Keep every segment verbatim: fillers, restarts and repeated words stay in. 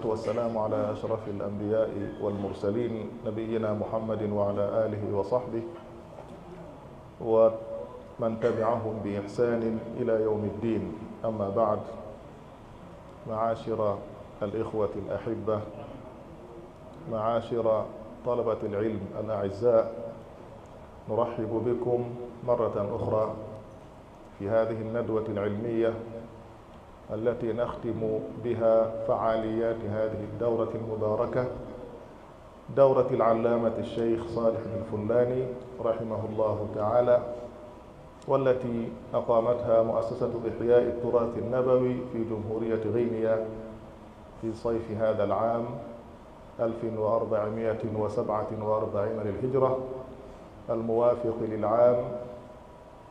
والسلام على أشرف الأنبياء والمرسلين نبينا محمد وعلى آله وصحبه ومن تبعهم بإحسان إلى يوم الدين. أما بعد، معاشر الإخوة الأحبة، معاشر طلبة العلم الأعزاء، نرحب بكم مرة أخرى في هذه الندوة العلمية التي نختم بها فعاليات هذه الدورة المباركة، دورة العلامة الشيخ صالح الفلاني رحمه الله تعالى، والتي أقامتها مؤسسة إحياء التراث النبوي في جمهورية غينيا في صيف هذا العام ألف وأربعمائة وسبعة وأربعين للهجرة، الموافق للعام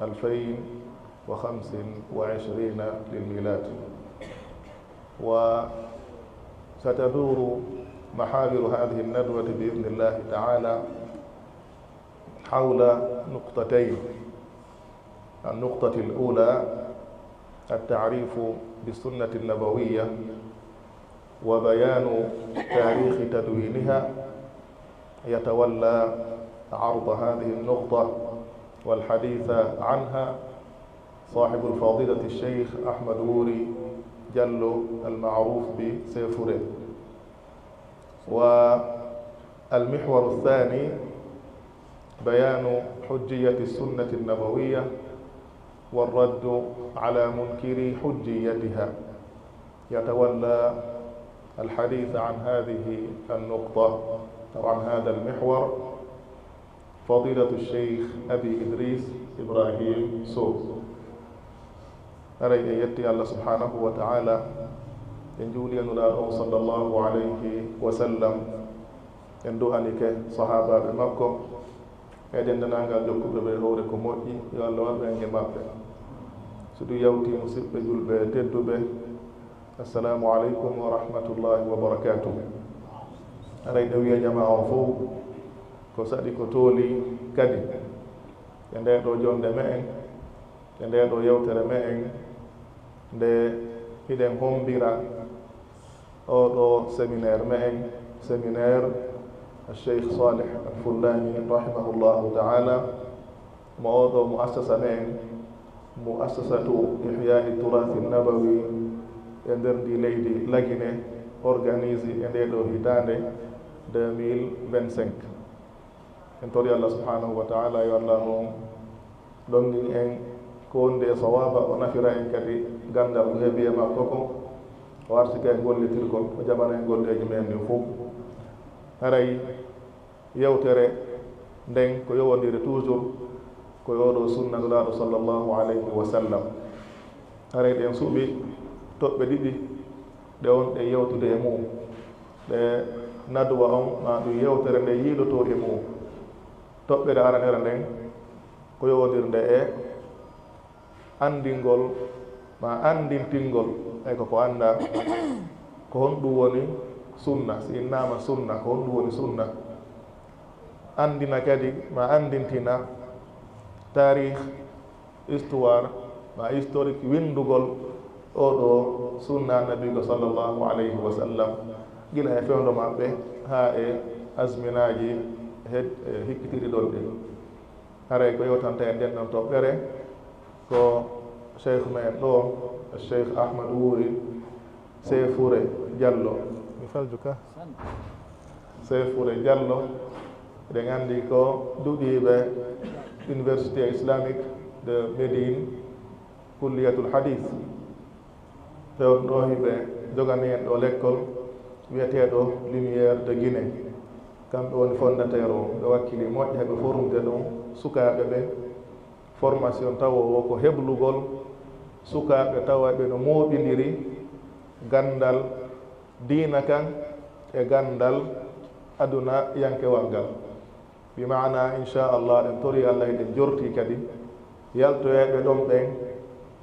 ألفين وخمس وعشرين للميلاد. وستدور محاور هذه الندوة بإذن الله تعالى حول نقطتين. النقطة الأولى التعريف بالسنة النبوية وبيان تاريخ تدوينها. يتولى عرض هذه النقطة والحديث عنها صاحب الفضيلة الشيخ أحمد ووري جلو، المعروف بسيفوري. والمحور الثاني بيان حجية السنة النبوية والرد على منكري حجيتها. يتولى الحديث عن هذه النقطة أو عن هذا المحور فضيلة الشيخ أبي إدريس إبراهيم سو. Haray en yetti Allah subhanahu wa ta'ala, en juuli e Nulaaɗo on sallallahu alayhi wa sallam, en du'anike sahaabaaɓe makko e denndaangal jokkuɓe ɓe hoore ko moƴƴi, yo Allah waɗu en e maɓɓe. So ɗum yawti, musiɓɓe julɓe tedduɓe, assalamu aleykum wa rahmatullahi wa barakatuh. Haray ɗo wiya jamaa on fow ko saɗi, ko tooli kadi e ndee ɗo jonnde me'en, e ndee ɗo yewtere me'en, nde hiɗen hommbira oo ɗo séminaire me'en, séminaire Cheikh Saleh Al Fullani rahimahullahu ta'ala, mo oo ɗo muassasa me'en, muassasatu Ihya'i Turathi Nabawi e nder ndi leydi Lagine, organise e ndee ɗo hitaande deux mille vingt-cinq. En tori Allah subhanahu wa ta'ala yo Allah mo ɗonngin en ko wondi e sawaba, o nafira en kadi ganndal ko heɓi e makko ko, o arsika en gollitirgol, o jaɓana en golleeji men ɗin fof. Haray yewtere nden ko yowondire toujours ko e oo ɗo sunna Nulaaɗo sallallahu alayhi wa sallam. Haray ɗen suɓi toɓɓe ɗiɗi ɗe wonɗen yewtude e mum, ɗe nadwa on ma ɗum yewtere nde yiilotoo e mum. Toɓɓere aranere nden ko yowondirnde e anndingol ma anndintingol, ay ko ko anndaa ko honɗum woni sunna, si innaama sunna ko honɗum woni sunna. Anndina kadi ma anndintina taarih, histoire ma historique winndugol oo ɗo sunna Nabiijo sallallahu alayhi wa sallam, gila e fewndo maɓɓe haa e azminaaji hed-, e hikkitiiɗi ɗon ɗin. Haray ko yewtanta en nden ɗon toɓɓere ko Cheikh men ɗo, Cheikh Ahmad Wuri Sefure Diallo. Mi falju ka. Sefure Diallo, eɗen anndi ko duɗiiɓe Université Islamique de Médine, Kulliyatul Hadith. Ɓe on ɗo hiɓe jogani en ɗo lekkol wiyeteeɗo Lumière de Guinée. Kamɓe woni fondateur o, ɓe wakkili moƴƴa heɓe formude ɗum sukaaɓe ɓe. Formation tawo o ko heblugol sukaaɓe tawa ɓe no mooɓindiri ganndal diina kan e ganndal aduna yankewal ngal. Bi maana, inchallah, ɗen tori Allah, eɗen jorti kadi yaltoyeeɓe ɗon ɓen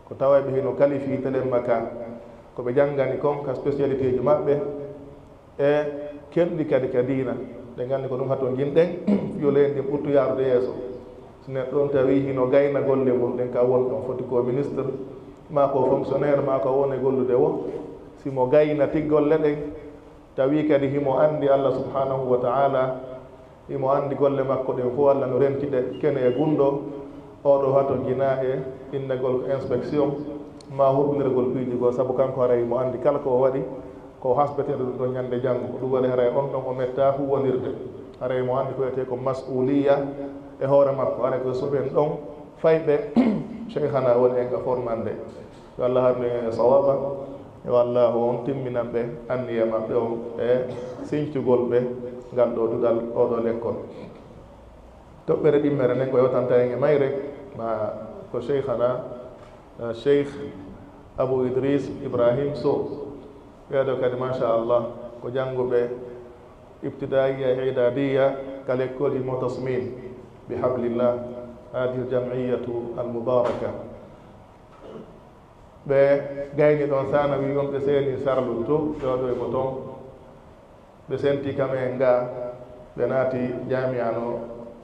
ko tawa ɓe hino kalifii telemma ka, ko ɓe janngani kon ka spécialité ji maɓɓe, e kelɗi kadi ka diina. Ɗen anndi ko ɗum hato nginɗen yo leydi ndin ɓuttu yaarude yeeso. Si neɗɗo on tawi hino gayna golle mum ɗen, ka won ɗon foti ko ministre, maa ko fonctionnaire, maa ko woni gollude wo, si mo gayna tig golle ɗen, Tawi kadi himo anndi Allah subhanahu wa ta'ala, himo anndi golle makko ɗen fof, Allah no renti ɗe kene e gunndo. Oɗo hato jinaa e innagol ko inspection, ma hurɓinirgol piiji goo, sabu kanko haray himo anndi kala ko o waɗi, ko hasbeteeɗo ɗum ɗon ñande janngo. Ko ɗum waɗi haray on ɗon o metta huuwondirde. Haray mo anndi ko wiyetee ko mas'uliya e hoore makko, haray ko suɓen ɗon fayɓe Cheikhana woni en ka formande. Yo Allah harnu en e sawaba. Yo Allah on timminan ɓe anniya maɓɓe on e sincugol ɓe ngal ɗo duɗal oɗo lekkol. Toɓɓere ɗimmere nden ko yewtanta en e mayre, ma ko Cheikhana, eh, Cheikh Abu Idris Ibrahim Sow. Ɓeeɗo kadi, machallah, ko jannguɓe ibtidaiya e idadiya ka lekkolji Mu'tassimin bi hablillah, hadhihi al-jam'iyyatu al-mubaraka. Ɓe gayni ɗon sanawi on, ɓe seeni Sarlun to, ɓe waɗoy mo ton. Ɓe senti kam en ga, ɓe naati jami'a no,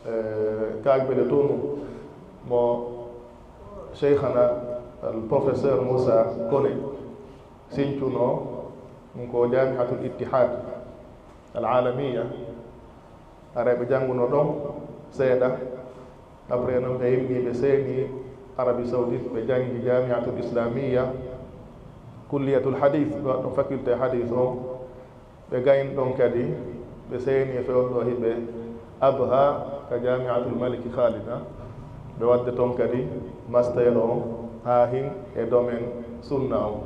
eh, Kaagbele to nu, mo Cheikhana al professeur Moussa Kone sincuno, ɗum ko Jami'atul Ittihad al Alamiya. Haray ɓe jannguno ɗon seeɗa. Après noon ɓe immii ɓe seeni Arabie Saoudite, ɓe janngi Jami'atul Islamiyya, Kulliyatul Hadith, ɗo ɗon faculté hadith on. Ɓe gayni ɗon kadi, ɓe seeni e fewndo hiɓe Abha ka Jami'atul Maliki Khalid, ah. Ɓe waɗde ton kadi master on haa hin e domaine sunna on.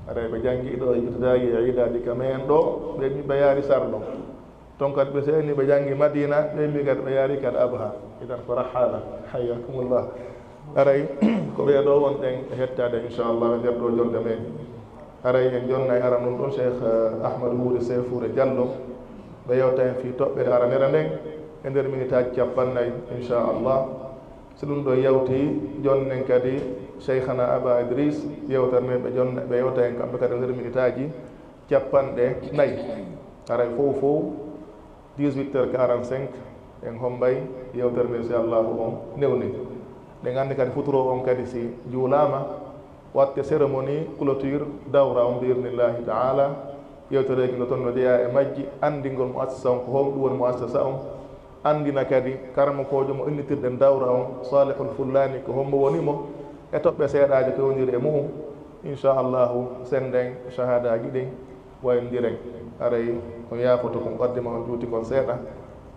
Haray ɓe janngi ɗo e ibtidaa'i e idadi ka men ɗo, ɓe mi ɓe yaari Sarlon. Ton kadi ɓe seeni ɓe janngi Madina, ɓe mi kadi ɓe yaari kadi Abha. Idan ko rahala. Hayyakumullah. Haray ko ɓee ɗo wonɗen e hettaade, inchallah, e nder ɗo jonde men. Haray en jonnay aran ɗum ɗon Cheikh, eh, Ahmadou Wuri Sefure Diallo. Ɓe yewta en fii toɓɓere aranere nden e nder minitaaji cappannayi, inchallah. Si ɗum ɗo yawti, jonnen kadi Cheikhana Aba Idris, yewtere nden ɓe jonna, ɓe yewta en kamɓe kadi e nder minitaaji cappanɗe nayi. Haray fow fow, dix-huit heures quarante-cinq, en hommbay yewtere nde, si Allahu on newni. Ɗen anndi kadi futuro on kadi si juulaama, watte cérémonie clôture dawra on, bi idnillahi ta'ala. Yewtereeji no ton no jeyaa e majji, anndingol muassasa on ko honɗum woni muassasa on, anndina kadi karamokoojo mo innitirɗen dawra on, Salihul Fullani, ko hombo woni mo, e toɓɓe seeɗaaje ko yowndiri e mu'um. Inchallahu, sennden shahadaaji ɗin, wayndiren. Haray on yaafoto kon ɓaddi ma on juuti kon seeɗa.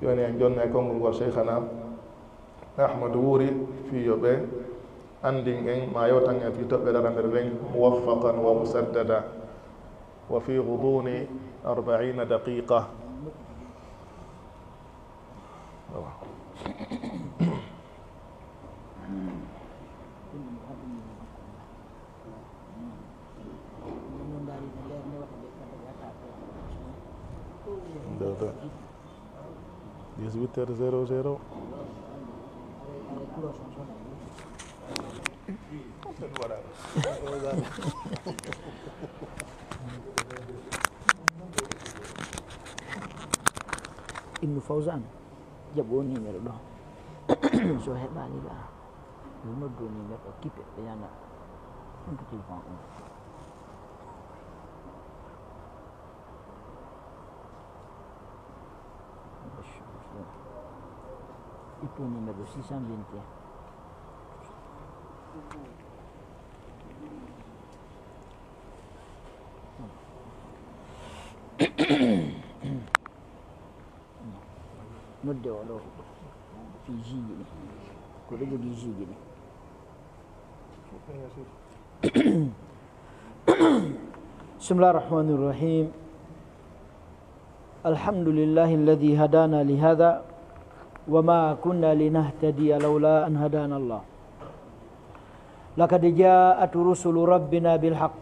Yoni en jonna e konngol ngol Cheikhana Ahmadu Wuri, fii yo ɓe anndin en, ma yewtan en fii toɓɓere aranere nden, muwaffaqan wa musaddada, wa fii ghuduuni arba'iina daqiiqa. Dix-huit heures zéro zéro. Ibnu Fawzan, jaɓu o numéro ɗo. So heɓaali ɗa, yo noddu o numéro ɗo, kipe, ɓe yana ɗum ko téléphone on. Ippo numéro six cent vingt et un. Nodde o ɗo fii jiiji ɗi. Ko ɓe jogii jiiji ɗi. بسم الله الرحمن الرحيم. الحمد لله الذي هدانا لهذا وما كنا لنهتدي لولا أن هدانا الله. لقد جاءت رسل ربنا بالحق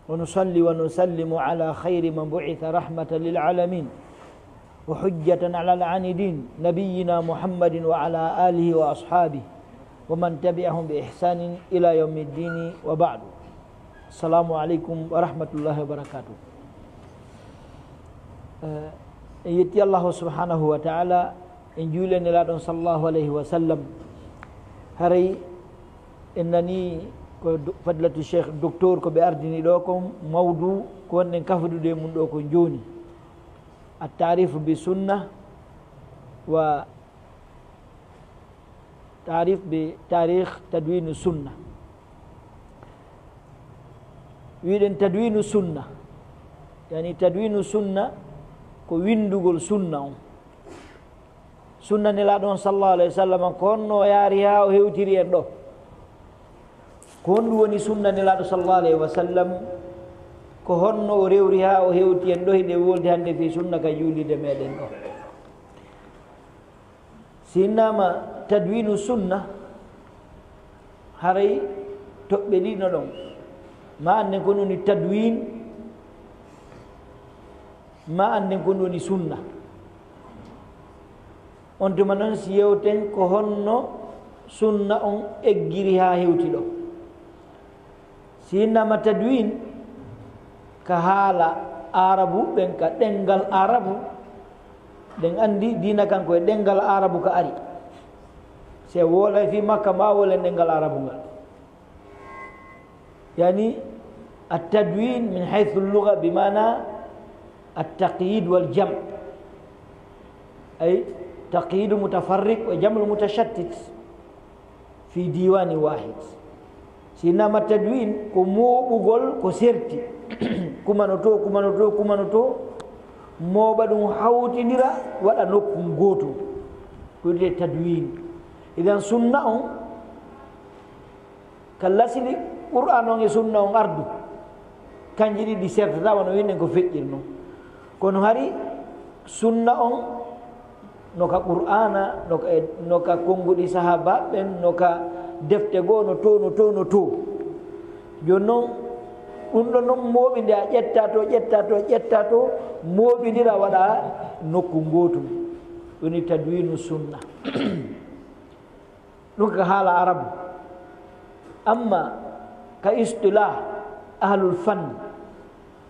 ونصلي ونسلم على خير من بعث رحمة للعالمين وحجة على العاندين نبينا محمد وعلى آله وأصحابه ومن تبعهم بإحسان إلى يوم الدين وبعد. السلام عليكم ورحمة الله وبركاته. Eh, en yetti Allahu subhanahu wa ta'ala, en juuli e Nelaaɗo on sallallahu alayhi wa sallam. Haray en nani Ko do- fadilatu cheikh docteur ko ɓe ardini ɗo kon mawdu ko wonɗen kafudude e mum ɗo ko jooni. At taarifu bi sunna wa taarif bi taarikh tadwinu sunna. Wiɗen tadwinu sunna, yani tadwinu sunna ko windugol sunna on. Sunna nelaaɗo on sallallahu alayhi wa sallam ko honno o yaari haa o hewtiri en ɗo? Ko honɗum woni sunna nelaaɗo sallallahu alayhi wa sallam? Ko honno o rewri haa o hewti en ɗo? Hiɗen woldi hannde fii sunna ka juulirde meɗen ɗo. Si innama tadwinu sunna, haray toɓɓe ɗiɗi no ɗon. Ma annden ko woni tadwin, ma annden ko woni sunna. On tuma non si yewten ko honno sunna on eggiri haa hewti ɗo. Si innama tadwin ka haala Aarabu ɓen, ka ɗenngal Aarabu, ɗen anndi diina kan ko e ɗenngal Aarabu ka ari. Si a wolay fii Makka ma a wolen ɗenngal Aarabu ngal. Yani at tadwin min haythu lugha bi maana at taqyid wal jam'. Ay taqyidu mutafarriq wa jam'u mutashattit fi diwani wahid. Si innama tadwin ko mooɓugol ko serti. Kumano to, kumano to, kumano to, mooɓa ɗum hawtindira waɗa nokku gootu. Ko wiyetee tadwin. Idan sunna on ka lasili Qur'an on e sunna on ardu, kanji ɗiɗi sertata wano winɗen ko feƴƴir non. Kono hari sunna on no ka Qur'ana, no ka, no ka konnguɗi sahaaba ɓen, no ka defte goo, no to, no to, no to. Jooni non, ɗum ɗon non mooɓinde a ƴetta to, ƴetta to, ƴetta to, mooɓindira waɗa nokku ngootu. Woni tadwinu sunna. Ɗum ka haala Arabu. Amma ka istilah ahlul fann,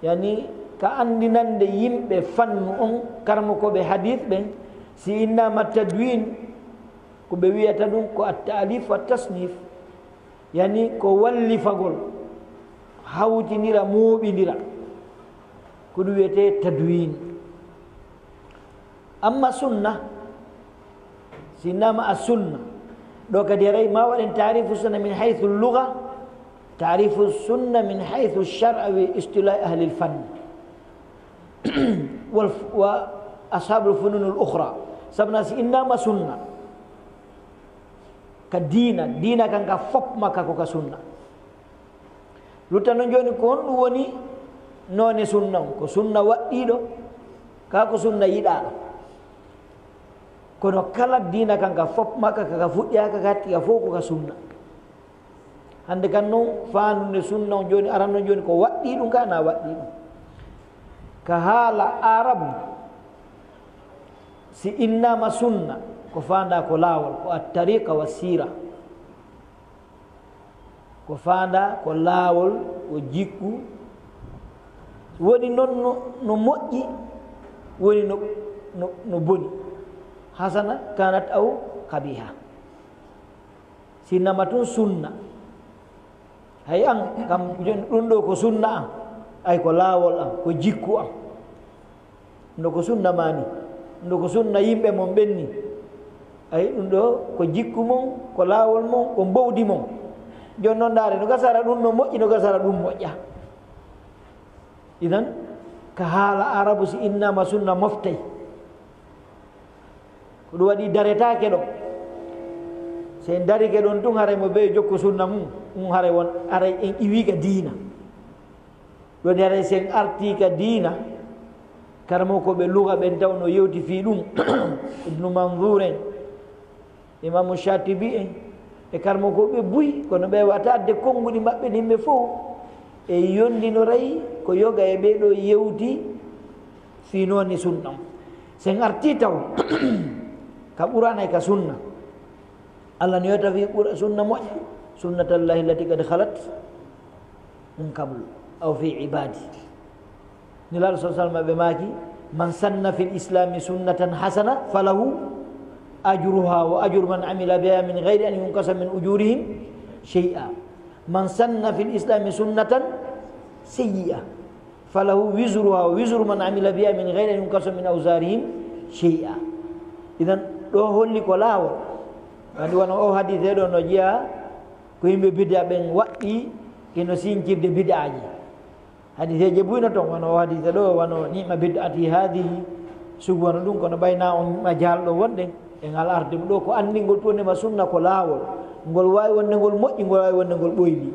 yani ka anndinande yimɓe fannu on, karmokooɓe hadith ɓen, si innama tadwin, ko ɓe wiyata ɗum ko at taalif wa tasnif, yani ko wallifagol, hawtindira, mooɓindira, ko ɗum wiyetee tadwin. Amma sunna, si innama as sunna, ɗo kadi haray ma waɗen taarifu sunna min haythu lugha, taarifu sunna min haythu shar'a wi istilah ahli lfann wal, wa ashabu lfunun lukhra. Sabuna si innama sunna ka diina, diina kan ka fop makka ko ka sunna. Luttano jooni ko honɗum woni noone sunna on? Ko sunna waɗɗiiɗo, kaa ko sunna yiɗaaɗo? Kono kala diina kan ka fop makka, ka ka fuɗɗi haa ka ka hatti ka fof ko ka sunna. Hannde kan non faandude sunna on jooni, aran non jooni ko waɗɗii ɗum kaa na waɗɗii ɗum. Ka haala Aarabu, si innama sunna, ko faandaa ko laawol, ko at tariqa wa siira. Ko faandaa ko laawol, ko jikku. Woni non no, no moƴƴi, woni no, no, no boni. Hasana kanat aw kabiha. Si innama tun sunna. Hay an, kam, jon-, ɗum ɗo ko sunna am. Ay ko laawol am, ko jikku am. Ɗum ɗo ko sunna maa ni. Ɗum ɗo ko sunna yimɓe mon ɓen ni. Ay, ɗum ɗo ko jikku mon, ko laawol mon, ko mbowdi mon. Jooni non ndaare, no gasara ɗum no moƴƴi, no gasara ɗum moƴƴa. Idan, ka haala Aarabu si innama sunna moftay. Ko ɗum waɗi daretaake ɗon. Si en darike ɗon tun haray mo bee jokku sunna mum, ɗum haray won, haray en iwi ka diina. Ɗum waɗi haray si en artii ka diina, karamokooɓe luga ɓen taw no yewti fii ɗum, Ibnu Manzuur en, Imaamu Shaatibi en, e karamokooɓe buy, kono ɓe wata adde konnguɗi maɓɓe ɗin ɓe fow, e yondinoray ko yoga e ɓee ɗoo yewti fii noone sunna on. Si en artii taw ka Qur'aana e ka sunna, Allah no yewta fii Qur-, sunna moƴƴa, sunnatallahi allati qad khalat min qablu aw fi ibadi. Nelaaɗo sa sallam ɓe maaki, man sanna fil islami sunnatan hasana falahu ajruha wa ajru man amila biha min gayri an yunqasa min ujurihim shay'a. من سن في الإسلام سنة سيئة فله وزرها ووزر من عمل بها من غير أن ينقص من أوزارهم شيئا. Idan, ɗo holli ko laawol. Andi wano o hadise ɗo no jeya ko yimɓe bid'a ɓen waɗɗi, ino sincirde bid'aji. Hadiseeje buy no ton, wano o hadise ɗo, wano ni'ma bid'ati hadihi, sugu wano ɗum, kono ɓayna on ma jaalɗo wonde e ngal arde ɗo, ko anndingol tun e ma sunna ko laawol, ngol waawi wonde ngol moƴƴi, ngol waawi wonde ngol ɓoyli.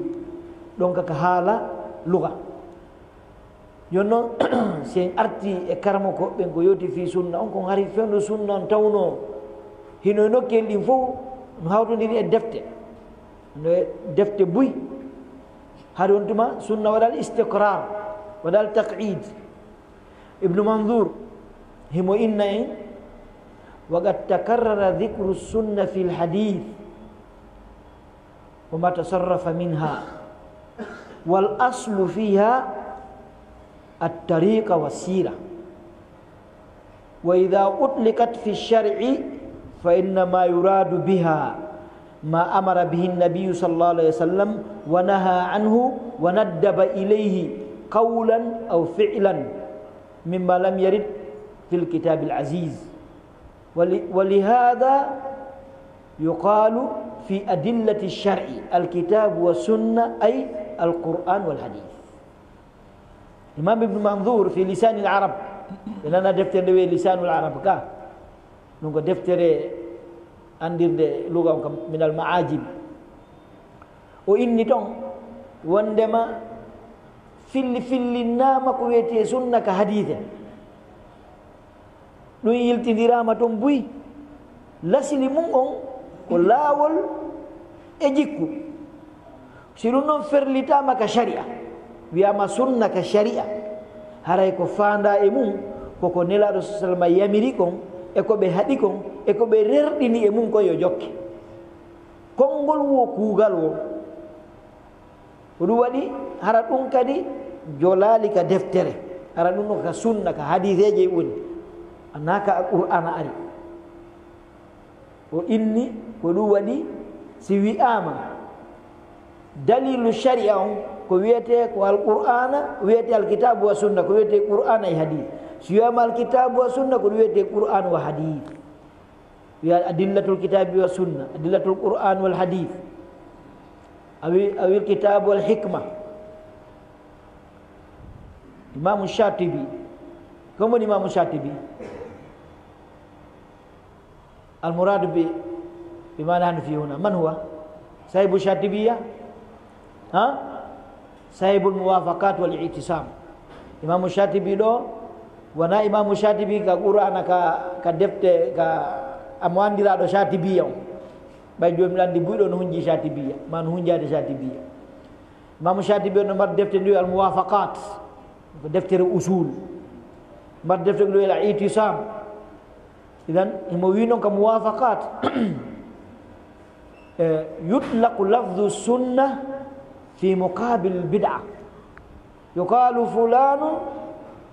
Ɗon kaka haala luga. Jooni noon, si en arti e karamoko ɓen ko yewti fii sunna on, kon hari fewndo sunna on tawno hino e nokkel ɗin fof no hawtondiri e defte, no e defte buy. Hari on tuma sunna waɗal istiqrar, waɗal taqid. Ibnu Mandur himo inna en, وقد تكرر ذكر السنة في الحديث وما تصرف منها، والأصل فيها الطريقة والسيرة، وإذا أطلقت في الشرع فإنما يراد بها ما أمر به النبي صلى الله عليه وسلم ونهى عنه وندب إليه قولا أو فعلا مما لم يرد في الكتاب العزيز. ول-، ولهذا يقال في أدلة الشرع الكتاب والسنة، أي القرآن والحديث. Imam Ibnu Mandur fi Lisanil Arab, ɓe nana deftere nde wiye Lisanul Arab ka. Ɗum ko deftere anndirde luga on kam minal ma'ajim. O inni ton wondema filli fillinnaama ko wiyetee sunna ka hadiise. Ɗum yiltindiraama toon buy. Lasili mum on ko laawol e jikku. Si ɗum noon ferlitaama ka shari'a, wiyaama sunna ka shari'a, haray ko faandaa e mum ko ko Nelaaɗo sa sallam yamiri kon, e ko ɓe haɗi kon, e ko ɓe rerɗini e mum kon yo jokke. Konngol woo kuugal woo. Ko ɗum waɗi hara ɗum kadi jolaali ka deftere. Hara ɗum no ka sunna, ka hadiiseeje woni. Anaa ka Qur'aana ari. O inni ko ɗum waɗi si wi'aama daliilu shari'a on ko wiyetee ko Alqur'aana, wiyetee Alkitaabu wa Sunna, ko wiyetee Qur'aana e hadiis. Si wi'aama Alkitaabu wa Sunna, ko ɗum wiyetee Qur'aan wa hadiis. Wiya adillatul kitaabi wa sunna, adillatul Qur'aan wal hadiis. Awi, awil kitaabu wal hikma. Imaamu Shatibi. Ko woni Imaamu Shatibi? Al muradu bi, bi ma nahnu fi huna. Man huwa? Sahibu Shatibiya? Ha? Sahibul Muwafaqat wal I'tisam. Imaamu Shatibi ɗo, wonaa Imaamu Shatibi ka Qur'aana, ka, ka defte, ka, amo anndiraaɗo Shatibiya on. Ɓay joomiraade buy ɗo no hunji Shatibiya, ma no hunjaade Shatibiya. Imaamu Shatibi on no mari defte ndu Al Muwafaqat, ko deftere usul. Mari defte ndu Al I'tisam. Idan, himo wi non ka Muwafaqat, eh, yutlaqu lafdu sunna fi muqabil bid'a. Yuqalu fulanun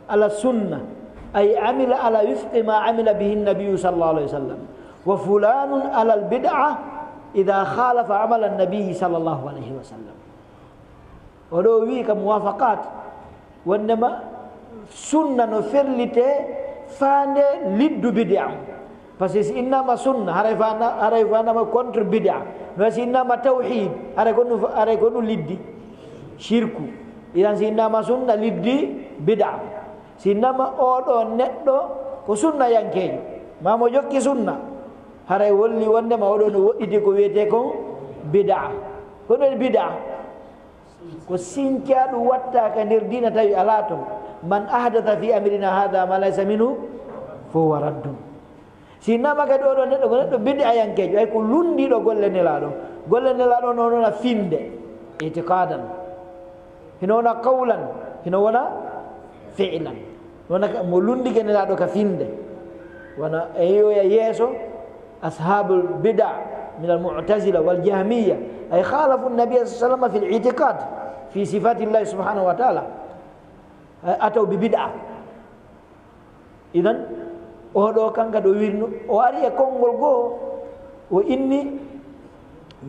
ala sunna, ay amila ala wifqi ma amila bihi nabiyu sallallahu alayhi wa sallam. Wa fulanun ala al bid'a idha khalafa amala nabiyi sallallahu alayhi wa sallam. O ɗo wi ka Muwafaqat, wondema sunna no ferlite faande liddu bid'a. Parce que si innama sunna, haray fana-, haray fanama contre bid'a. No si innama tawhid, haray ko ɗum, haray ko ɗum liddi shirku. Idan si innama sunna liddi bid'a. Si innama oɗo neɗɗo ko sunna yankejo, ma mo jokki sunna, haray wolli wondema oɗo no woɗɗiti ko wiyete kon bid'a. Ko ɗum bid'a. Ko sincaa ɗum watta ka nder diina tawi alaa ton. Man ahdatha fi amrina hadha ma laysa minhu fa huwa raddun. Si innama kadi oɗo neɗɗo ko neɗɗo bid'ayankejo, ay ko lunndiiɗo golle Nelaaɗo. Golle Nelaaɗo no wona finde, itiqadan. Hino wona qawlan, hino wona fi'lan. Wona ka, mo lunndike Nelaaɗo ka finde. Wona e yoya yeeso, ashabul bid'a min al mu'tazila wal jahmiya, ay khalafu an-nabiy sallallahu alayhi wa sallam fil i'tiqad fi sifatillahi subhanahu wa ta'ala. Ay ataw bi bid'a. Idan, oɗo kanka ɗo wirno, o ari e konngol goo, o inni,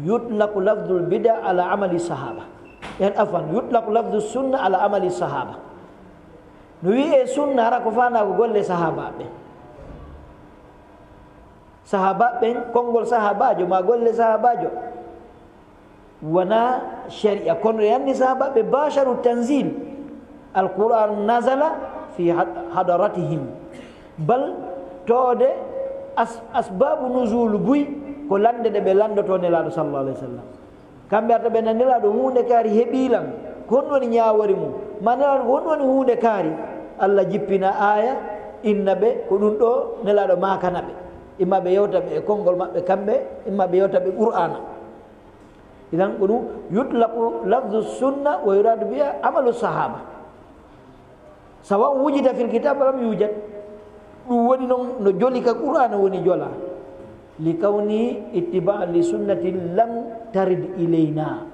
Yutlaqu lafdul bida ala amali sahaba. En afan, yutlaqu lafdu sunna ala amali sahaba. No wi'e sunna hara ko fana ko golle sahabaɓe. Sahabaɓe, konngol sahabajo ma golle sahabajo. Wana shari'a, kono e anni sahabaɓe basharu tanzil. Alquran nazala fi had-, hadaratihim. Bal tode as-, asbabu nuzul buy ko lande de ɓe landoto Nelaɗo sallallahu alaihi wasallam. Kamɓe arta ɓe nan Nelaɗo hunde kaari heɓi lan. Ko honɗum woni ñaawori mum? Ma Nelaɗo ko honɗum woni hunde kaari? Allah jippina aya inna ɓe ko ɗum ɗo Nelaɗo makana ɓe. Imma ɓe yewta ɓe e konngol maɓɓe kamɓe, imma ɓe yewta ɓe Qur'ana. Idan ko ɗum yutlaqu lafzu sunna wa yuradu biha amalu sahaba. Sawa wujida fil kitab lam yujad. Ɗum woni noon no joli ka Qur'ana woni jola. Li kawni ittiba li sunnati lam tarid ilayna.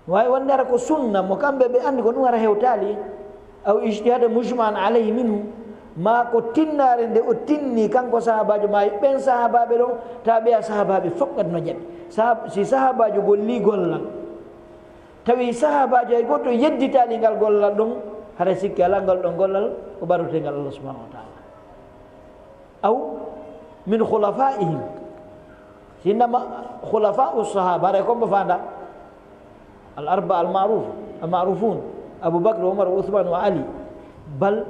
Wawi wonde ara ko sunna mo kamɓe ɓe anndi ko ɗum ara hewtali. Aw ijtihada mujma'an alayhi minhu. Ma ko tinnare nde o tinni kanko sahabajo ma ɓen sahabaɓe ɗon ta ɓeya sahabaɓe fof kadi no jaɓi. Sahab-, si sahabajo golli gollal. Tawi sahabajo hay goto yedditali ngal gollal ɗon, hara sikki ala ngal ɗon gollal ko ɓarotengal Allah subhanahu wa ta'ala. Aw min khulafaihim. Sinnama khulafa'u sahaba, hara kombo fanda. Al arba al ma'ruf, al ma'rufun. Abu Bakr, Umar, Uthman wa Ali. Bal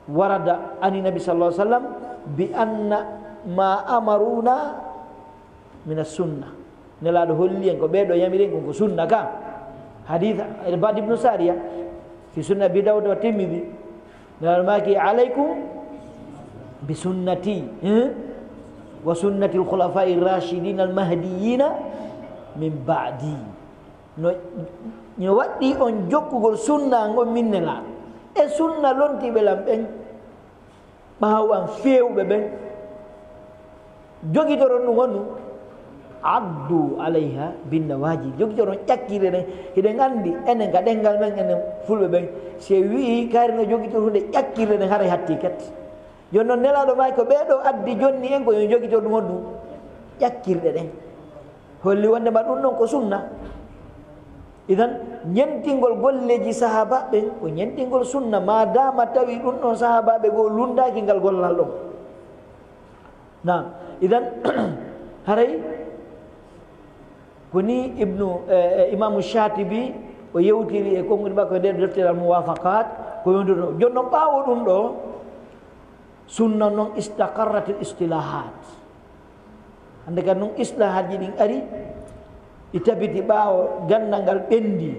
warada ani nabi sallallahu alaihi wasallam bi anna ma amaruna min as-sunna. Nelaɗo holli en ko ɓeɗo yamiri en kon ko sunna ka. Hadith Irbad ibn Sariya fi sunna Abi Dawud wa Tirmidhi. Nelaɗo maki alaykum bi sunnati, eh? Wa sunnati al-khulafa'i ar-rashidin al-mahdiyyin min ba'di. No, no waɗɗi on jokkugol sunna ngon min Nelaɗo. E sunna lontiɓe lan ɓen. Ɓaawo an feewɓe ɓen. Jogitoron ɗum honɗum? Addu alayha bin nawajid. Jogitoron ƴakkirɗe ɗen. Hiɗen anndi enen ka ɗenngal men enen fulɓe ɓen. Si en wi'i kaari no jogitor hunde ƴakkirɗe ɗen haray hatti kat. Jooni noon Nelaɗo maaki ko ɓee ɗo addi jonni en ko yo jogitor ɗum honɗum? Ƴakkirɗe ɗen. Holli wonde ma ɗum ɗon ko sunna. Idan, ñentingol golleji sahaba ɓen ko ñentingol sunna, ma dama tawi ɗum ɗon sahaba ɓe goo lundaki ngal gollal ɗon. Naam. Idan, haray ko ni Ibnu, eh, eh, Imamu Shatibi o yewtiri e konngudi makko e nder deftere Al Muwafaqat ko yonduno. Jooni noon ɓaawo ɗum ɗo, sunna noon istaqarrat al istilahat. Hannde kadi noon istilahatji ɗin ari, ɗi tabiti ɓaawo ganndal ngal ɓenndi.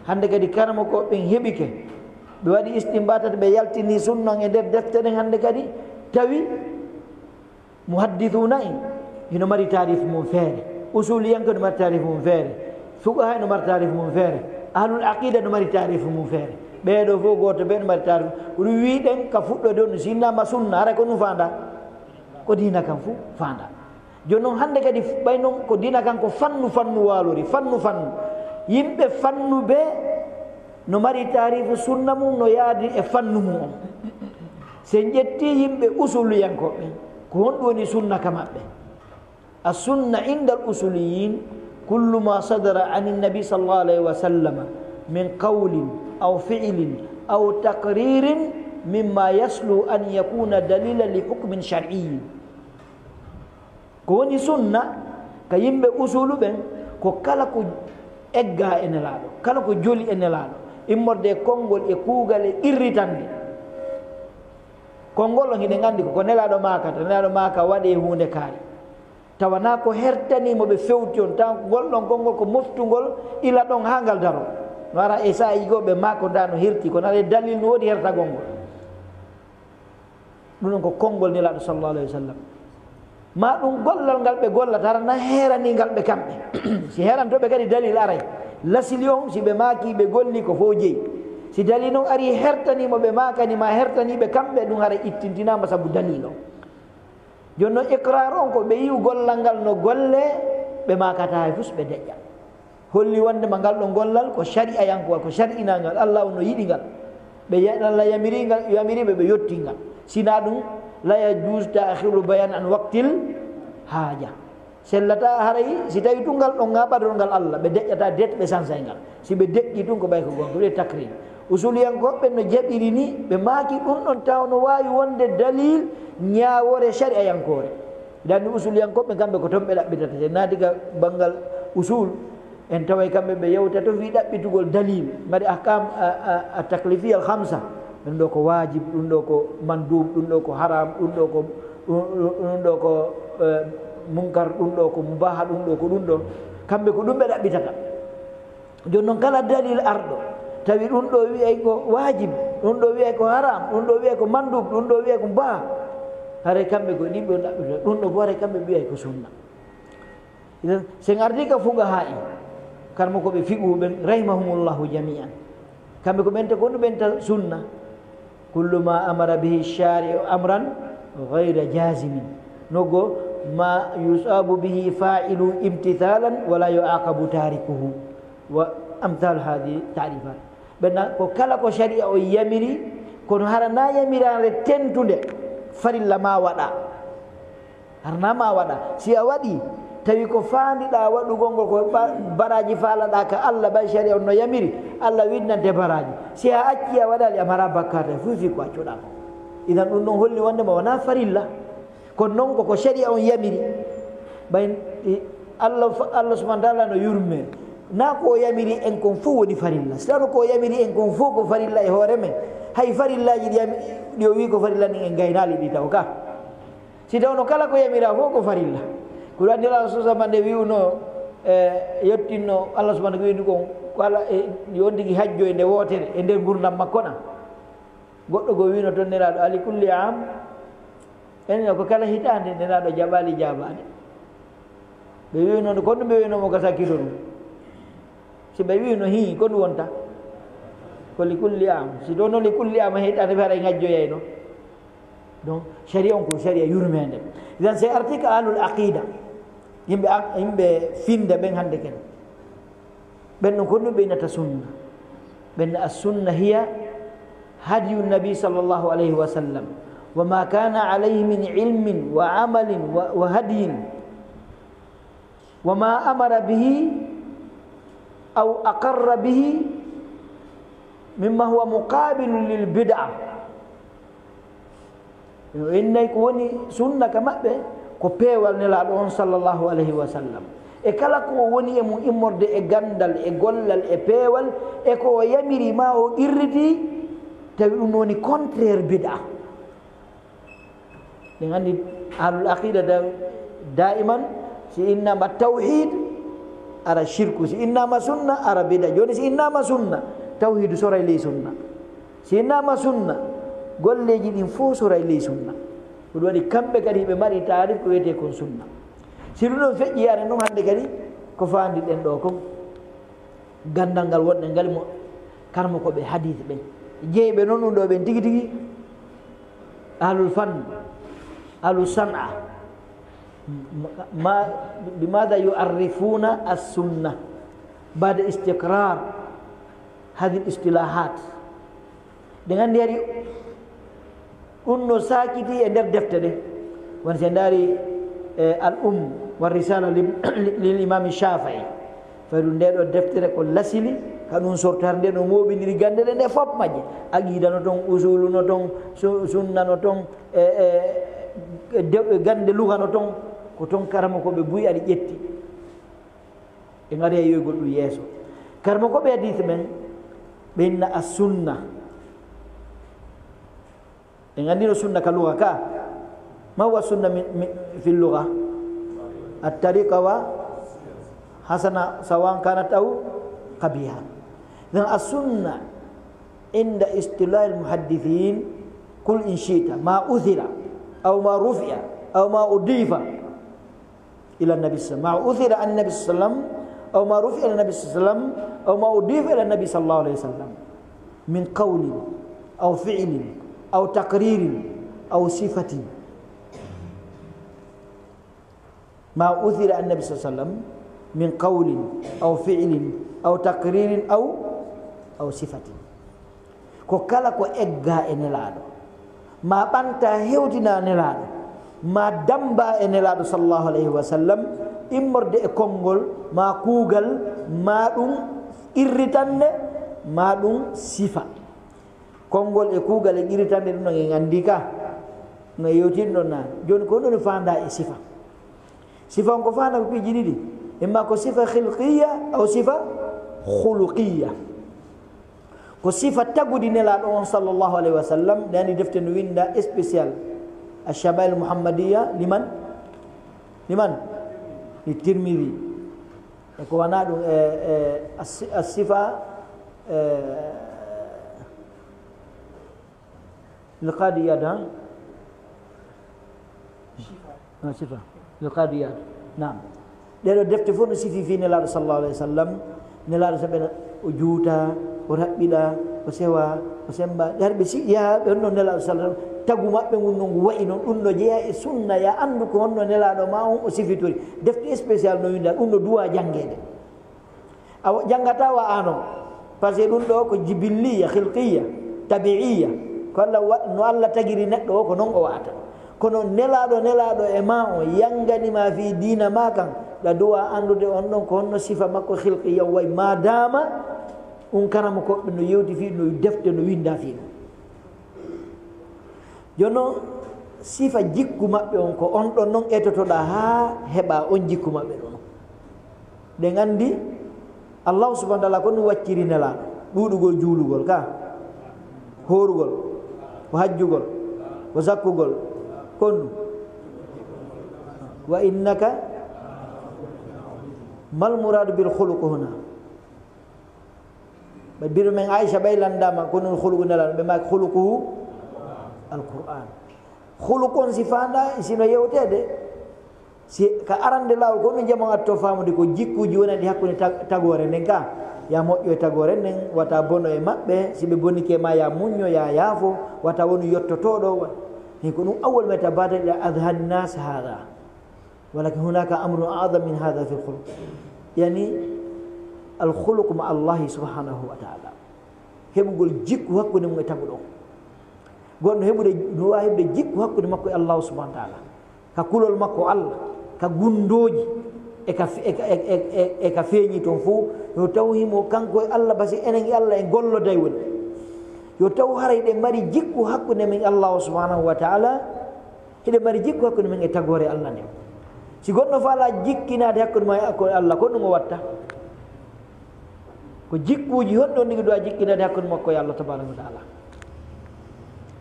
Hannde kadi karamoko ɓen heɓike. Ɓe waɗi istinbatat, ɓe yaltini sunna on e nder defte ɗen hannde kadi. Tawi muhaddisuna en hino mari taarif mum feere. Usuliyanke no mari taarif mum feere. Fuqaha no mari taarif mum feere. Ahlul aqida no mari taarif mum feere. Ɓee ɗo fof gooto ɓe no mari taarif. Ko ɗum wiɗen ka fuɗɗode on, si innama sunna, hara ko ɗum faanda? Ko diina kan fof faanda. Jooni noon hannde kadi ɓay noon ko diina kan ko fannu fannu waalori, fannu fannu. Yimɓe fannu ɓe no mari taarifu sunna mum no yaadi e fannu mum on. Si en ƴetti yimɓe usuluyankooɓe, ko honɗum woni sunna ka maɓɓe? As-sunna inda al-usuliyin kullu ma sadara an an-nabi sallallahu alayhi wa sallam min qawlin aw fi'lin aw taqririn mimma yaslu an yakuna dalilan li hukmin shar'iyyin. Ko woni sunna ka yimɓe usulu ɓen, ko kala ko egga e Nelaaɗo, kala ko joli e Nelaaɗo, immorde e konngol e kuugal e qirritannde. Konngol on hiɗen anndi ko, ko Nelaaɗo maakata, Nelaaɗo maaka waɗee huunde kaari. Tawa na ko hertanii mo ɓe fewti on, tawa ngol ɗon konngol ko moftungol ila ɗon haa ngal daro. No ara e saa'i goo ɓe maakonda no herti, kono ara e dalil no woodi hertagol ngol. Ɗum ɗon ko konngol Nelaaɗo sallallahu alayhi wa sallam. Ma ɗum gollal ngal ɓe gollata, hara na heeranii ngal ɓe kamɓe. Si heeranto ɓe kadi dalil aray. Lasili on, si ɓe maaki ɓe golli ko fof jeyi. Si dalil on ari hertanii mo ɓe maakani ma hertanii ɓe kamɓe, ɗum hara ittintinaama sabu dalil on. Jooni noon iqraar on ko ɓe yi'u gollal ngal no golle, ɓe maakata hay fus ɓe deƴƴa. Holli wonde ma ngal ɗon gollal ko shari'ayankowal, ko shari'inangal, Allah on no yiɗi ngal. Ɓe ya-, Allah yamiri ngal, yamiri ɓe, ɓe yotti ngal. Sina ɗum, la yajuz ta'khirul bayan an waqtil haja. Sellata haray si tawi tun ngal ɗon ŋaaɓadol ngal Allah, ɓe deƴƴata det ɓe sansay ngal. Si ɓe deƴƴi tun ko ɓay ko gonga, ko wi'ee takrir. Usuliyankooɓe no jaɓiri ni, ɓe maaki ɗun ɗon tawa no waawi wonde dalil ñaawoore shari'ayankoore. Idan ni usuliyankooɓe kamɓe ko ton ɓe ɗaɓɓitata. Si en naati ka banngal usul, en taway kamɓe ɓe yewta ton fii ɗaɓɓitugol dalil. Mari ahkam a, a, a taklifiya al khamsa. Ɗun ɗoo ko waajib, ɗun ɗoo ko mandub, ɗun ɗoo ko haram, ɗun ɗoo ko, ɗun, ɗun, ɗun ɗoo ko, eh, munkar, ɗun ɗoo ko mubaha, ɗun ɗoo ko ɗun ɗoo. Kamɓe ko ɗun ɓe ɗaɓɓitata. Jooni non kala dalil arɗo, tawi ɗun ɗoo wi'ay ko waajib, ɗun ɗoo wi'ay ko haram, ɗun ɗoo wi'ay ko mandub, ɗun ɗoo wi'ay ko mubaha. Haray kamɓe ko ɗin ɓe ɗaɓɓitata. Ɗun ɗoo fow haray kamɓe wi'ay ko sunna. Idan, si en artii ka fuqahaa en, karamokooɓe fiqhu ɓen, rahimahumullahu jami'an. Kamɓe ko ɓen ta, ko honɗun ɓen ta sunna? Kullu ma amara bihi shari'u amran ghayra jazimin. No goo, ma yusabu bihi fa'ilu imtithalan wala yu'aqabu tarikuhu. Wa amthal hadhihi ta'rifat. Ɓen na, ko kala ko shari'a on yamiri, kono hara na yamiraare tentunde, farilla ma waɗa. Hara na ma waɗa. Si a waɗii, tawi ko faandiɗaa waɗugol ngol ko ba-, baraaji faalaɗaa ka Allah, ɓay shari'a on no yamiri, Allah winnante baraaji. Si a accii a waɗaali, a maraa bakkaatu e fuu fii ko accuɗaa kon. Idan ɗun ɗon holli wonndema wanaa farilla. Kono non ko ko shari'a on yamiri. Ɓay, i, Allah fa-, Allah subhanahu wa ta'ala no yurmee. Na ko o yamiri en kon fow woni farilla. Si tawno ko o yamiri en kon fow ko farilla e hoore men, hay farillaaji ɗi yami-, ɗi o wi'i ko farilla ɗin en gaynaali ɗi taw ka. Si tawno kala ko yamiraa fow ko farilla. Ko ɗun anndi Rasul sallallahu alaihi wasallam nde wi'unoo, e, yottinno Allah subhanahu wa ta'ala ko wi'unoo kon, ko Allah, e, yo on tigi hajjo e nde wootere, e nder ngurndan makko ɗan. Goɗɗo goo wi'unoo ton Nelaaɗo, "Ali kulli am?" Enen ko kala hitaande, Nelaaɗo jaɓaali jaabaade. Ɓe wi'unoo, ko honɗun ɓe wi'unoo mo ka sakkito ɗun? Si ɓe wi'unoo, "Hii, ko ɗun wonta?" Ko li kulli am. Si ɗun no li kulli am hitaande, ɓe haray ngajjoyayno. Donc, shari'a on ko shari'a yurmeende. Idan, si en artii ka ahlul aqida, yimɓe ak-, yimɓe finnde ɓen hannde ken. Ɓen ɗon ko honɗun ɓe innata sunna? Ɓen, as-sunna hiya hadyu nabi sallallahu alayhi wa sallam, wa ma kana alayhi min ilmin wa amalin wa, wa hadyin, wa ma amara bihi aw aqarra bihi mimma huwa muqabilun lil bid'a. No innay ko woni sunna ka maɓɓe, ko peewal Nelaaɗo on sallallahu alayhi wa sallam. E kala ko woni e mun immorde e ganndal, e gollal, e peewal, e ko o yamiri maa o qirriti, tawi ɗun no woni contraire bid'a. Ɗen anndi ahlul aqida da-, daiman, si innama tawhid, ara shirku, si innama sunna, ara bid'a. Jooni si innama sunna, tawhidu soray ley sunna. Si innama sunna, golleeji ɗin fow soray ley sunna. Ko ɗun waɗi kamɓe kadi hiɓe mari taarif ko wi'etee kon sunna. Si ɗun ɗon feƴƴi, aɗa ɗun hannde kadi ko faandiɗen ɗoo kon. Ganndal ngal wonɗen ngal mo karamokooɓe hadiis ɓen. Jeyɓe non ɗun ɗoo ɓen tigi tigi, ahlul fann, ahlus san'a. Ma, bimada yu'arrifuna as-sunna ba'da istiqrar hadhihi al-istilahat. Ɗen anndi hari ɗun no saakiti e nder defte ɗen. Wano si en ndaari, eh, Al-Umm wa Risala li, li, lil Imami Shafi'i. Fay ɗun ndee ɗoo deftere ko lasili, ka ɗun sortoyta, nde no mooɓindiri gannde ɗen ɗe fow majje. Aqida no ton, usulu no ton, su-, sunna no ton, e, e, e de-, gannde lugha no ton, ko ton karamokooɓe buy ari ƴetti. Ɓe ngari e yoygol ɗun yeeso. Karamokooɓe hadiis ɓen, ɓe inna as-sunna. En anndino sunna ka lugha ka. Ma huwa sunna min, min, fi lugha? At-tariqa wa hasana, sawan kanat aw qabiha. Idan as-sunna inda istilah al-muhaddithin, qul in shi'ta, ma uthira, aw ma rufi'a, aw ma udifa ila nabi sallam, ma uthira an nabi sallam, aw ma rufi'a ila nabi sallam, aw ma udifa ila nabi sallallahu alaihi wasallam, min qawlin, aw fi'lin, aw taqririn, aw sifatin. Ma uthira an nabi sallallahu alaihi wasallam, min qawlin, aw fi'lin, aw taqririn, aw, aw sifatin. Ko kala ko eggaa e Nelaaɗo, maa ɓantaa hewtinaa Nelaaɗo, maa dammbaa e Nelaaɗo sallallahu alayhi wa sallam, immorde e konngol, ma kuugal, ma ɗum qirritannde, ma ɗum sifa. Konngol e kuugal e qirritannde, ɗum ɗon en anndi ka. No yewtin ɗon na. Jooni ko honɗun faandaa e sifa? Sifa on ko faandaa ko piiji ɗiɗi. Imma ko sifa khilqiyya, aw sifa khuluqiyya. Ko sifa tagudi Nelaaɗo on, sallallahu alayhi wa sallam, nde anndi defte no winnda spécial. Ash-Shama'il Muhammadiyya, liman? Liman? Li Tirmidhi. E ko wanaa ɗum, e, e, as-, as-sifa, e, lil Qadi Iyad, ha? Ah, sifa. Lil Qadi Iyad. Naam. Ɗee ɗoo defte fof no sifi fii Nelaaɗo, sallallahu alayhi wa sallam. Nelaaɗo sa ɓena o juuta, o raɓɓiɗa, o sewa, o semmba. Har ɓe si-, yaha ɓe honno Nelaaɗo, sallallahu alayhi wa sallam. Tagu maɓɓe ngun non ngu wayi non. Ɗum no jeyaa e sunna, ya anndu ko honno Nelaaɗo ma on o sifitori. Defte spécial no winnda, ɗum no duwaa janngeede. A wa-, janngataa wa'ano, parce que ɗum ɗoo ko jibilliya, khilqiya, tabi'iya. Ko Allah wa-, no Allah tagiri neɗɗo o, ko non o wa'ata. Kono Nelaaɗo, Nelaaɗo e ma on, yanngani ma fii diina ma kan, ɗa duwaa anndude on ɗon ko honno sifa makko khilqiya on wayi, ma daama un karamokooɓe no yewti fii, no defte no winnda fii ɗum. Jooni non, sifa jikku maɓɓe on, ko on ɗon non etotoɗaa haa heɓaa on jikku maɓɓe ɗon. Ɗen anndi, Allahu subhanahu wa ta'ala ko ɗum wacciri Nelaaɗo, ɗuuɗugol juulugol ka, hoorugol, ko hajjugol, ko zakkugol, ko honɗum? Wa innaka, mal muradu bil khuluq huna? Ɓe biro men Aisha ɓay lanndaama ko honɗum khuluqu Nelaaɗo, ɓe maaki khuluquhu al-Qur'an. Khuluq on si faandaa, si no yewteede, si ka arande laawol, ko honɗum jamaa on atto faamude ko jikkuuji wonani hakkunde tag-, tagoore nden ka. Ya moƴƴo e tagoore nden, wata bono e maɓɓe, si ɓe bonike ma ya muñño, ya yaafo, wata wonu yottotooɗo. Wa-, hin ko ɗum awwal ma yatabadaru ila adhani nas hada. Walakin hunaka amrun a'zam min hadha fil khuluq. Yani, al khuluq ma Allahi subhanahu wa ta'ala. Heɓugol jikku hakkunde mum e taguɗo on. Goɗɗo heɓude, no waawi heɓude jikku hakkunde makko e Allahu subhanahu wa ta'ala. Ka kulol makko Allah, ka gunndooji, e ka fe-, e ka, e, e, e, e ka feeñi ton fof, yo taw himo kanko e Allah, basi enen e Allah en golloday woni. Yo taw haray ɗe mari jikku hakkunde men e Allahu subhanahu wa ta'ala, hiɗe mari jikku hakkunde men e tagoore Allah nden. Si goɗɗo faalaa jikkinaade hakkunde ma e hakkunde Allah, ko ɗum o watta? Ko jikkuuji honɗon ɗi ɗo a jikkinaade hakkunde makko e Allah tabaraka wa ta'ala?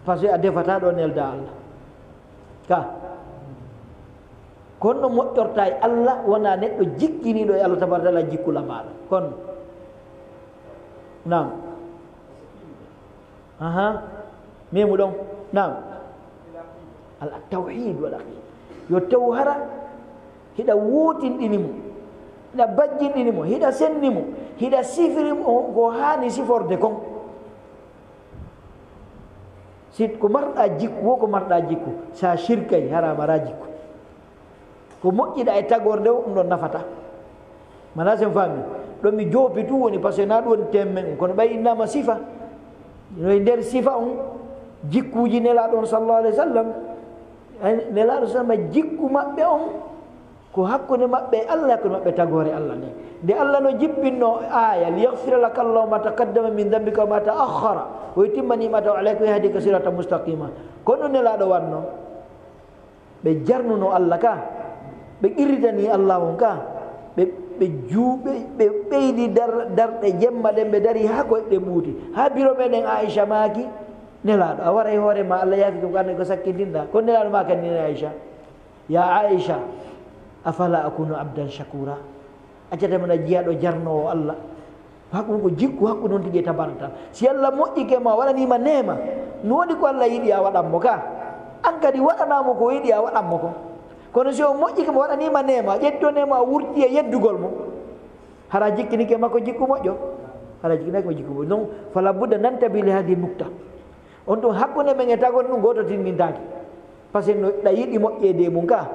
Parce que a defataa ɗo nelda Allah. Ka. Kono moƴƴortaa e Allah wonaa neɗɗo jikkiniiɗo e Allah tabaraka wa ta'ala jikku labaaɗo. Kono. Naam. Aha. Memu ɗon. Naam. Al tawhid wal aqid. Yo taw hara hiɗa wootinɗini mo. Hiɗa bajjinɗini mo. Hiɗa senni mo. Hiɗa sifiri mo ko haani siforde kon. Si ko marɗaa jikku, wo ko marɗaa jikku. Sa shirkay, hara maraa jikku. Ko moƴƴiɗaa e tagoore nde, ɗum ɗon nafata. Mana sen faami. Ɗo mi joopi tun woni, parce que na ɗum woni temme on. Kono ɓay innaama sifa. No e nder sifa on, jikkuuji Nelaaɗo on sallallahu alayhi wa sallam. Ay, Nelaaɗo sallam, jikku maɓɓe on, ko hakkunde maɓɓe e Allah, hakkunde maɓɓe e tagoore Allah nde. Nde Allah no jippinno aaya, "Liyaghfira laka Allahu ma taqaddama min dhanbika wa ma ta'akhkhara, wa yutimma ni'matahu alayka wa yahdika siratan mustaqima." Kono Nelaaɗo wanno, ɓe jarnuno Allah ka, ɓe qirritani Allah on ka, ɓe, ɓe juu-, ɓe, ɓe ɓeydi dar-, darɗe jemma ɗen, ɓe dari haa koyɗe ɓuuti. Haa biro meɗen Aisha maaki, Nelaaɗo, a waray hoore ma, Allah yaafi ko, ko annda ko sakkitinɗaa. Kono Nelaaɗo maakani Aisha, "Ya Aisha, afala akunu abdan shakura?" Accata mi wona jiyaaɗo jarnoowo Allah. Hakkunde ko jikku hakkunde on tigi e tabarata. Si Allah moƴƴike ma, waɗanii ma neema, no woodi ko Allah yiɗi a waɗan mo ka. An kadi waɗanaa mo ko o yiɗi a waɗan mo ko. Kono si o moƴƴike ma, waɗanii ma neema, ƴetti o neema, a wurti e yeddugol mo. Hara jikkinike makko jikku moƴƴo. Hara jikkinike makko jikku moƴƴo. Donc, fala budda nantabi li hadi nukta. On tun hakkunde men e tagoore ɗum gooto tinndintaake. Parce que no ɗa yiɗi moƴƴeede e mum ka.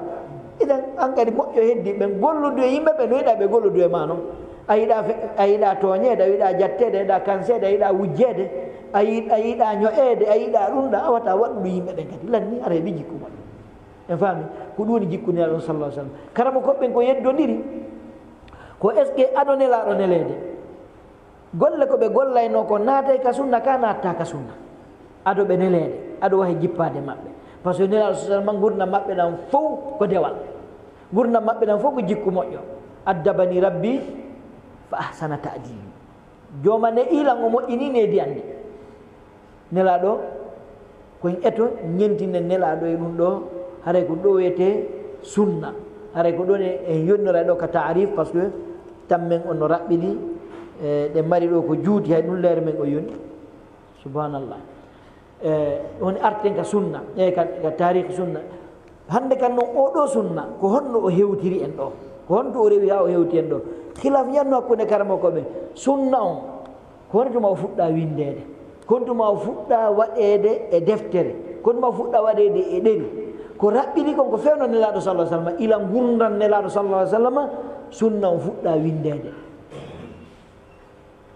Idan, an kadi moƴƴo heddi ɓen golludu e yimɓe ɓe no yiɗaa ɓe golludu e maa non. A yiɗaa fe-, a yiɗaa tooñeede, a yiɗaa jatteede, a yiɗaa kanseede, a yiɗaa wujjeede, a yi-, a yiɗaa ño'eede, a yiɗaa ɗum ɗa, a wata waɗude yimɓe ɓen kadi. Lanni, ara heɓi jikku moƴƴo. En faami? Ko ɗum woni jikku Nelaaɗo sallallahu alaihi wasallam. Karamo ko ɓen ko yeddondiri. Ko est-ce que ado Nelaaɗo neleede? Golle ko ɓe gollayno ko naatay ka sunna, ka naatta ka sunna. Ado ɓe neleede, ado wahe jippaade maɓɓe. Parce que Nelaaɗo sallallahu alaihi wasallam ngurdam maɓɓe ɗam fow ko dewal. Ngurdam maɓɓe ɗam fow ko jikku moƴƴo. Addabani Rabbi fa ahsana ta'dibi. Jooma ne ilan o moƴƴini needi anndi. Nelaaɗo, ko en eto ñentinen Nelaaɗo e ɗum ɗo, haray ko ɗo wiyetee sunna. Haray ko ɗon e, en yonnora ɗo ka taarif, parce que tammen on no raɓɓiɗi, e, ɗe mari ɗo ko juuti, hay ɗum leere men o yoni. Subhanallah. E, woni arten ka sunna, e, ka, ka taarikh sunna. Hannde kan noon, oo ɗoo sunna, ko honno o hewtiri en ɗoo? Ko honto o rewi haa o hewti en ɗoo? Khilaf ñanno hakkunde karamokooɓe. Sunna on, ko honto tuma o fuɗɗa winndeede? Ko honto tuma o fuɗɗa waɗeede e deftere? Ko honto tuma o fuɗɗa waɗeede e ɗeri? Ko raɓɓiɗi kon ko fewndo Nelaaɗo sallallahu alaihi wasallam, ila ngurndan Nelaaɗo sallallahu alaihi wasallam, sunna on fuɗɗa winndeede.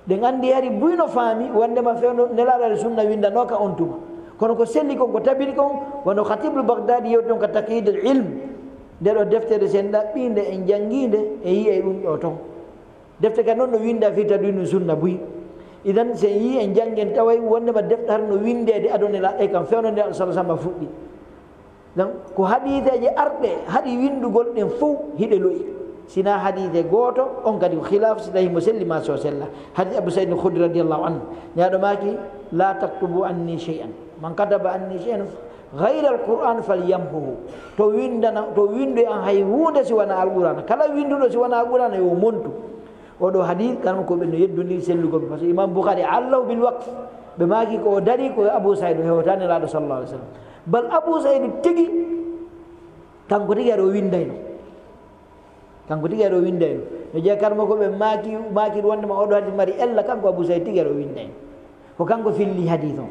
Ɗen anndi hari buy no faami wonndema fewndo Nelaaɗo e sunna winndanooka on tuma. Kono ko selli kon, ko tabiri kon, wano Khatibul Baghdadi yewti on ka Taqyid al Ilm. Nde ɗoo deftere, sen ɗaɓɓii nde, en janngii nde, en yi'ay ɗum ɗoo ton. Defte kan noon no winnda fii tadwinu sunna buy. Idan, sen yi'ii, en janngen, taway wonndema defte har no winndeede ado Nelaaɗo e kan fewndo Nelaaɗo sallallahu alaihi wasallam fuɗɗi. Donc, ko hadiiseeje arɗe haɗi winndugol ɗen fow hiɗe lo'i. Sina hadiise gooto, on kadi ko khilaf, si tawi mo selli ma so sella. Hadiis Abu Sa'id al-Khudri radiyallahu anhu. Nelaaɗo maaki, "La taktubu anni shay'an. Man kataba anni shay'an ghayra al-Qur'an falyamhuhu." To winndana, to winndu e an hay huunde si wona Alqur'aana. Kala winnduɗo si wona Alqur'aana, yo montu. Oo ɗoo hadiis, karamokooɓe no yeddondiri sellugol, parce que Imam Bukhari allahu bil waqf. Ɓe maaki ko o dari ko Abu Sa'id, o hewtaani Nelaaɗo sallallahu alaihi wasallam. Bal Abu Sa'id tigi, kanko tigi aɗo winndayno. Kanko tigi aɗo winndayno. No jeya karamokooɓe maaki, maaki wonndema oo ɗoo hadiis mari ella, kanko Abu Sa'id tigi aɗo winndayno. Ko kanko filli hadiis on.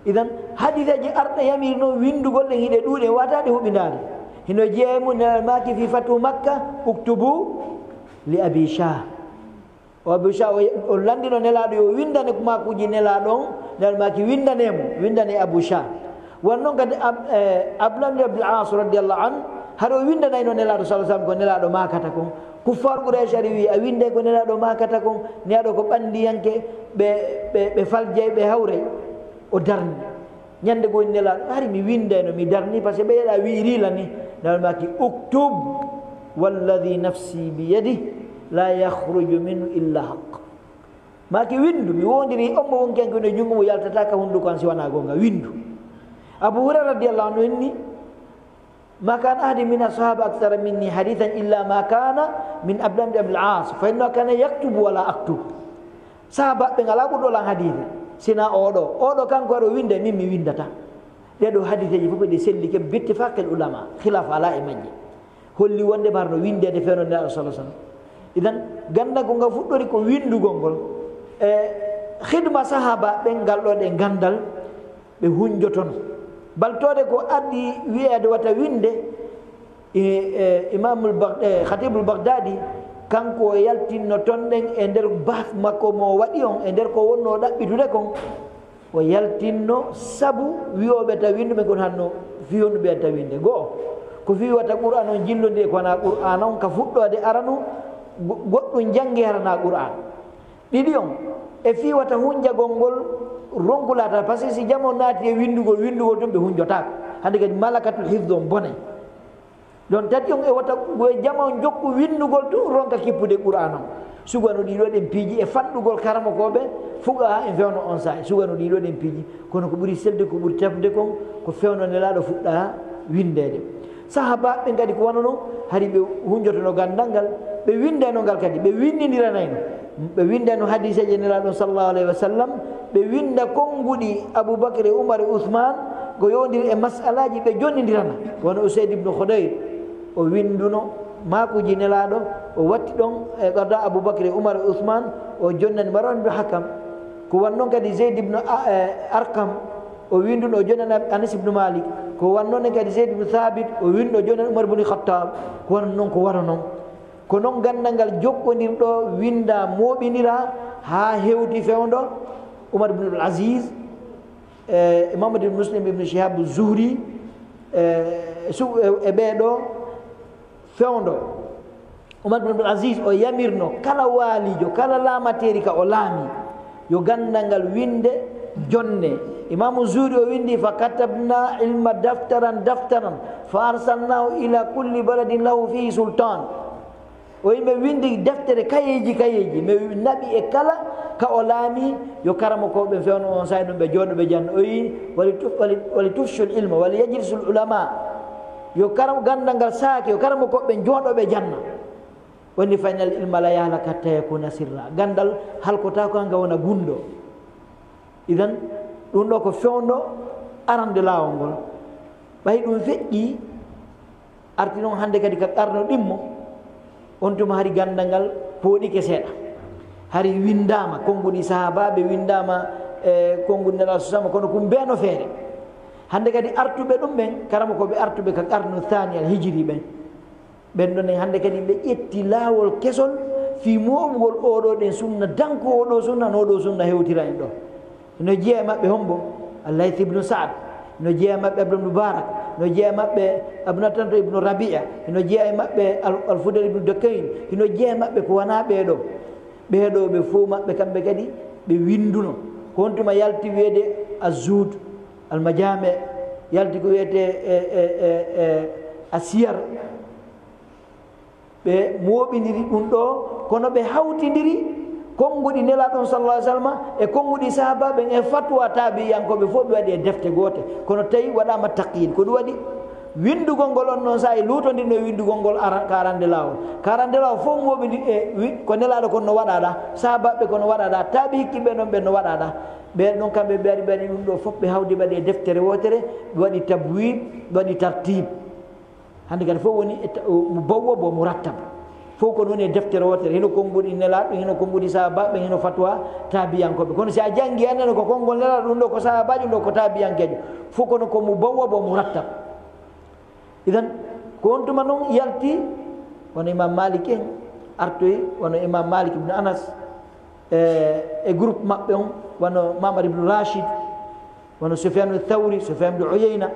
Idan, hadiiseeje arɗe yamiri noon winndugol ɗen hiɗe ɗuuɗi, wata ɗe huɓindaade. Hino jeyaa e mum, Nelaaɗo maaki fii Fathu Makka, "Uktubu li Abi Shah." O Abu Shah, o, o lanndino Nelaaɗo yo winndane ko maakuuji Nelaaɗo on, Nelaaɗo maaki winndane mo, winndane Abu Shah. Won noon kadi Ab-, eh, Abdullah ibn Abdul As radiyallahu anhu, haɗo winndanayno Nelaaɗo sallallahu alaihi wasallam ko Nelaaɗo maakata kon. Kuffar Quraysh ari wi, "A winnday ko Nelaaɗo maakata kon, Nelaaɗo ko ɓanndiyanke, ɓe, ɓe, ɓe faljay, ɓe hawray." O darni. Ñande goo Nelaaɗo, "Hari mi winndayno, mi darni, parce que ɓe yeɗa wi'iri lan ni." Nelaaɗo maaki, "Uktub, walladhi nafsi biyadihi, la yakhruju minhu illa haqq." Maaki, "Winndu, mi woondiri on mo wonki an ko e junngo mo, yaltata ka hunnduko an si wanaa goonga, winndu." Abu Hurayra radiyallahu anhu inni, "Ma kana ahadun min as-sahaba akthara minni hadithan illa ma kana min Abdullah ibn Abdul As, fa innahu kana yaktubu wa la aktub." Sahabaaɓe ngalaa ɓurɗo lan hadiise, sina oo ɗoo. Oo ɗoo kanko aɗo winnda, min mi winndataa. Ɗee ɗoo hadiiseeji fof ɗi sellike bittifaqil ulama, khilaf alaa e majje. Holli wonde mar no winndeede fewndo Nelaaɗo sallallahu alaihi wasallam. Idan, ganndal ko ngal fuɗɗori ko winndugol ngol. E khidma sahaaba ɓen ngal ɗoo ɗe ganndal, ɓe hunjotono. Baltoode ko addi wi'eede wata winnde, e, e, Imamul Bagh-, e, Khatibul Baghdadi, kanko o yaltinno ton ɗen e nder bahth makko mo o waɗi on, e nder ko wonno o ɗaɓɓitude kon, o yaltinno sabu wi'ooɓe ta winndu ɓen kono hanno fii honɗum ɓe ta winnde. Go'o, ko fii wata Qur'aan on jillondire ko wonaa Qur'aan on ka fuɗɗoode aranu, go-, goɗɗum janngi haranaa Qur'aan. Ɗiɗi on, e fii wata hunjagol ngol ronku laatal, parce que si jamo naati e winndugol, winndugol tun ɓe hunjotaako. Hannde kadi malakatul hifd on bonay. Ɗon tati on e wata jamo jokku winndugol tun ronka kippude Qur'aan on. Sugano ɗiɗo ɗen piiji e fanɗugol karamokooɓe fuqaha en fewndo on saa'i. Sugano ɗiɗo ɗen piiji, kono ko ɓuri selde, ko ɓuri tefde kon, ko fewndo Nelaaɗo fuɗɗa winndeede. Sahaabaaɓe ɓen kadi ko wano non, hari ɓe hunjotono ganndal ngal, ɓe winndayno ngal kadi, ɓe winndindiranayno. Ɓe winndayno hadiiseeje Nelaaɗo sallallahu alaihi wasallam, ɓe winnda konnguɗi Abu Bakr e Umar e Usmaan, ko yowndiri e masalaaji ɓe jonnindirana. Wano Usayd ibn Khudayr, o winnduno maakuuji Nelaaɗo, o watti ɗon e qada Abu Bakr e Umar e Usmaan, o jonnani Marwan ibn Hakam. Ko wano non kadi Zayd ibn A-, e, Arqam, o winnduno, o jonnani Anas ibn Malik. Ko wano non kadi Zayd ibn Thabit, o winnduno, o jonnani Umar ibn Khattab. Ko wano non, ko wano non. Ko non ganndal ngal jokkondirɗo, winnda, mooɓindira, haa hewti fewndo Umar ibn Abdul Aziz, e, Muhammad ibn Muslim ibn Shihab Zuhri, e su- e- e ɓee ɗoo fewndo. Umar bin Abdul Aziz o yamirno kala waaliijo, kala laamateeri ka o laami, yo ganndal ngal winnde jonne. Imaamu Zuhri o winndi: "Fa katabna ilma daftaran daftaran, fa arsalnahu ila kulli baladin lahu fihi sultan." O yimɓe winndi deftere, kayeeji kayeeji, mi naɓi e kala ka o laami, yo karamokooɓe fewndo on saa'i ɗum ɓe jooɗo ɓe janna. O yi: "Wali tuf- wali- wali tufshul ilma wali yajlisul ulama." Yo karam ganndal ngal saake, yo karamokooɓe jooɗo ɓe janna. Woni: "Fa innal ilma la yahlak hatta yakuna sirra." Ganndal halkotaako haa nga wona gunndo. Idan, ɗum ɗo ko fewndo arande laawol ngol. Ɓay ɗum feƴƴi, arti noon hannde kadi ka qarnu ɗimmo, on tuma hari ganndal ngal pooɗike seeɗa. Hari winndaama, konnguɗi sahaabaaɓe winndaama, e konnguɗi Nelaaɗo sama, kono kum beeno feere. Hannde kadi artuɓe ɗum ɓen, karamokooɓe artuɓe ka qarnu thani al hijri ɓen, ɓen ɗon en hannde kadi ɓe ƴetti laawol kesol fii mooɓugol oo ɗoo ɗen sunna, danko oo ɗoo sunna, no oo ɗoo sunna hewtira en ɗoo. Hino jeyaa e maɓɓe hombo? Al-Layth ibnu Sa'd. Hino jeyaa e maɓɓe Abdul Mubarak. Hino jeyaa e maɓɓe Abdul Tanto ibnu Rabi'a. Hino jeyaa e maɓɓe Al- Al-Fudayl ibnu Dukayn. Hino jeyaa e maɓɓe ko wanaa ɓee ɗoo. Ɓee ɗoo ɓe fow maɓɓe kamɓe kadi ɓe winnduno. Ko on tuma yalti wiyeede Az-Zuhd, Al-Majami', yalti ko wiyetee e, e, e, e, As-Siyar. Ɓe mooɓindiri ɗum ɗoo, kono ɓe hawtindiri konnguɗi Nelaaɗo on sallallahu alaihi wasallam e konnguɗi sahaabaaɓe ɓen e fatwa taabi'iyankooɓe fof ɓe waɗi e defte goote, kono tawi waɗaama taqyid. Ko ɗum waɗi winndugol ngol on noon saa'i luutondirno e winndugol ngol ara-, ka arande laawol. Ka arande laawol fof mooɓindi e wi-, ko Nelaaɗo kon no waɗaɗa, sahaabaaɓe ko no waɗaɗa, taabi'i hikkiɓe noon ɓe no waɗaɗa. Ɓeen noon kamɓe ɓe ari ɓe waɗi ɗum ɗoo fof ɓe hawdi ɓe waɗi e deftere wootere, ɓe waɗi tabwib, ɓe waɗi tartib. Hannde kadi fof woni e ta-, o, mubawwab wa murattab. Fof ko woni e deftere wootere, hino konnguɗi Nelaaɗo, hino konnguɗi sahaabaaɓe, hino fatwa taabiyankooɓe. Kono si a janngi, a nani ko konngol Nelaaɗo, ɗum ɗoo ko sahaabaajo, ɗum ɗoo ko taabiyankeejo. Fof kono ko mubawwab wa murattab. Idan, ko on tuma noon yalti, wano Imam Malik en, artoyi, wano Imam Malik ibn Anas, e, e groupe maɓɓe on, wano Ma'mar ibn Rashid, wano Sufyanu Thawri, Sufyan ibn Uyayna.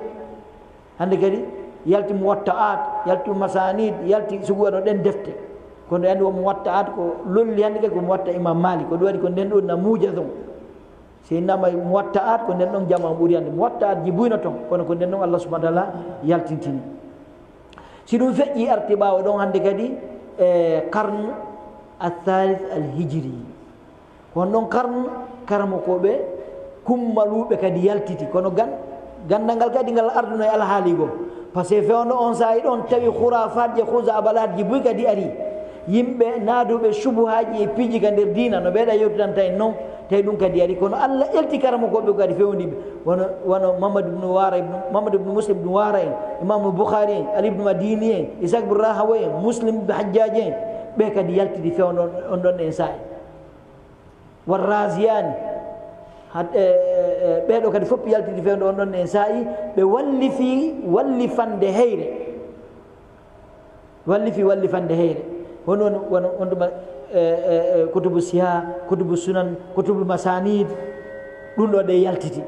Hannde kadi yalti Muwatta'at, yalti Masanid, yalti sugu waɗo ɗen defte. Kono anndi won Muwatta'at ko lolli hannde kadi ko Muwatta Imam Malik. Ko ɗum waɗi ko nden ɗon namuuja ton. Si innama Muwatta'at ko nden ɗon jama on ɓuri hannde. Muwatta'at ji buyno ton, kono ko nden ɗon Allah subhanahu wa ta'ala yaltintini. Si ɗum feƴƴi arti ɓaawo ɗon hannde kadi e qarnu al-thalith al-hijri. Ko honɗon karnu karamokooɓe kummaluuɓe kadi yaltiti, kono gan-, ganndal ngal kadi ngal arduno e alhaali goo. Par ce que fewndo on saa'i ɗon tawi khuraafaatji e khuza'balaatji buy kadi ari. Yimɓe naaduɓe shubuhaaji e piiji ka nder diina, no mbeɗa yewtidanta en non, tawi ɗum kadi ari. Kono Allah elti karamokooɓe kadi fewndiiɓe, wano, wano Muhammad ibn Wara ibn, Muhammad ibn Muslim ibn Wara en, Imam Bukhari en, Ali ibn Madini en, Ishaq ibn Rahawayh en, Muslim ibn Hajjaj en, ɓe kadi yaltiti fewndo on, on ɗon en saa'i. War Raziyani, had-, e, e, e, ɓeeɗo kadi fof yaltiti fewndo on ɗon en saa'i, ɓe wallifi wallifande heyre. Wallifi wallifande heyre. Hono woni, wano on tuma, e, e, e, kutubu siha, kutubu sunan, kutubu masanid, ɗum ɗo ɗe yaltiti.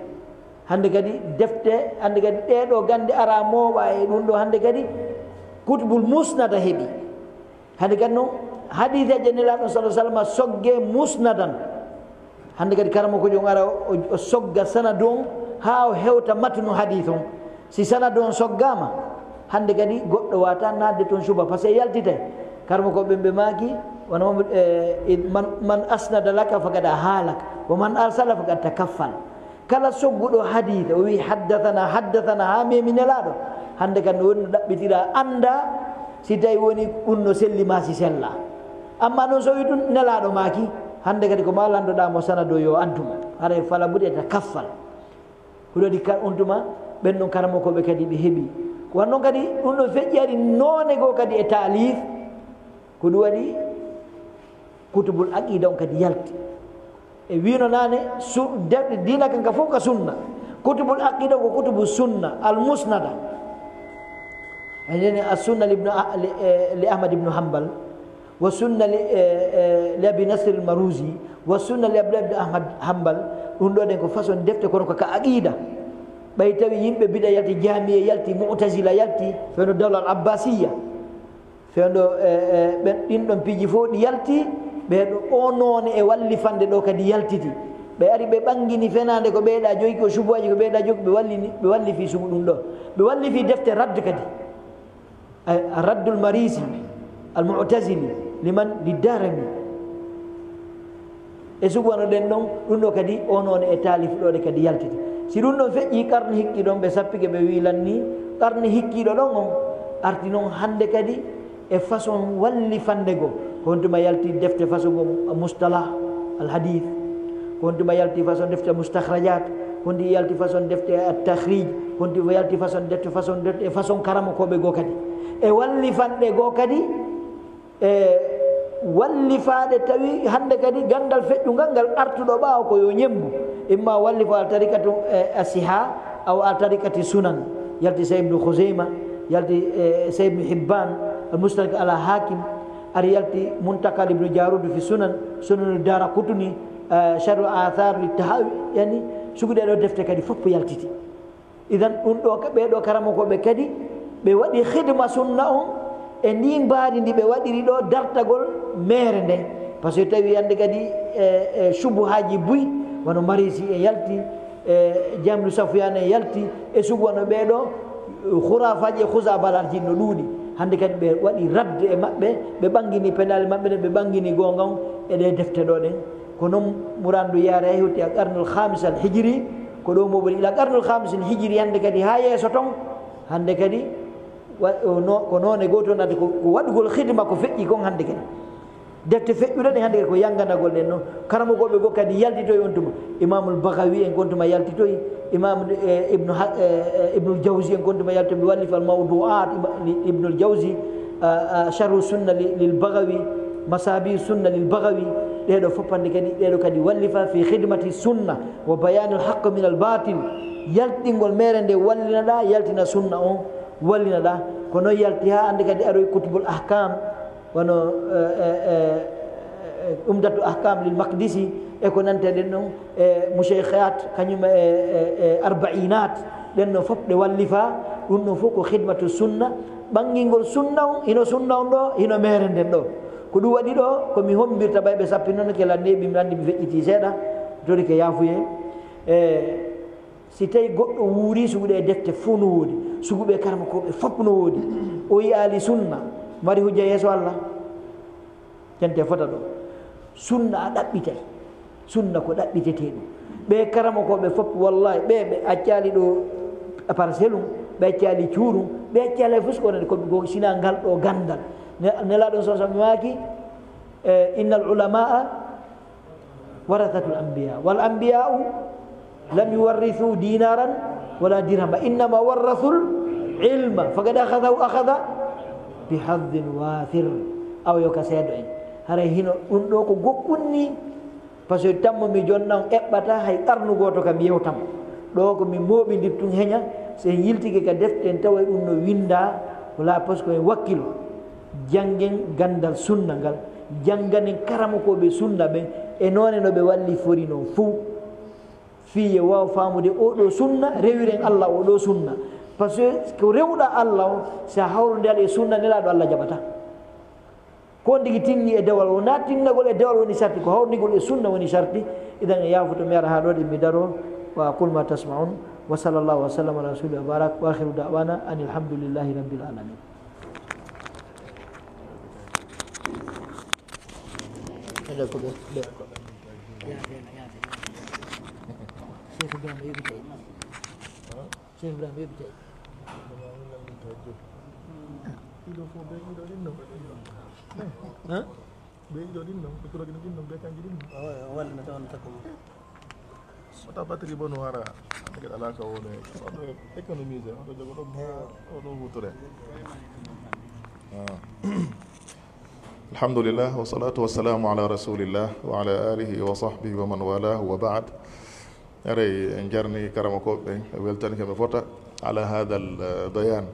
Hannde kadi defte, hannde kadi ɗee ɗo gannde ara mooɓa e ɗum ɗo hannde kadi kutubul musnada heɓi. Hannde kadi noon, hadiiseeje Nelaaɗo sallallahu alaihi wasallam sogge musnadan. Hannde kadi karamokoojo on ara o, o sogga sanadu on haa o hewta matnu hadiis on. Si sanadu on soggaama, hannde kadi goɗɗo waata naatde toon suba, par ce que yaltitay. Karamokooɓe ɓe maaki, wano, e, man, man asnada laka faqad ahalak, wa man arsala faqad takaffal. Kala sogguɗo hadiise, o wi'i, "Haddathana, haddathana," haa memi Nelaaɗo. Hannde kam no woni no ɗaɓɓitira, annda si tawi woni ɗum no selli maa si sella. Amma noon so wi ɗum Nelaaɗo maaki, hannde kadi ko maa lanndoɗaa mo sanado yo addu mo. Haray fala buɗe ta kaffal. Ko ɗum waɗi ka-, on tuma, ɓen ɗon karamokooɓe kadi ɓe heɓi. Ko wan noon kadi, ɗum ɗo feƴƴi ari noone goo kadi e taalif. Ko ɗum waɗi kutubul aqida on kadi yalti. E wiino naane, su-, de-, diina kan ka fof ka sunna. Kutubul aqida ko kutubu sunna, al musnada. E nene as sunna li ibnu A-, li, e, li Ahmad ibnu Hanbal, wa sunna li, e, e, li Abi Nasr al Maruzi, wa sunna li Abdullah ibn Ahmad Hanbal. Ɗum ɗo ɗen ko façon defte kono ko ka aqida. Ɓay tawi yimɓe bida yalti, Jahmiya yalti, Mu'tazila yalti, fewndo dawla al Abbasiya, fewndo, e, e, ɓen, ɗin ɗon piiji fof ɗi yalti, ɓe ɗo o noone e wallifande ɗo kadi yaltiti. Ɓe ari ɓe ɓangini fenaande ko ɓeyɗa joyi, ko subuhaaji ko ɓeyɗa joyi, ɓe wallini, ɓe wallifi sugu ɗum ɗo. Ɓe wallifi defte radd kadi. Ay, Raddul Marisi, al Mu'tazili, liman? Li Darimi. E sugu wano ɗen ɗon, ɗum ɗo kadi, o noone e taalif ɗo ɗe kadi yaltiti. Si ɗum ɗon feƴƴi, qarni hikki ɗon ɓe sappike, ɓe wi'i lanni, qarni hikkiiɗo ɗon on arti non hannde kadi e façon wallifande goo. Ko on tuma yalti defte façon goo Mustalah al Hadith, ko on tuma yalti façon defte Mustakhrajat, ko on yalti façon defte At Takhrij, ko on tuma yalti façon defte, façon defte, e façon karamokooɓe goo kadi. E wallifanɗe goo kadi, e wallifaaɗe tawi hannde kadi ganndal feƴƴungal ngal artuɗo ɓaawo ko yo ñemmbu. Imma wallifo al tariqatu, e, asiha, aw al tariqati sunan. Yalti Sayyid Ibnu Khuzayma, yalti, e, Sayyid Ibnu Hibban, al Mustadrak ala Hakim, ari yalti Muntakal Ibnu Jarud fi sunan, Sunanu Dara Kutuni, e, Sharhu Athar li Tahawi, yani, sugu ɗee ɗoo defte kadi fof yaltiti. Idan ɗum ɗo, ɓee ɗoo karamokooɓe kadi, ɓe waɗi khidma sunna on e ndin mbaadi ndi ɓe waɗiri ɗo dartagol meere nde. Par ce que tawi hannde kadi, e, e, subuhaaji buy, wano Marisi e yalti, e, Jahmi Safyan e yalti, e sugu wano ɓee ɗoo, khurafaaji e khuzabalat ji no ɗuuɗi. Hannde kadi ɓe waɗi radde e maɓɓe, ɓe ɓangini penaale maɓɓe ɗen, ɓe ɓangini goonga on e ɗee defte ɗo ɗen. Ko non Muradu yaare hewti al qarnul khamis al hijri, ko ɗo mo woni ila qarnul khamis al hijri, hannde kadi haa yeeso ton, hannde kadi wa-, o no-, ko noone gooto wonande ko, ko waɗugol khidma ko feƴƴi kon hannde kadi. Defte feƴƴuɗe ɗen hannde kadi ko yannganagol ɗen non. Karamokooɓe goo kadi yaltitoyi on tuma. Imamul Baghawi en kon tuma yaltitoyi, Imam, e, Ibnu Ha-, e, e, Ibnul Jawzi en kon tuma yaltitoyi, ɓe wallifi al Mawdu'at, Ima-, li-, Ibnul Jawzi, a, a, Sharhu Sunna li-, lil Baghawi, Masabi Sunna lil Baghawi, ɗee ɗoo fof hannde kadi, ɗee ɗoo kadi wallifa fi khidmati sunna wa bayanil haqq min al batil, yaltingol meere nde wallinaɗa, yaltina sunna on wallinaɗa. Ko non yalti haa hannde kadi aroy Kutubul Ahkam, wano, e, e, e, e, Umdatu Ahkam lil Maqdisi, e ko nante ɗen non, e, Mushayikhat, kañum e, e, e, Arbainat, ɗen non fof ɗe wallifa, ɗum ɗon fof ko khidmatu sunna, ɓangingol sunna on, hino sunna on ɗo, hino meere nden ɗo. Ko ɗum waɗi ɗo, ko mi hombirta ɓay ɓe sappinano ke la neeɓi, mi anndi mi feƴƴiti seeɗa, mi torike yaafuye. E, si tawi goɗɗo wuuri, sugu ɗee defte fof no woodi, sugu ɓee karamokooɓe fof no woodi, o yi'aali sunna, mari hujja yeeso Allah? Cente fota ɗo. Sunna a ɗaɓɓitay. Sunna ko ɗaɓɓitetee ɗum. Ɓee karamokooɓe fof, wallahi, ɓee ɓe accaali ɗo Parcelles um, ɓe accaali Cuurum, ɓe accaali hay fof ko wonani ko, ko sina ngal ɗo ganndal. Ne-, Nelaaɗo on sallallahu alaihi wasallam maaki, e, innal ulamaa warathatul anbiya, wal anbiya'u lam yuwarrithu dinaran wala dirhama, innama warrathul ilma, faqad akhadhahu akhadha bi hadhin wathir. Awa yo ka seedo en. Haray hino ɗum ɗo ko goɗɗum ni. Par ce que tammo mi jonna on eɓɓata hay qarnu gooto kam yewtam. Ɗo ko mi mooɓindir tun heña, so en yiltike ka defte en tawa ɗum no winda, wala par ce que en wakkilo. Janngen ganndal sunna ngal, jannganen karamokooɓe sunna ɓen, e noone no ɓe wallifori non fow. Fii yo waaw faamude oo ɗoo sunna, rewiren Allah oo ɗoo sunna. Par ce que ko rewɗa Allah o, si a hawrondiraali e sunna Nelaaɗo, Allah jaɓata. Ko on tigi tinni e dewal o, na tinnagol e dewal woni sarti, ko hawrndigol e sunna woni sarti. Idan e yaafuto mi ara haa ɗo ɗe mi daro. Wa aqulu ma tasma'un. Wa sallallahu wa sallam ala rasulillah wa barak. Wa akhiru da'wana anil hamdulillahi rabbil alamin. Ede ko ɓe, ɓe. Yaade, yaade, yaade. Cheikh Ibrahima yeɓi tawi. Cheikh Ibrahima yeɓi tawi. Ɗiɗo fof ɓe ɗiɗo ɗin non. Hein? Ɓe ɗiɗo ɗin non, ɓe kuro ɗin non, ɓe kanji ɗin non. Oy, o wallina taw on takko mo. Wata batterie bono wara, ande kadi alaa ka woni, oɗo économisé, oɗo jogo ɗo, oɗo huutore. Ah. Alhamdulillah, wa salatu wa salamu ala rasulillah, wa ala alihi wa sahbihi wa man walah, wa ba'd. Eray, en jarni karamokooɓe ɓen, e weltani kamɓe fota, ala hadal, eh, bayan.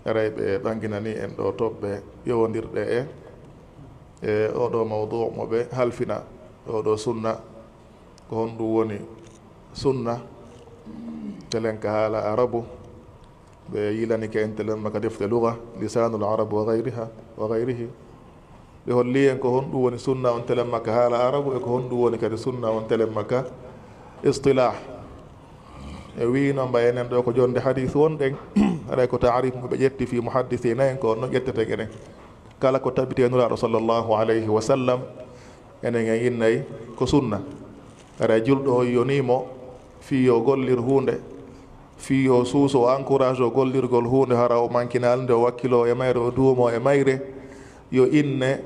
Eray, ɓe ɓanginani en ɗo toɓɓe ƴowandirɗe e, e oɗo mawdu mo ɓe halfina, oɗo sunna. Ko honɗum woni sunna? Telen ka haala arabu, ɓe yilanike en telemma ka defte luga, Lisanul Arab wa gayriha, wa gayrihi. Ɓe holli en ko honɗum woni sunna on telemma ka haala arabu, e ko honɗum woni kadi sunna on telemma ka istilah. E wii no mba enen ɗo ko jonde hadis wonɗen, haray ko taarif mo ɓe ƴetti fii muhaddisina en, ko no ƴetteten enen. Kala ko tabiti e Nulaaɗo sallallahu alayhi wa sallam, enen en innay ko sunna. Haray julɗo on yonii mo fii yo gollir huunde, fii yo suuso, o encourage o gollirgol huunde, hara o mankinaali nde, o wakkiloo e mayre, o duumoo e mayre, yo inne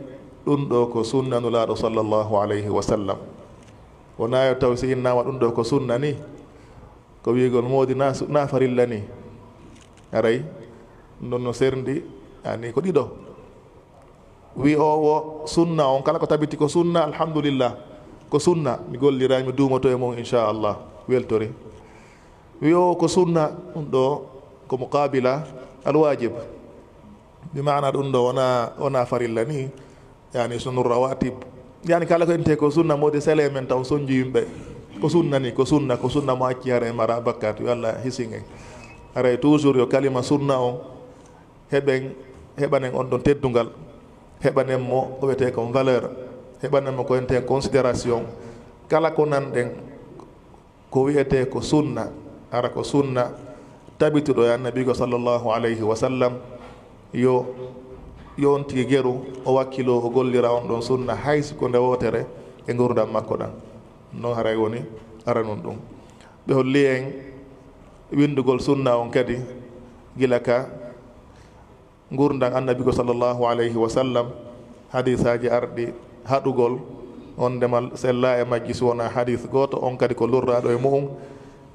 ɗum ɗo ko sunna Nulaaɗo sallallahu alayhi wa sallam. Wonaa yo taw si innaama ɗum ɗo ko sunna ni, ko wi'ugol moodi na su-, na farilla ni. Haray ɗum ɗon no serndi, yani ko ɗiɗo. Wi'oowo sunna on, kala ko tabiti ko sunna, alhamdulillah, ko sunna, mi golliray, mi duumoto e mum, inchallah, weltori. Wi'oowo ko sunna, ɗum ɗo ko muqabila alwajib. Bi maana ɗum ɗo wona, wona farilla ni, yani sunu rawatib. Yani kala ko inte ko sunna, moodi sele men taw sonju yimɓe. Ko sunna ni, ko sunna, ko sunna mo acci haray mara bakkat, yo Allah hisin en. Haray toujours yo kalima sunna on, heɓen, heɓanen on ɗon teddungal, heɓanen mo ko wiyetee kon valeur, heɓanen mo ko wiyetee considération. Kala ko nanɗen ko wiyetee ko sunna, hara ko sunna tabituɗo e Annabiijo sallallahu alayhi wa sallam, yo, yo on tigi geru o wakkiloo o gollira on ɗon sunna, hay si ko nde wootere e ngurndan makko ɗan. Non haray woni aranun ɗum. Ɓe holli en winndugol sunna on kadi gila ka ngurndan Annabiijo sallallahu alayhi wa sallam, hadiisaaji arɗi haɗugol on ndemal sella e majji, si wonaa hadiis gooto, on kadi ko lurraaɗo e mu'un.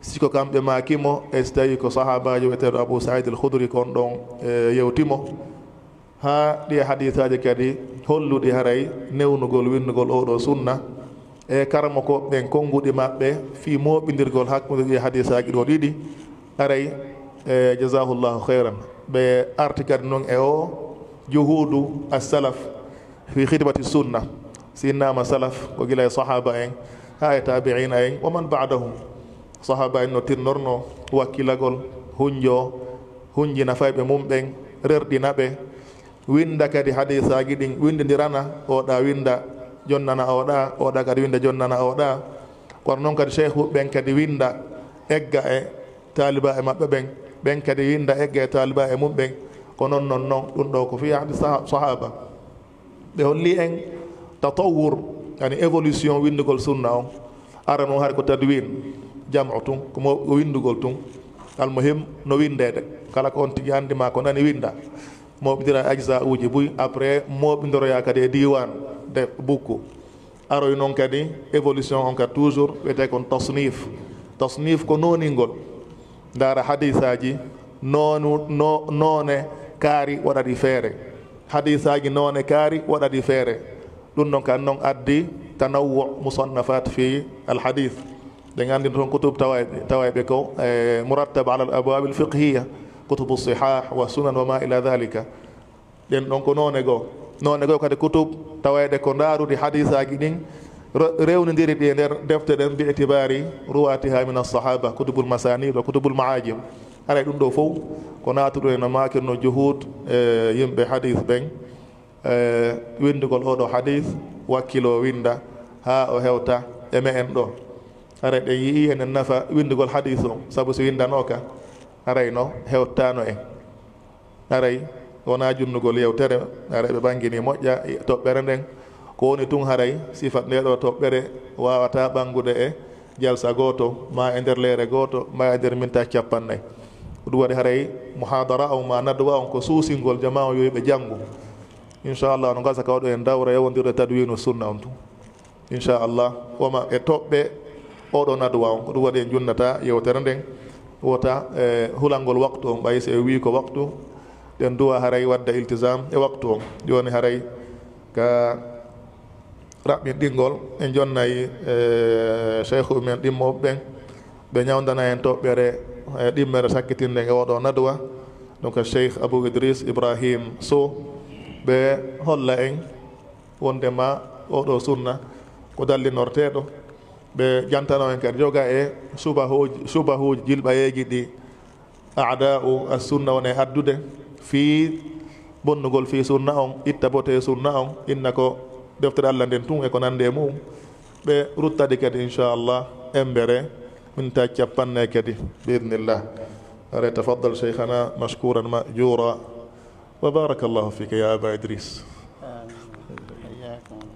Si ko kamɓe maaki mo, e si tawii ko sahaabaajo wiyeteeɗo Abu Saïd al-Khudri ko on ɗon, e, yewti mo. Haa ɗi hadiisaaji kadi holluɗi haray newnugol winndugol oo ɗoo sunna e karamokooɓe ɓen, konnguɗi maɓɓe fii mooɓindirgol hakkunde ɗi hadiisaaji ɗoo ɗiɗi, haray, e, jazahullahu khayran. Ɓe arti kadi non e oo juhuudu as-salaf fi khidmati sunna. Si innaama salaf, ko gila e sahaaba en, haa e taabi'iina en, wa man ba'dahum. Sahaaba en no tinnornoo wakkilagol, hunjoo, hunjina fayɓe mum ɓen, rerɗina ɓe, winnda kadi hadiisaaji ɗin, winndindirana, oo ɗaa winnda, jonnana oo ɗaa, oo ɗaa kadi winnda, jonnana oo ɗaa. Kono non kadi, sheykhu ɓen kadi winnda, egga e taalibaaɓe maɓɓe ɓen, ɓen kadi winnda, egga e taalibaaɓe mum ɓen. Ko non, non, non, ɗum ɗoo ko fii ahdi saha-, sahaaba. Ɓe holli en tatawwur, yani évolution winndugol sunna on. Arano hari ko tadwin, jam'u tun, ko mo-, ko winndugol tun. Almuhim, no winndeede. Kala ko on tigi anndi maa ko nani winnda. Mooɓindira ajza uji buy, après mooɓindoroya kadi e diiwaan de bukku. Aroy non kadi évolution on kadi toujours wiyetee kon tasnif. Tasnif ko nooningol. Ndaara hadiisaaji noonu, no-, noone kaari waɗa ɗi feere. Hadiisaaji noone kaari waɗa ɗi feere. Ɗum ɗon kan non addi tanawwu musannafat fi alhadis. Ɗen anndi toon kutub tawayɓe, tawayɓe ko, e, murattab ala al abwab al fiqhiya, kutubu sihah wa sunan wa ma ila dhalika. Ɗen ɗon ko noone goo. Noone goo kadi kutub tawayɗe ko ndaarude hadiisaaji ɗin, re-, rewnindiri ɗi e nder defte ɗen bi itibaari ruwatiha min as-sahaba, kutubul masanid wa kutubul maajim. Haray ɗum ɗoo fow ko naatuɗo e no maakirno juhuud, e, yimɓe hadiis ɓen, e, winndugol oo ɗoo hadiis, wakkiloo winnda haa o hewta e me'en ɗoo. Haray ɗen yi'ii enen nafa winndugol hadiis on, sabu si winndanooka, haray no hewtaano en. Haray wonaa junnugol yewtere, haray ɓe ɓanngini moƴƴa e toɓɓere nden. Ko woni tun haray, sifat ndee ɗoo toɓɓere waawataa ɓanngude e jalsa gooto, maa e nder leere gooto, maa e nder mintaji cappannayi. Ko ɗum waɗi haray muhaadara on maa nadwa on ko suusingol jamaa on yo ɓe janngu. Inchallah, no gasa ka waɗo en dawra yawondirde tadwinu sunna on tun. Inchallah, woma e toɓɓe oo ɗoo nadwa on, ko ɗum waɗi en junnata yewtere nden, wota, e, hulangol waqtu on, ɓay si en wii ko waqtu, ɗen duwa haray wadda iltisam e waqtu on. Jooni haray ka raɓɓinɗingol, en jonnay, e, cheikhu men ɗimmooɓe ɓen, ɓe ñawndana en toɓɓere, e, ɗimmere sakkitinden e oo ɗoo nadwa, donc Cheikh Abou Idriss Ibrahim Sow, ɓe holla en wonndema oo ɗoo sunna ko dallinorteeɗo, Ɓe jantano en kadi joga e subahooji, subahuuji jilɓayeeji ɗi aadaa'u as-sunna woni e addude fii bonnugol fii sunna on, itta bote e sunna on, inna ko deftere Allah nden tun e ko nandi e mu'un. Ɓe rutta ɗi kadi, inchallah, embere min tawi cappanɗe kadi, bi idnillah. Are, tafaddal shaykhana mashkuran ma'jura. Wa barakallahu fika ya Aba Idris. آمين. حياكم الله.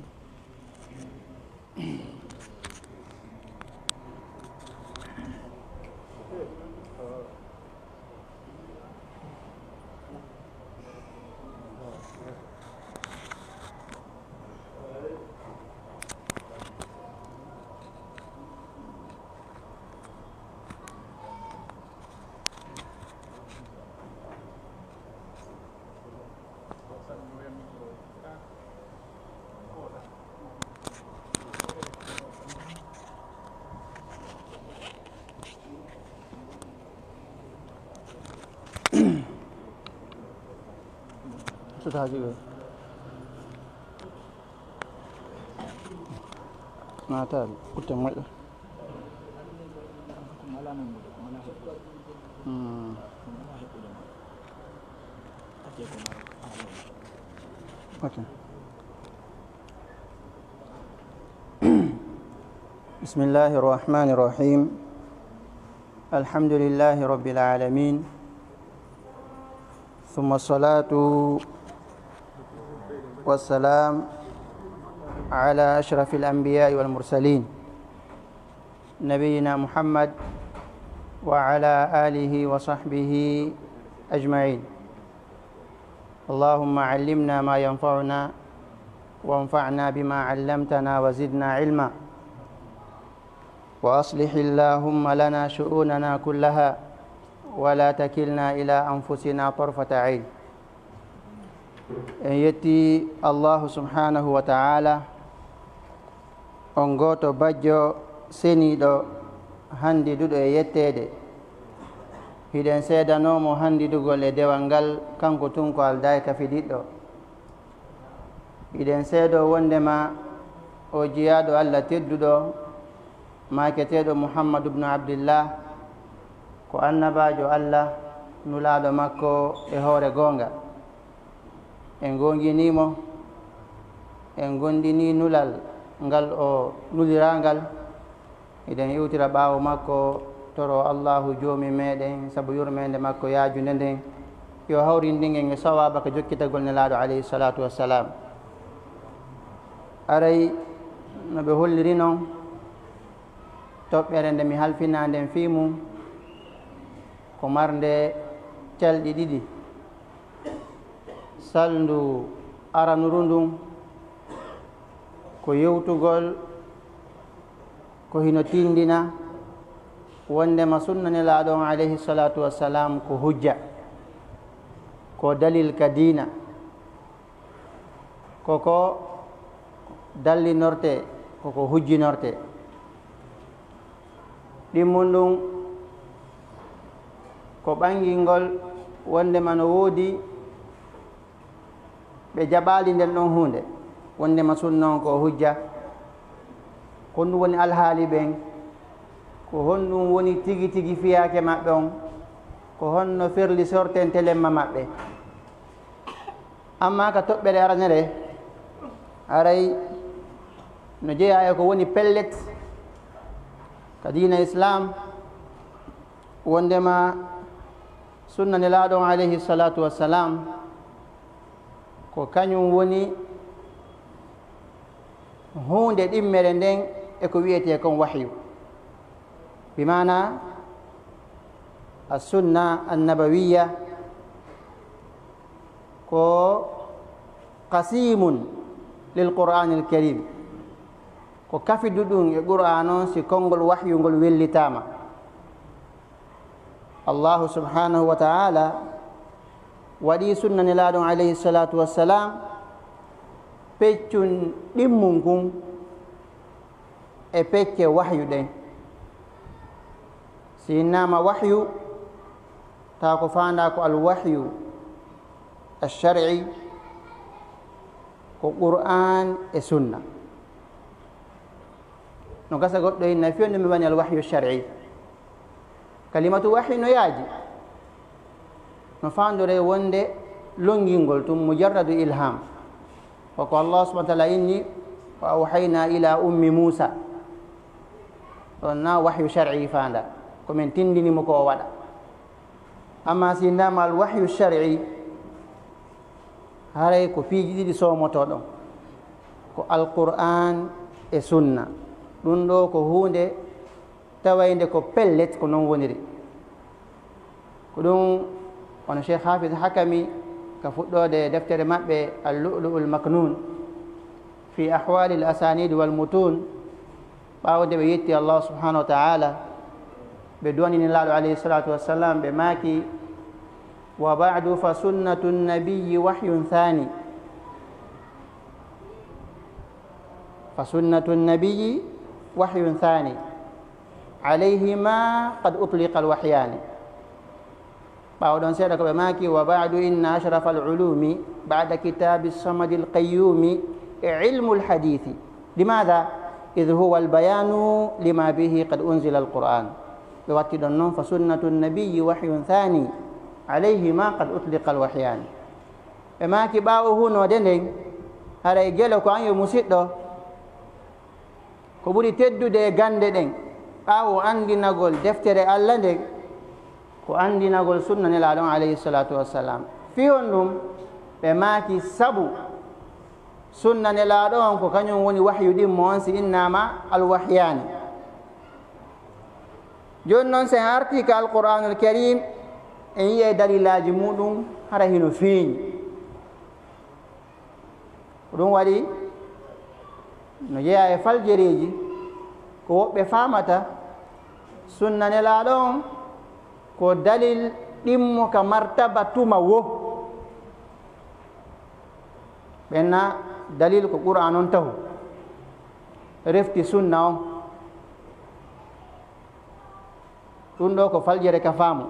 Sotaaji ɓe. Naataali, kutte moƴƴo. Hmm. Ok. بسم الله الرحمن الرحيم. الحمد لله رب العالمين. ثم الصلاة والسلام على أشرف الأنبياء والمرسلين، نبينا محمد وعلى آله وصحبه أجمعين. اللهم علمنا ما ينفعنا، وانفعنا بما علمتنا، وزدنا علما. وأصلح اللهم لنا شؤوننا كلها، ولا تكلنا إلى أنفسنا طرفة عين. En yetti Allahu subhanahu wa ta'ala, on gooto bajjo seniiɗo, handiduɗo e yetteede. Hiɗen seedanoo mo handidugol e dewal ngal, kanko tun ko aldaa e kafidiɗɗo. Hiɗen seedoo wondema oo jiyaaɗo Allah tedduɗo, maaketeeɗo Muhammadu bnu Abdillah, ko annabaajo Allah, nulaaɗo makko e hoore goonga. En goonginii mo, en gondinii nulal ngal o nuliraa ngal. Hiɗen iwtira ɓaawo makko, toro Allahu Joomi meɗen, sabu yurmeende makko yaajunde nden, yo hawrindin en e sawaaba ka jokkitagol Nelaaɗo alayhi salaatu wassalam. Aray, no ɓe holliri non, toɓɓere nde mi halfinaa nden fii mum, ko marnde calɗi ɗiɗi. Salndu aranuru ndun ko yewtugol ko hino tindina wondema sunna Nelaaɗo on alayhi salaatu wassalam ko hujja, ko dalil ka diina, koko dallinorte, koko hujjinorte. Ɗimmun ɗun ko ɓangingol wondema no woodi ɓe jaɓaali nden ɗon huunde, wondema sunna on ko hujja. Ko honɗum woni alhaali ɓen? Ko honɗum woni tigi tigi fiyaake maɓɓe on? Ko honno ferli sorten telemma maɓɓe? Amma ka toɓɓere aranere, aray no jeyaa e ko woni pellet ka diina Islam, wondema sunna Nelaaɗo on alayhi salaatu wassalam, ko kañum woni huunde ɗimmere nden e ko wi'etee kon wahyu. Bi maana, as-sunna an-nabawiyya ko qasimun lil Qur'anil Karim, ko kafiduɗum e Qur'an on si konngol wahyu ngol wellitaama. Allahu subhanahu wa ta'ala waɗi sunna Nelaaɗo on alayhi salatu wassalam peccun ɗimmun kun e pecce wahyu ɗen. Si innama wahyu, tawa ko faanda ko al wahyu al shar'i, ko Qur'an e sunna. No gasa goɗɗo inna fiyonde mi woni alwahyu shar'i. Kalimatu wahyi no yaaji. No faandore wonde lonngingol tun mujarradu ilham. Ko ko Allah subhanahu wa ta'ala inni, "Wa awhayna ila ummi Musa." Ɗon na wahyu shar'i faanda. Ko men tindini mo ko o waɗa. Amma si ndaama alwahyu shar'i, haray ko piiji ɗiɗi somoto ɗon. Ko Alqur'an e Sunna. Ɗun ɗo ko huunde tawaynde ko pellet ko non woniri. Ko ɗun wano Cheikh Hafiz Hakami ka fuɗɗoode deftere maɓɓe Al-Lu'lu'ul Maknun fi ahwali al-asanid wal mutun, ɓaawo nde ɓe yetti Allah subhanahu wa ta'ala, ɓe duwani Nelaaɗo alayhi salatu wassalam, ɓe maaki, "Wa ba'du fa sunnatu nabiyyi wahyun thani." Fa sunnatu nabiyyi wahyun thani. Alayhima qad utliqa al-wahyani. Ɓaawo ɗon seeɗa ko ɓe maaki, "Wa ba'du inna ashrafal ulumi ba'da kitabi samadil qayyumi ilmul hadithi. Limadha? Idh huwa al-bayanu lima bihi qad unzila al-Qur'an." Ɓe watti ɗon non, "Fa sunnatu nabiyyi wahyun thani, alayhima qad utliqa al-wahyani." Ɓe maaki, ɓaawo hunoode nden, haray gelo ko an yo musiɗɗo, ko ɓuri teddude e gannde ɗen, ɓaawo anndinagol deftere Allah nden, ko anndinagol sunna Nelaaɗo on, alayhi salatu wassalam. Fii honɗum? Ɓe maaki, sabu sunna Nelaaɗo on ko kañum woni wahyu ɗimmo on, si innaama alwahyaani. Jooni non, si en artii ka Alqur'aanul Kariim, en yi'ay dalilaaji muuɗum hara hino feeñi. Ko ɗum waɗi no jeyaa e faljereeji, ko woɓɓe faamata sunna Nelaaɗo on ko dalil ɗimmo ka martaba tuma wo. Ɓen na dalil ko Qur'aan on taho, refti sunna on. Ɗum ɗoo ko faljere ka faamu.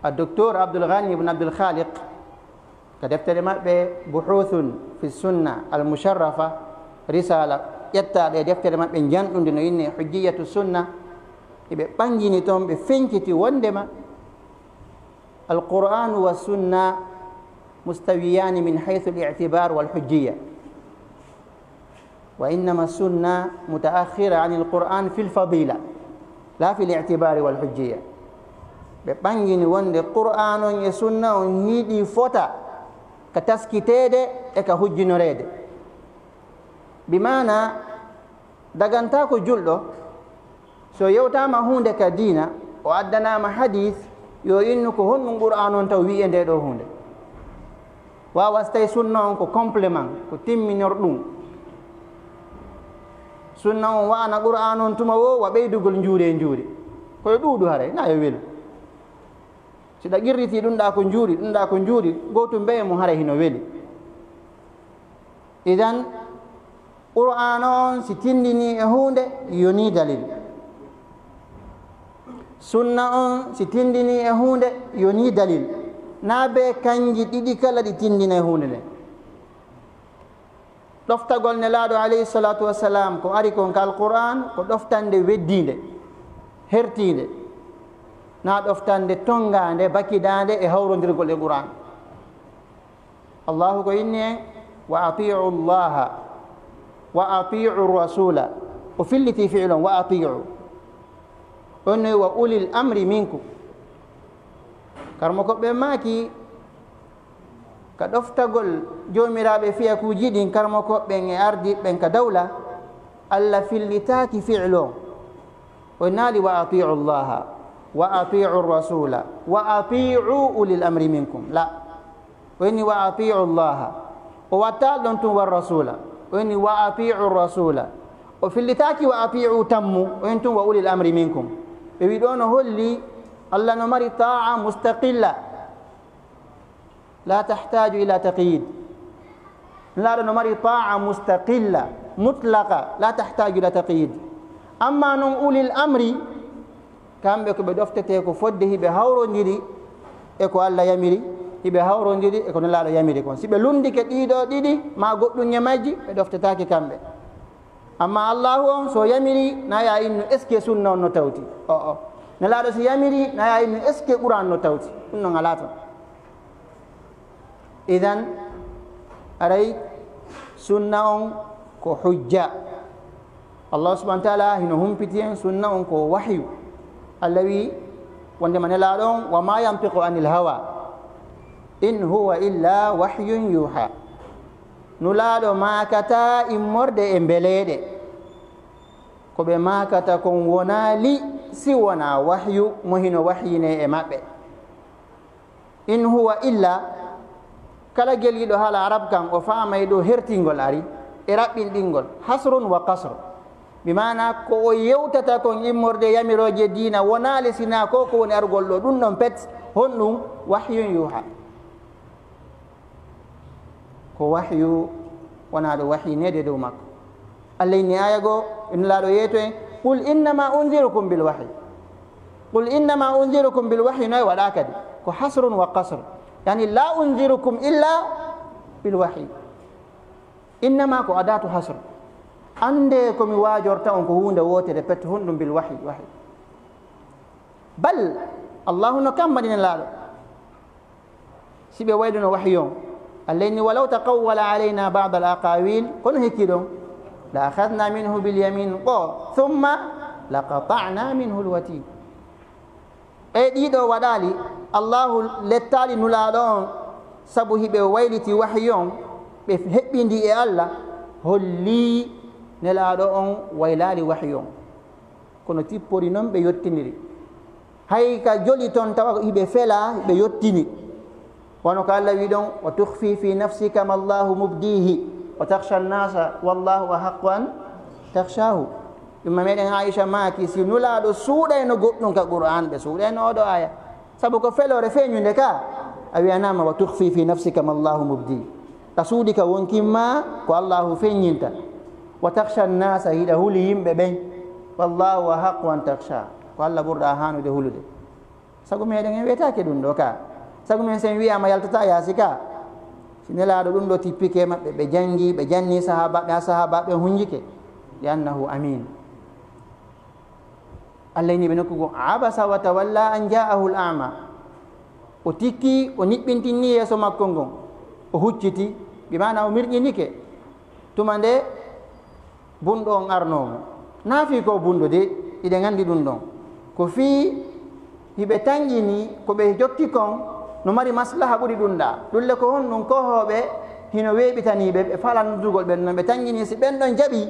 A Docteur Abdul Ghani ibn Abdul Khaliq, ka deftere maɓɓe Buhuthun fi Sunna al Musharrafa, risala ƴettaaɗo e deftere maɓɓe njanɗunde no innee Hujjiyatu Sunna, eɓe ɓangini toon, ɓe fenkiti wonndema Al-Qur'aanu wa sunna mustawiyaani min haythu al-i'tibaar wal hujjiyya. Wa innama sunna mutaakhira anil Qur'an fil fadila, la fil i'tibari wal hujjiyya. Ɓe ɓangini wonde Qur'an on e sunna on hiɗi fota ka taskiteede e ka hujjinoreede. Bi maana, dagantaako julɗo, so yewtaama huunde ka diina, o addanaama hadiis, yo innu ko honɗum Qur'aan on taw wi'i e ndee ɗoo huunde. Waawa so tawi sunna on ko complément, ko timminor ɗum. Sunna on wa'ana Qur'aan on tuma woo, wa ɓeydugol njuuri e njuuri. Ko yo ɗuuɗu haray, na yo welu. Si ɗa qirritii ɗum ɗaa ko njuuri, ɗum ɗaa ko njuuri, gootum bee mum haray hino weli. Idan, Qur'aana on si tindinii e huunde, yonii dalil. Sunna on si tindinii e huunde, yonii dalil. Naa bee kanji ɗiɗi kala ɗi tindina e huunde nden. Ɗoftagol Nelaaɗo alayhi salaatu wa salaam ko ari kon ka Alqur'aan, ko ɗoftannde weddiinde, hertiinde. Naa ɗoftannde tonngaande, bakidaande e hawrondirgol e Qur'aan. Allahu ko inni en, "Wa atii'u Allaha, wa atii'u Rasuula." O filliti fi'lon, "Wa atii'u." On noy, "Wa ulil amri minkum." Karmokooɓe maaki, ka ɗoftagol joomiraaɓe fiyakuuji ɗin, karmokooɓe ɓen e ardiiɓe ɓen ka dawla, Alla fillitaaki fi'lon. O naali, "Wa atii'u Allaha, wa atii'u Rasuula, wa atii'u ulil amri minkum." La. O inni, "Wa atii'u Allaha." O wattaali ɗon tun, "Wa Rasuula." O inni, "Wa atii'u Rasuula." O fillitaaki, "Wa atii'u" tammu, o inni tun, "Wa ulil amri minkum." Ɓe wi'i ɗoo no holli Alla no mari taa'a mustaqilla. La tahtaju ila taqyid. Nelaaɗo no mari taa'a mustaqilla, mutlaqa, la tahtaju ila taqyid. Amma non ulil amri, kamɓe ko ɓe ɗoftetee ko fodde hiɓe hawrondiri e ko Alla yamiri, hiɓe hawrondiri e ko Nelaaɗo yamiri kon. Si ɓe lunndike ɗii ɗoo ɗiɗi, maa goɗɗum e majji, ɓe ɗoftetaake kamɓe. Amma Allahu on, so yamiri, na ya innu, est-ce que sunna on no tawti? O, o. Nelaaɗo so yamiri, na ya innu, est-ce que Qur'an no tawti? Ɗum non alaa ton. Idan, aray, sunna on ko hujja. Allah subhanahu wa ta'ala hino humpiti en sunna on ko wahyu. Allah wi, wondema Nelaaɗo on, "Wa ma yantiqu anil hawa. In huwa illa wahyun yuha." Nulaaɗo maakata immorde e mbeleeɗe. Ko ɓe maakata kon wonaali si wonaa wahyu mo hino wahyine e maɓɓe. In huwa illa, kala gelliɗo haala Arab kan, o faamay ɗo hertingol ari e raɓɓinɗingol, hasrun wa qasr. Bi maana ko o yewtata kon immorde yamirooje diina wonaali sinaa ko ko woni arugol ɗo, ɗum ɗon pet, honɗum? Wahyun yuha. Ko wahyu, wonaa ɗo wahyineede dow makko. Allah inni aya goo, Nelaaɗo yeeto en, "Qul innama unzirukum bil wahyi." "Qul innama unzirukum bil wahyi" noy waɗa kadi? Ko hasrun wa qasr. Yani, "La unzirukum illa bil wahyi." Innama ko adatu hasr. Annde ko mi waajorta on ko huunde wootere pet, honɗum? Bil wahyi, wahyi. Bal, Allahu no kammbani Nelaaɗo. Si ɓe wayluno wahyu on, Allah inni, "Walaw taqawwala alayna ba'd al aqawil", kono hikki ɗon, "la akhadna minhu bil yamin", ko, "thumma laqata'na minhu al watin." Ɓay ɗiɗo waɗaali, Allahu lettaali Nulaaɗo on, sabu hiɓe wayliti wahyu on, ɓe heɓɓindi e Allah, holli Nelaaɗo on waylaali wahyu on. Kono tippori non ɓe yottiniri. Hay ka joli ton tawa hiɓe fela, hiɓe yottini. Wano ko Allah wi ɗon, "Wa tukhfi fi nafsika ma Allahu mubdihi, wa takhsha an-nasa wallahu ahaqqu an takhshahu." Ɗum ma meɗen Aisha maaki, si Nulaaɗo suuɗayno goɗɗum ka Qur'an, ɓe suuɗayno oɗo aya. Sabu ko feloore feeñunde ka, a wiyanama, "Wa tukhfi fi nafsika ma Allahu mubdi." A suuɗi ka wonkin ma ko Allahu feññinta. "Wa takhsha an-nasa", hiɗa huli yimɓe ɓen. "Wallahu ahaqqu an takhsha." Ko Allah ɓurɗa haanude hulude. Sago meɗen en wiyetaake ɗum ɗo ka. Sago men sen wiyama yaltata yaasi ka. Si Nelaaɗo ɗum ɗo tippike maɓɓe, ɓe jangi, ɓe janni sahabaɓe, ha sahabaɓe hunjike. Li annahu amin. Allah inni ɓe nokku goo, "Abasa wa tawalla an ja'ahu al-a'ma." O tikki, o niɓɓintinni yeeso makko ngon. O hucciti, bi maana o mirƴinike. Tuma nde bunɗo on arnoo mo. Naa fii ko bunɗo de, iɗen anndi ɗum ɗon. Ko fii hiɓe tanƴini ko ɓe jokki kon no mari maslaha ɓuri ɗum ɗaa. Ɗum le ko honɗum? Kohooɓe hino weeɓitanii ɓe, ɓe faalaa noddugol ɓen non. Ɓe tanƴini si ɓen ɗon jaɓi,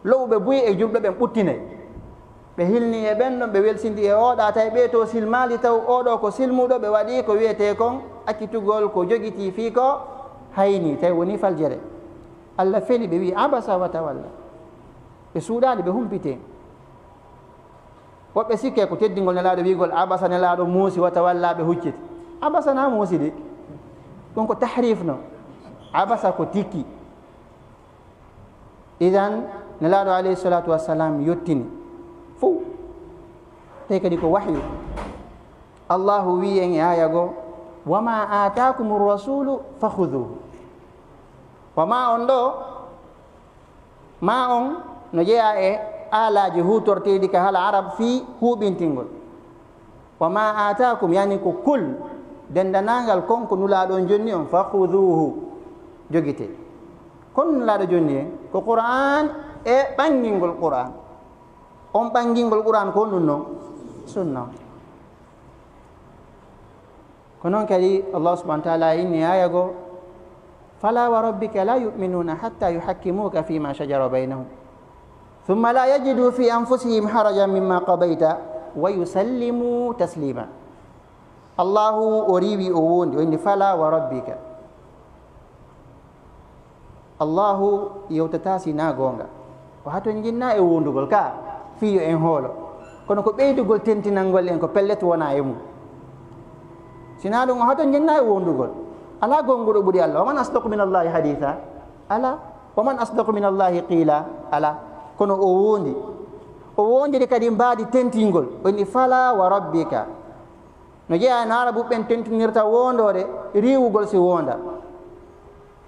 lowɓe buy e julɓe ɓen ɓuttinay. Ɓe hilni e ɓen ɗon, ɓe welsindi e oo ɗaa, tawi ɓee to silmaali taw, oo ɗoo ko silmuɗo, ɓe waɗi ko wiyetee kon accitugol ko jogitii fii ko hayni, tawi wonii faljere. Allah feli ɓe, wi'i, "Abasa wa tawalla." Ɓe suuɗaali, ɓe humpitee. Woɓɓe sikke ko teddingol Nelaaɗo wi'ugol, "Abasa", Nelaaɗo muusi, "wa tawalla", ɓe hucciti. Abasa na muusi de. Ɗum ko tahrif no. Abasa ko tikki. Idan, Nelaaɗo alayhi salatu wassalam yottini. Fow. Tawi kadi ko wahyu. Allahu wi'i en e aaya goo, "Wa ma aatakumu rasulu fakhuduhu." Wa ma on ɗoo, ma on no jeyaa e aalaaji huutorteeɗi ka haala Arab fii huuɓintingol. "Wa ma aatakum", yani ko kul, denndanangal kon ko Nulaaɗo on jonni on, "fakhuduhu", jogitee. Kon Nulaaɗo jonni en, ko Qur'an e ɓanngingol Qur'an. On ɓanngingol Qur'an ko honɗum non? Sunna on. Ko non kadi Allah subhanahu wa ta'ala inni aaya goo, "Fala wa rabbika la yu'minuna hatta yuhakkimuka fima shajara baynahum. Thumma la yajidu fi anfusihim harajan mimma qadayta wa yusallimu taslima." Allahu o riiwi, o wondi, o inni, "Fala wa rabbika." Allahu yewtataa si naa goonga. O hatonjinnaa e wondugol ka, fii yo en hoolo. Kono ko ɓeydugol tentinangol en ko pellet wonaa e mum. Si naa ɗum, o hatonjinnaa e wondugol. Alaa gonɗuɗo ɓuri Allah. "Wa man asdaqu min Allahi haditha?" Alaa. "Wa man asdaqu min Allahi qila?" Alaa. Kono o wondi. O wondiri kadi mbaadi tentingol. O inni, "Fala wa rabbika." No jeyaa no Arabu ɓen tentinirta wondoore, riiwugol si wonda.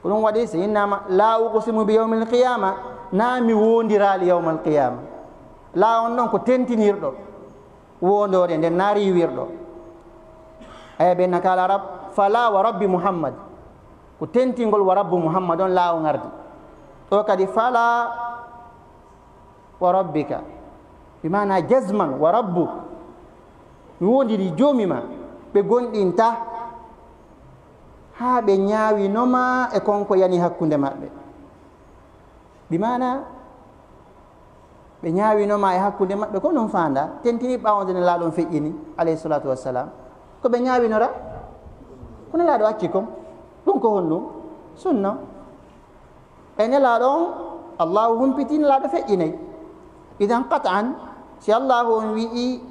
Ko ɗum waɗi si innama, "La uqsimu bi yawmil qiyama." Naa mi woondiraali yawmal qiyaama. Laa on ɗon ko tentinirɗo woondoore nden, naa riiwirɗo. Aya ɓe na kaala Arab, fala wa rabbi Muhammad. Ko tentingol wa rabbu Muhammad on laa on ardi. Ɗo kadi fala wa rabbika. Bi maana jazman wa rabbuk. Mi woondiri joomi ma. Ɓe gonɗinta haa ɓe ñaawinoma e kon ko yani hakkunde maɓɓe. Bi maana ɓe ñaawinoma e hakkunde maɓɓe, ko non faanda, tentini ɓaawo nde Nelaaɗo on feƴƴini, alayhi salatu wassalam. Ko ɓe ñaawinora? Ko Nelaaɗo acci kon. Ɗum ko honɗum? Sunna. E Nelaaɗo on, Allahu humpiti Nelaaɗo feƴƴinay. Idan qat'an, si Allahu on wi'i,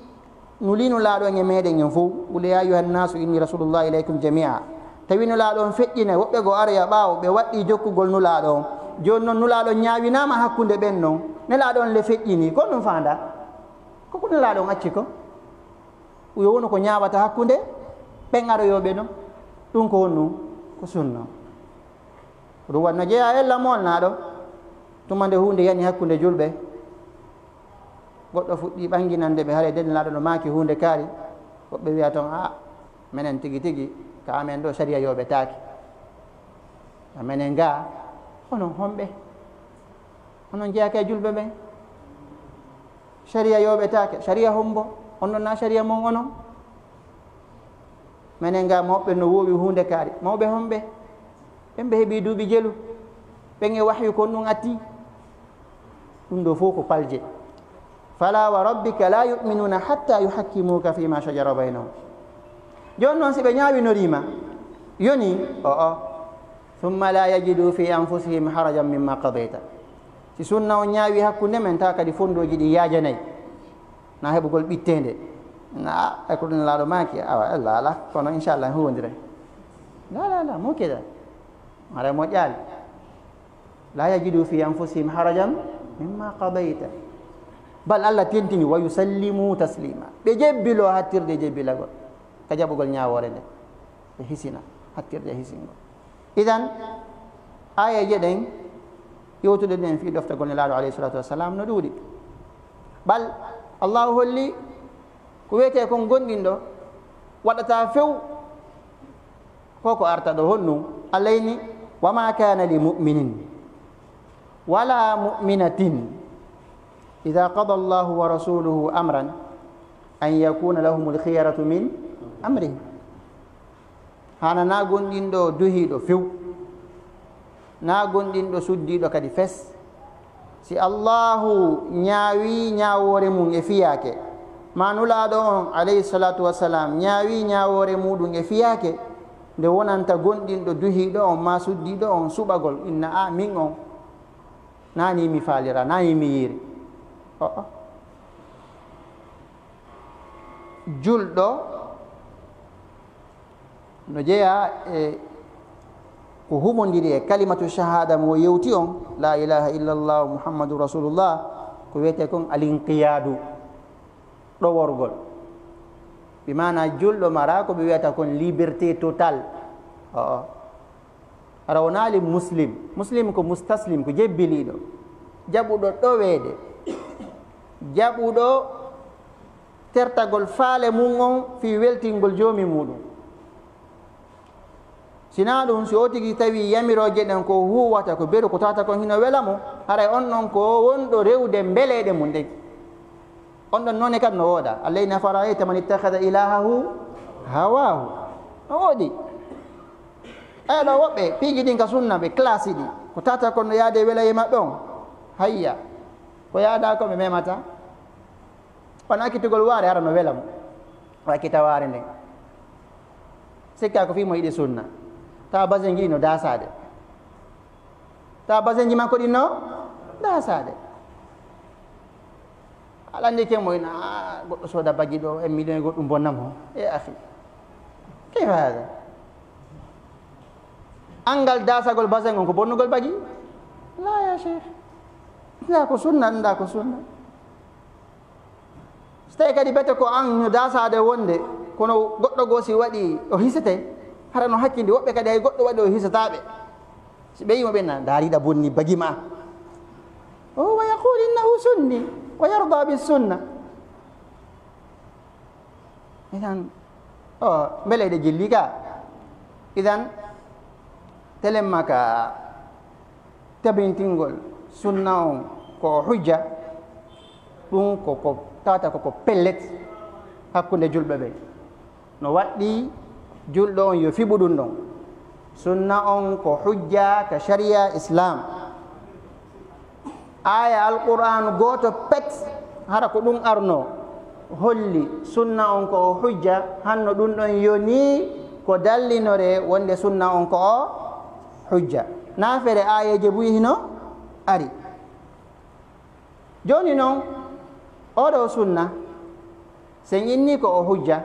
nuli Nulaaɗo on e meɗen en fow, qul ya ayyuhan nasu inni rasulullahi ilaykum jami'a. Tawi Nulaaɗo on feƴƴinay, woɓɓe goo aroya ɓaawo, ɓe waɗɗii jokkugol Nulaaɗo on. Jooni non Nulaaɗo on ñaawinaama hakkunde ɓen non. Nelaaɗo on le feƴƴini, ko ɗum faanda? Ko ko Nelaaɗo on acci ko? Yo wonu ko ñaawata hakkunde ɓen aroyooɓe non. Ɗum ko honɗum? Ko sunna. Ko ɗum waɗi no jeyaa e lamol naaɗo. Tuma nde huunde yani hakkunde julɓe, goɗɗo fuɗɗii ɓanginande ɓe, haray de Nelaaɗo no maaki huunde kaari. Woɓɓe wi'a ton, "A, menen tigi tigi, ka amen ɗo sariya yooɓetaake. Ka menen gaa, onon homɓe? Onon jeyaaka e julɓe ɓen?" Sariya yooɓetaake. Sariya hombo? On ɗon na sariya mon onon? Menen ga mawɓe no woowi huunde kaari. Mawɓe homɓe? Ɓen ɓe heɓi duuɓi jelu. Ɓen e wahyu kon ɗum atti. Ɗum ɗo fof ko palje. Fala wa rabbika la yu'minuna hatta yuhakkimuka fima shajara baynahum. Jooni noon si ɓe ñaawinoriima, yoni, o o. Thumma la yajidu fi anfusihim harajan mimma qadayta. Si sunna on ñaawi hakkunde men, tawa kadi fondooji ɗi yaajanay. Na heɓugol ɓitteende. Na, e ko ɗum laaɗo maaki, awa, e laala, kono inchallah, en huwondiray. La, la, la, mo keda. Mara mo ƴaali. La yajidu fi anfusihim harajan mimma qadayta. Bal Allah tentini, wa yusallimu taslima. Ɓe jebbilo hattirde jebbilagol. Ka jaɓugol ñaawoore nde. Ɓe hisina, hattirde e hisingol. Idan, aayeeje ɗen, yewtude ɗen fii doftagol Nelaaɗo alayhi salatu wassalam no ɗuuɗi. Bal, Allahu holli ko wiyetee kon gonɗinɗo waɗata few ko ko arta ɗo honɗum. Allah inni, wa ma kana li mu'minin wala mu'minatin idha qada Allahu wa rasuluhu amran an yakuna lahumul khiyaratu min amrihim. Hana na gonɗinɗo duhiiɗo few, na gonɗinɗo suddiiɗo kadi fes. Si Allahu ñaawi ñaawoore mum e fiyaake, ma Nulaaɗo on, alayhi salatu wassalam, ñaawi ñaawoore muɗum e fiyaake, nde wonanta gonɗinɗo duhiiɗo on ma suddiiɗo on suɓagol, inna a min on, nani mi faalira, nani mi yiiri. O, o. Julɗo no jeyaa e ko humondiri e kalimatu shahada mo yewti on, la ilaha illallah Muhammadu Rasulullah, ko wiyetee kon alinqiyadu, ɗoworgol. Bi maana julɗo mara ko ɓe wiyata kon liberté totale. O, o. Hara wonaali muslim. Muslim ko mustaslim, ko jebbiliiɗo. Jaɓuɗo ɗoweede. Jaɓuɗo tertagol faale mum on fii weltingol joomi muɗum. Sinaa ɗum, si o tigi tawi yamirooje ɗen ko huuwata ko beru ko tata kon hino wela mo, haray on ɗon ko wonɗo rewde mbeleeɗe mum ɗen. On ɗon noone kadi no wooda. Allah inni, "Afara'ayta man ittakhadha ilahahu hawahu." No woodi. Eyi ɗo woɓɓe, piiji ɗin ka sunna ɓe classe ɗi. Ko tata kon no yaade wela e maɓɓe on. Hayya. Ko yaada ko ɓe memata. On accitugol waare hara no wela mo. O accita waare nden. Sikka ko fii mo yiɗi sunna. Tawa basenji ɗi no daasaade. Tawa basenji makko ɗin no daasaade. Aɗa anndi ke mo ina, "Ah, goɗɗo sooda bagi ɗo, en million e goɗɗum bonna mo." E akhi. Kayfa hada? Angal daasagol basen on ko bonnugol bagi? La ya sheikh. Nda ko sunna, nda ko sunna. So tawi kadi bete ko an no daasaade wonde, kono goɗɗo goo si waɗi o hisete, hara no hakkindi woɓɓe kadi hay goɗɗo waɗi o hisataaɓe. Si ɓe yimo ɓe na, "Ndaari ɗa bonni bagi ma." Sunni, wa yarda bi sunna. Idan, o, mbele ɗe jilli ka. Idan, telemma ka tabintingol sunna on ko hujja, ɗum ko, ko tawata ko, ko pellet hakkunde julɓe ɓe. No waɗɗi julɗo on yo fiɓu ɗum ɗon. Sunna on ko hujja ka sharia Islam. Aya Alqur'aanu gooto pet, hara ko ɗum arno, holli sunna on ko o hujja, hanno ɗum ɗon yoni ko dallinore wonde sunna on ko o hujja. Naa feere ayeeje buy hino ari. Jooni non, oɗo sunna, sen inni ko o hujja,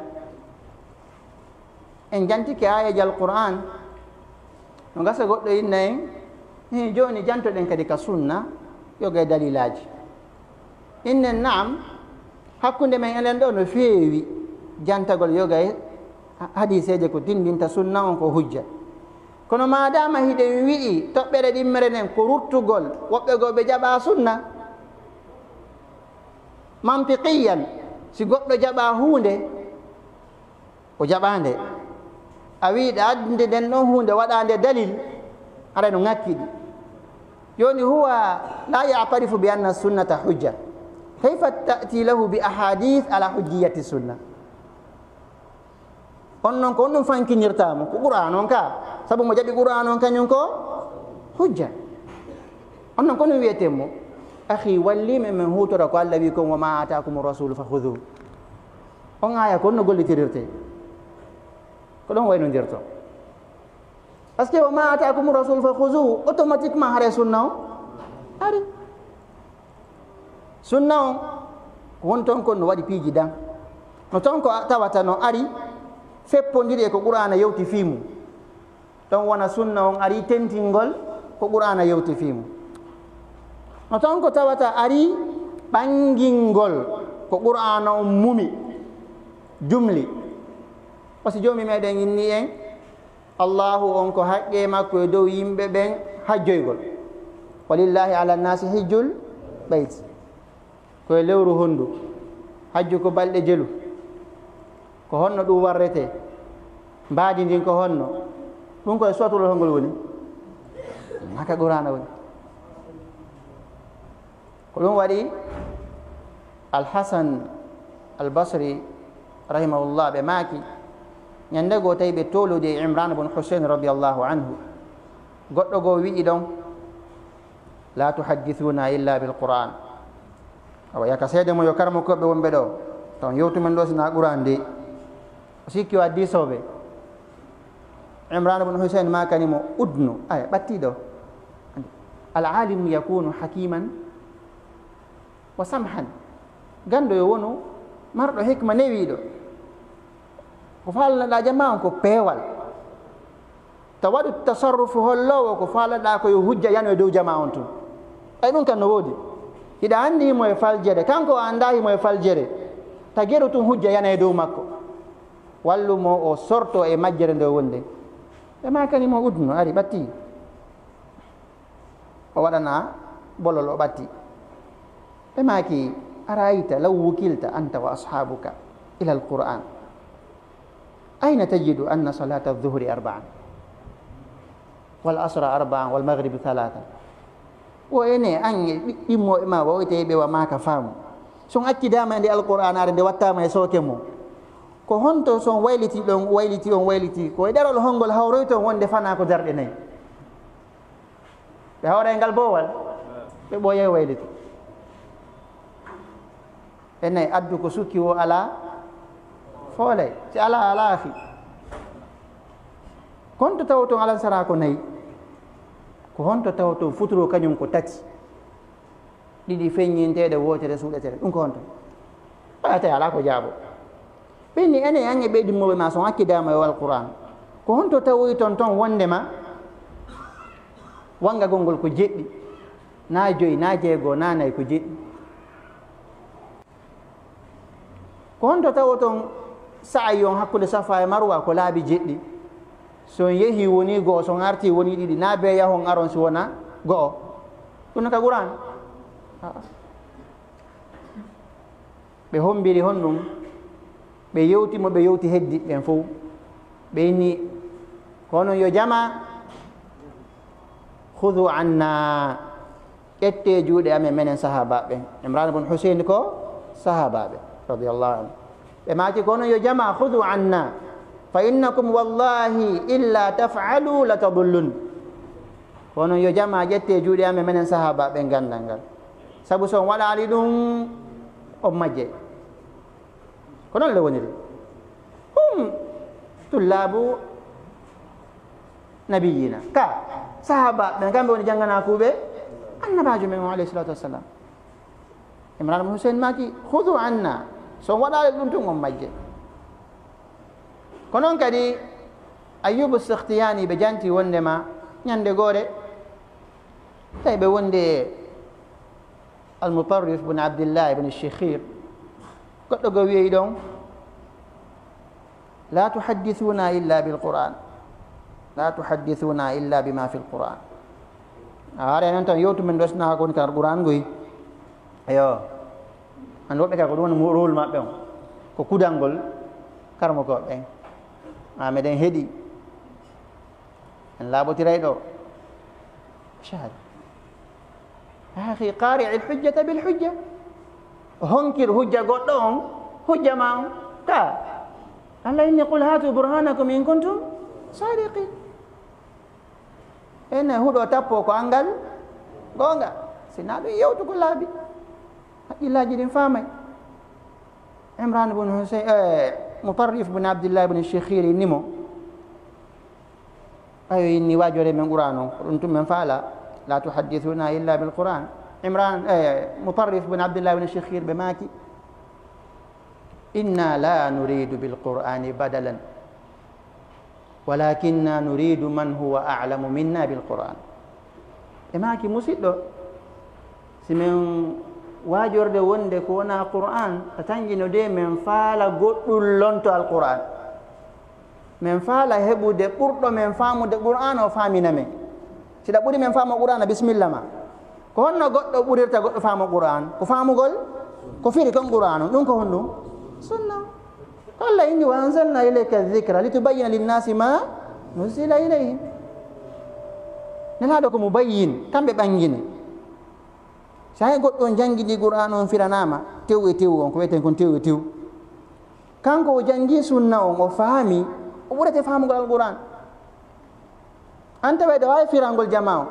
en jantike aayeeje Alqur'aan, no gasa goɗɗo inna en, "Hii, jooni jantoɗen kadi ka sunna, yoga e dalilaaji." Innen, "Naam, hakkunde men enen ɗo no feewi jantagol yoga e ha-, hadiiseeje ko tinndinta sunna on ko hujja. Kono maadaama hiɗen wi'i toɓɓere ɗimmere nden ko ruttugol, woɓɓe goo ɓe jaɓa sunna." Mantiqiyan, si goɗɗo jaɓa huunde, o jaɓaande. A wi'i ɗa addude nden ɗon huunde waɗaande dalil, haray no ŋakkiɗi. Jooni huwa la ya'tarifu bi anna sunnata hujja. Kayfa ta'ti lahu bi ahadith ala hujjiyati sunna? On non ko on ɗum fankinirta mo, ko Qur'aan on ka. Sabu mo jaɓi Qur'aan on kañum ko hujja. On non ko ɗum wiyeten mo, "Akhi, walli men, men huutora ko Allah wi kon, wa ma atakumu rasulu fa khudhu." On aya ko on no gollitirirte. Ko ɗon waynodirto. Parce que wa ma atakumu rasulu fa khudhu, automatiquement hare sunna o ari. Sunna on, ko won ton kon no waɗi piiji dan. No ton ko a-, tawata no ari, feppondiri e ko Qur'aana yewti fii mum. Ton wona sunna on ari tentingol ko Qur'aana yewti fii mum. No ton ko tawata ari ɓangingol ko Qur'aana on mumi, jumli. Parce que Joomi meɗen inni en, Allahu on ko haqqee makko e dow yimɓe ɓen hajjoygol. Walillahi ala nasi hijjul bayt. Ko e lewru hondu? Hajju ko balɗe jelu. Ko honno ɗum warretee? Mbaadi ndin ko honno? Ɗum ko e suwatulol hongol woni? Haka Qur'aana woni. Ko ɗum waɗi Al-Hasan Al-Basri rahimahullah ɓe maaki, ñande goo tawi ɓe toolude e Imran bun Husayn radiyallahu anhu. Goɗɗo goo wi'i ɗon, "La tuhaddithuna illa bil Qur'an." Awa, yaka seede mo yo karmo koɓe wonɓe ɗo, taw yewtu men ɗo sina Qur'an de. O sikki o addi soobe. Imran bun Husayn maakani mo, "Udnu." Aya, ɓattiɗo. Al alimu yakunu hakiman wa samhan. Ganndo yo wonu marɗo hikma newiiɗo. Ko faalnaɗaa jamaa on ko peewal. Ta waɗu tasarrufu holloowo ko faalnaɗaa ko yo hujja yano e dow jamaa on tun. Ay ɗum kan no woodi. Hiɗa anndi himo e faljere, kanko o anndaa himo e faljere. Ta geru tun hujja yana e dow makko. Wallu mo o sorto e majjere nde o wonde. Ɓe maakani mo udnu, ari ɓatti. O waɗana bolol o ɓatti. Ɓe maaki, "Ara'ayta law wukilta anta wa ashabuka ila al-Qur'an. Ayna tajidu anna salata adh-dhuhri arba'an, wal asra arba'an, wal maghribi thalathan?" O ene an e ɗi-, ɗimmoɓe ma wawete ɓe wa maaka faamu. So on accidaama e nde Alqur'an are nde wattaama e sooke mo. Ko honto so on wayliti ɗon, wayliti on, wayliti, ko e ɗerol hongol hawroyton wonde fana ko darɗe nayi? Ɓe hawra e ngal boowal, ɓe ɓooya e waylito. E nayi addu ko sukki wo alaa foolay, si alaa, alaa afi. Ko honto tawoton alansara ko nayi? Ko honto tawoton futuro kañum ko tati? Ɗiɗi feññinteeɗe, wootere suuɗetere. Ɗum ko honto? Wala tawi alaa ko jaabo. Ɓe inni, enen an e ɓe ɗimmoɓe ma, so on accidaama e o Alqur'an, ko honto tawoyton ton wondema wangagol ngol ko jeɗɗi, na joyi, na jeego, na nayi, ko jeɗɗi? Ko honto tawoton sa'ayi on hakkunde Safa e Marwa ko laabi jeɗɗi? So on yehi woni go'o, so on arti woni ɗiɗi, na be yahon aron si wona go'o. Ɗum no ka Qur'an. A'a. Ɓe hommbiri honɗum? Ɓe yewti mo ɓe yewti heddiiɓe ɓen fow. Ɓe inni, ko onon yo jamaa, khudu anna, ƴettee juuɗe amen, menen sahaabaaɓe ɓen. Imran bun Huseyn ko sahaabaaɓe, radiyallahu anhu. Ɓe maaki, ko onon yo jamaa, khudu anna, fa innakum wallahi illa taf'alu la tadullun. Ko onon yo jamaa, ƴettee juuɗe amen, menen sahaabaaɓe ɓen, ganndal ngal. Sabu so on waɗaali ɗum, on majjay. Ko noon le woniri. Hum tullabu nabiyina. Ka sahaabaaɓe ɓen, kamɓe woni jannganaa kuuɓe annabaajo men o, alayhi salatu wassalam. Imran bun Huseyn maaki, khudu anna. So on waɗaali ɗum tun, on majje. Ko noon kadi, Ayyubu Sikhtiyani, ɓe janti wonndema ñannde goore, tawi ɓe wondi e Al-Mutarrif bun Abdillah ibn Shikhir, goɗɗo goo wi'ey ɗon, la tuhaddithuna illa bil Qur'an, la tuhaddithuna illa bima fil Qur'an. A haray noon tan yewtu men ɗo, si wonaa ko woni ka Qur'an ngoy. Eyo. An woɓɓe ka ko ɗum woni mo-, rôle maɓɓe on. Ko kudangol karamokooɓe ɓen. A meɗen heɗi. En laaɓotiray ɗo. Shahada. Akhi, qari' al-hujjata bil hujja. Honkir hujja goɗɗo on, hujja ma on. Ka. Allah inni, qul hatu burhanakum in kuntum sadiqin. Ene huɗo tappo ko anngal goonga. Si wonaa ɗum yewtu ko laaɓi. Haqqillaaji ɗin faamay. Imran bun Huseyn, eh, Mutarrif bun Abdillah bun Shikhiri nimo. Ayo, inni waajore men Qur'an on, ko ɗum tun men faala, la tuhaddithuna illa bil Qur'an. Imran, eh, Mutarrif bin Abdillah bin Shikhir ɓe maaki, inna la nuridu bil Qur'ani badalan, walakinna nuridu man huwa a'lamu minna bil Qur'an. Ɓe maaki, musiɗɗo, si men waajorde wonde ko wonaa Qur'an, ka tanjino de men faala goɗɗum lonto al Qur'an. Men faala heɓude ɓurɗo men faamude Qur'aana, o faamina men. Si ɗa ɓuri men faamu Qur'aana, bisimilla ma. Ko honno goɗɗo ɓurirta goɗɗo faamu Qur'aana? Ko faamugol ko firi kon Qur'aana. Ɗum ko honɗum? Sunna. Ko Allah inni, wa anzalna ilayka dhikra litubayyina linnaasi ma nuzzila ilayhim. Nelaaɗo ko mubayyin, kamɓe ɓanngini. Si hay goɗɗo on janngini Qur'aana on firanaama, tew e tew on, ko wiyeten kon tew e tew. Kanko o janngi sunna on, o faami, o ɓurete faamugol Alqur'an. An taway ɗo waawi firangol jamaa on.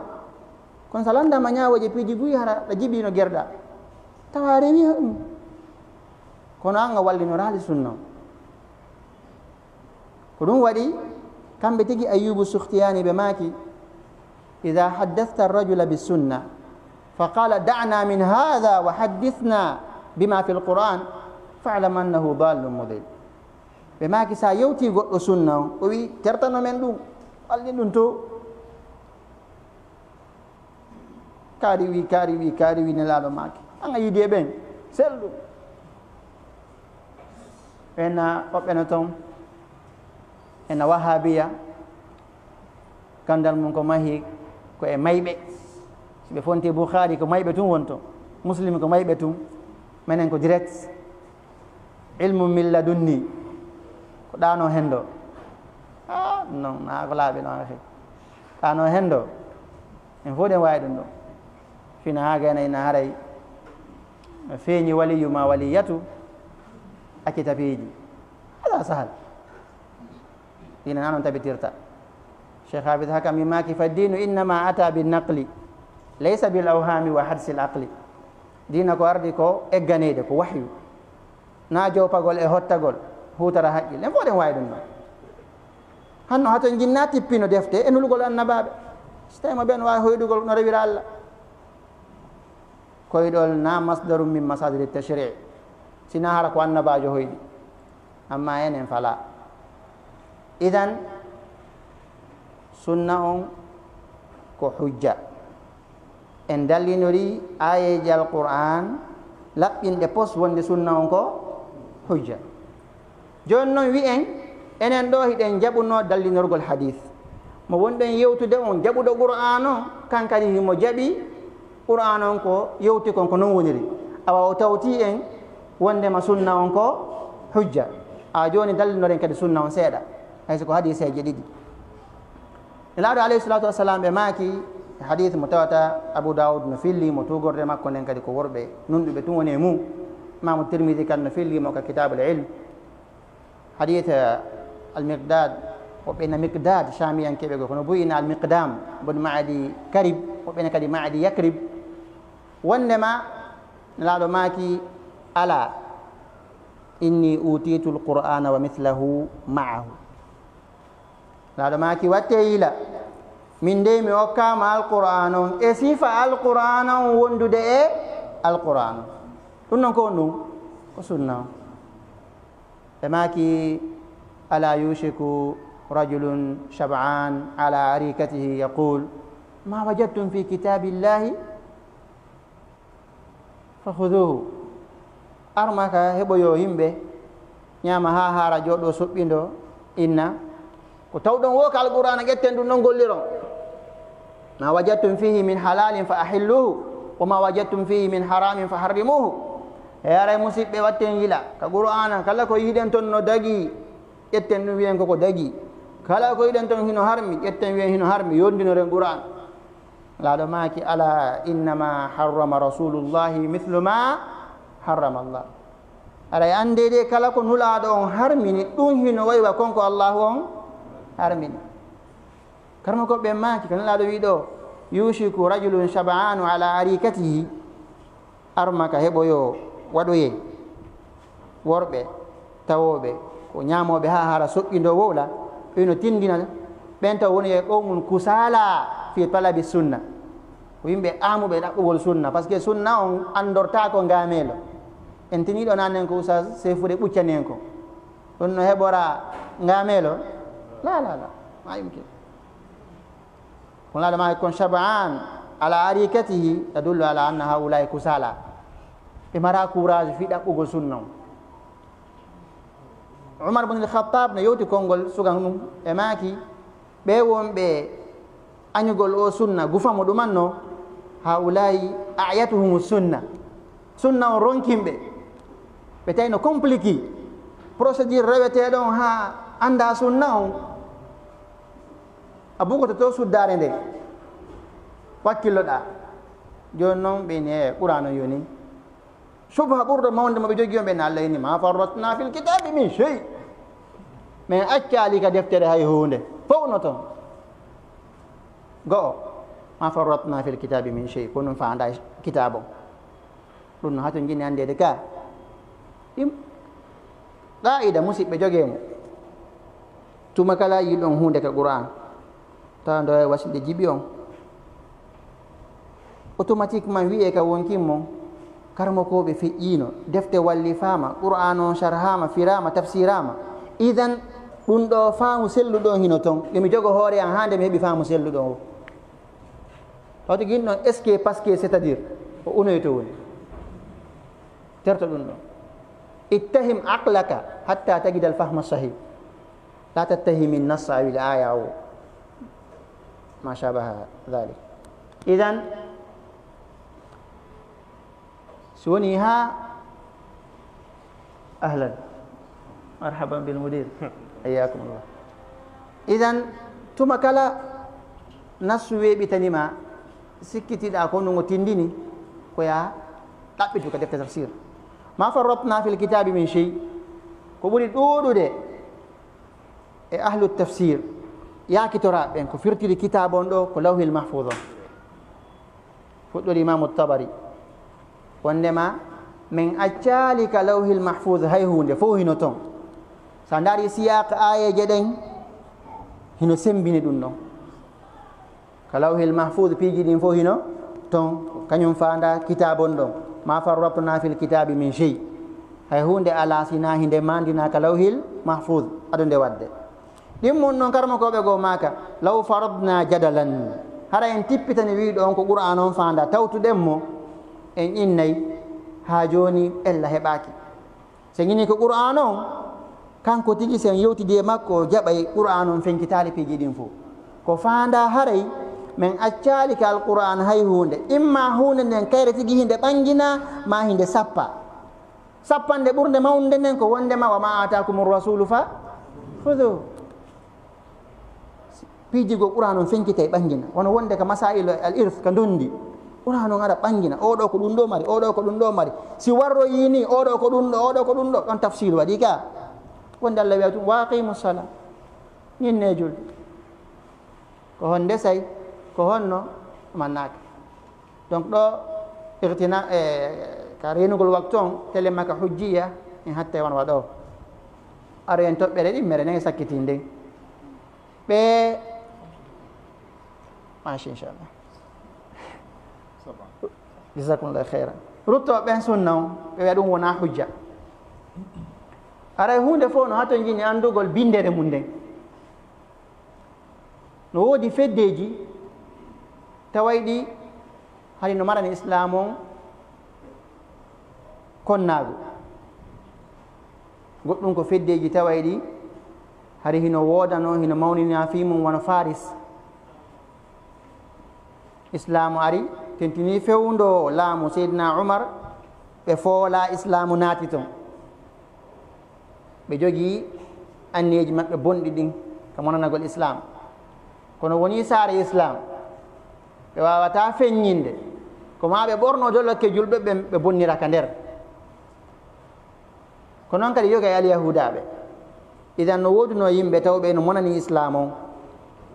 Kono so a lanndaama ñaawooje piiji buy, hara ɗa jiɓino gerɗa. Tawa a rewi ɗum. Kono an a wallinoraali sunna on. Ko ɗum waɗi, kamɓe tigi Ayyubu Sukhtiyaani ɓe maaki, إذا حدثت الرجل بالسنة فقال دعنا من هذا وحدثنا بما في القرآن فاعلم أنه ضال مضل. Ɓe maaki, so a yewtii goɗɗo sunna on, o wi'i, tertano men ɗum, wallin ɗum to. Kaari wi, kaari wi, kaari wi, Nelaaɗo maaki, an a yiidi e ɓen, sel ɗum. Ena woɓɓe no toon, ena Wahaabiya, ganndal mum ko mahii ko e mayɓe. Si ɓe fonti Bukhaari, ko mayɓe tun wonto, Muslim ko mayɓe tun, menen ko direct. Ilmu min ladunni, ko ɗaano hendo. Ah, non, naa ko laaɓi non, akhi. Ɗaano hendo. En fof ɗen waawi ɗum ɗo. Fina haa gayna ina haray. No feeñi waliyu ma waliyatu, acci tapiiji. Hada sahal. Diina naa non tabitirta. Cheikh Hafid Hakami maaki, fa diinu innama ata bi naqli, laysa bil awhami wa hadsil aqli. Diina ko ardi ko egganeede, ko wahyu. Naa jowpagol e hottagol, huutara haqqille. En fof ɗen waawi ɗum ɗon. Hanno hato jinnaa tippino defte e nulugol annabaaɓe. Si tawi mo ɓen waawi hoydugol no rewira Allah. Koyɗol naa masdarum min masadiri tashri'. Si naa hara ko annabaajo hoyɗi. Amma enen fala. Idan, sunna on ko hujja. En dallinori aayeeje Alqur'aan laɓɓinɗe pos wonde sunna on ko hujja. Jooni non wi'en, enen ɗo hiɗen jaɓuno dallinorgol hadiis. Mo wonɗen yewtude on, jaɓuɗo Qur'aan on, kankadi himo jaɓi Qur'aan on ko yewti kon, ko non woniri. Awa o tawti en, Wondema sunna on ko hujja. A jooni dallinoren kadi sunna on seeɗa, hay so ko hadiseeje ɗiɗi. Nelaaɗo alayhi salatu wassalam ɓe maaki, hadith mo tawata Abu Dawud no filli mo, tuugorde makko nden kadi ko worɓe nunɗuɓe tun woni e mum. Imamu Tirmidi kadi no filli mo ka Kitabul Ilm. Hadith, eh, Al-Miqdad, woɓɓe na Miqdad, Shamiyankeɓe go, kono buy ina Al-Miqdam, bon Ma'adi Karib, woɓɓe na kadi Ma'adi Yakrib. Wondema, Nelaaɗo maaki, "Ala, inni utitu al-Qur'ana wa mithlahu ma'ahu." Nelaaɗo maaki, "Watte yila, min dey mi okkaama Alqur'an on, e sifa Alqur'an on wondude e Alqur'an on." Ɗum non ko honɗum? Ko sunna on. Ɓe maaki, "Ala yushiku rajulun shab'an ala arikatihi yaqul, ma wajadtum fi kitabillahi fa khuduhu." Armaka heɓoyo yimɓe ñaama haa haara, jooɗo soɓɓindo inna. Ko tawɗon wo ka Alqur'aana, ƴetten ɗum ɗon golliron. "Ma wajadtum fihi min halalin fa ahilluhu, wa ma wajadtum fihi min haramin fa harrimuhu." E haray musiɓɓe, watten yila ka Qur'aana, kala ko yiɗen ton no dagi, ƴetten ɗum wiyen koko dagi. Kala ko yiɗen ton hino harmi, ƴetten wiyen hino harmi, yondinoren Qur'aana. Nelaaɗo maaki, "Ala innama harrama rasulullahi mithlu ma harrama Allah." Aray annde de, kala ko Nulaaɗo on harmini, ɗum hino wayi wa kon ko Allahu on harmini. Karma ko ɓe maaki, ko Nelaaɗo wi ɗo, "Yushiku rajulun shab'anu ala arikatihi." Armaka heɓoyo waɗoye worɓe tawooɓe ko ñaamooɓe haa hara soɓɓi ndo wowla, ɓe no tindina ɓen taw woni e qawmun kusala fi talabi sunna. Ko yimɓe aamuɓe ɗaɓɓugol sunna, parce que sunna on anndortaako ngaameelo. En tiniiɗo nanen ko Oustaz Seyfude ɓuccani en ko. Ɗum no heɓora ngaameelo? La, la, la. Ma yumkin. Kono Nelaaɗo maaki kon, "Shab'an ala arikatihi" tadullu ala anna haulai kusala. Ɓe mara courage fi ɗaɓɓugol sunna on. Umar bin al-Khattab no yewti konngol sugan ɗum, e maaki, ɓe wonɓe añugol o sunna, gufa mo ɗumanno, haulai a'yatuhumu sunna. Sunna on ronkin ɓe. Ɓe tawi no compliqué. Procédure reweteeɗo on haa annda sunna on. A bugoto to suddaare nde. Wakkilloɗaa. Jooni noon ɓe ne Qur'aan on yoni. Subha ɓurɗo mawnde mo ɓe jogii on ɓe ne Allah inni, "Ma farratna fil kitabi min shay." Min accaali ka deftere hay huunde. Fof no toon. Go'o. "Ma farratna fil kitabi min shay." Ko ɗum faandaa kitaabo. Ɗum no hato njiɗmi anndeede ka. Ɗim, qaa'ida musiɓɓe jogee mo. Tuma kala yiɗon huunde ka Qur'aan, tawa ndo e wasinde jiɓi on. Automatiquement wiyee ka wonkin mon, karamokooɓe feƴƴiino, defte wallifaama, Qur'aan on sharhaama, firaama, tafsiraama. Idan, ɗum ɗo faamu selluɗo on hino toon. Nde mi jogo hoore an haa nde mi heɓi faamu selluɗo on. Taw tigi ɗon, est-ce que, parce que, c'est-à-dire, ko unoy to woni. Terto ɗum ɗon. Ittahim aqlaka hatta tajida al-fahma sahih. La tattahimi an-nassa aw al-aya aw ma shabaha dhalik. Idan, so woni ha, ahlan, marhaban bil mudir, hayyakumullah. Idan, tuma kala nassu weeɓitanima, sikkitiɗa ko no ngo tindini, ko ya ɗaɓɓitu ka defte tafsir. "Ma farratna fil kitabi min shay." Ko ɓuri ɗuuɗude e ahlu tafsir, yaakitoraaɓe ɓen, ko firtiri kitaab on ɗo ko Lawhil Mahfuuz on. Fuɗɗori Imaamu Tabari. Wondema, min accaali ka Lawhil Mahfuuz hay huunde, fof hino ton. So a ndaari siyaaq aayeeje ɗen, hino sembini ɗum ɗon. Ka Lawhil Mahfuuz, piiji ɗin fof hino ton, kañum faandaa kitaab on ɗon. "Ma farratna fil kitaabi min shay." Hay huunde alaa si naa hinde maandinaa ka Lawhil Mahfuuz, ado nde waɗde. Ɗin mun non karamokooɓe goo maaka, "Law faradna jadalan." Hara en tippitani wiiɗo on ko Qur'aan on faandaa, tawtuɗen mo, en innay haa jooni ella heɓaaki. Sen ini ko Qur'aan on, kanko tigi sen yewtidi e makko, o jaɓay Qur'aan on fenkitaali piiji ɗin fof. Ko faandaa haray, men accaali ka Alqur'aan hay huunde. Imma huunde nden kayre tigi hinde ɓanginaa, maa hinde sappaa. Sappanɗe ɓurnde mawnde nden ko wondema, "Wa ma atakumu rasulu fa khudhu." Piiji goo Qur'aana on fenkitay ɓanngina. Wano wonde ka masaa'il al irth, ka ndondi. Qur'aana on ara ɓanngina. Oɗo ko ɗum ɗo mari, oɗo ko ɗum ɗo mari. Si warroyii ni, oɗo ko ɗum ɗo, oɗo ko ɗum ɗo. Ɗon tafsiiru waɗi ka. Wonde Allah wi'a tun, "Wa aqimu sala." Ñinnee julde. Ko honde say? Ko honno? Mannaaka. Donc ɗo, irtina, e, ka reenugol waktu on, tele maka hujjiya, en hattay wan waɗo. Aro en toɓɓere ɗimmere nden e sakkitin nden. Ɓe, mashi, inchallah. Jazakumullahu khairan. Rutto ɓen sunna on, ɓe wi'a ɗum wona hujja. Aray huunde fof no hatonjini anndugol binndere mum nden. No woodi feddeeji tawayɗi hari no marani Islaam on konnaagu. Goɗɗum ko feddeeji tawayɗi hari hino woodano, hino mawnina fii mum wano Faris. Islaamu ari, tentini fewndo laamu Seydina Umar, ɓe foola Islaamu naati ton. Ɓe jogii anniyeeji maɓɓe bonɗi ɗin ka monanagol Islaam. Kono wonii saare Islaam, ɓe waawataa feññinde. Ko maa ɓe ɓorno dolokke julɓe ɓen, ɓe bonnira ka nder. Ko non kadi yoga e Alyahuudaaɓe. Idan no woodunoo yimɓe tawɓe no monani Islaam on.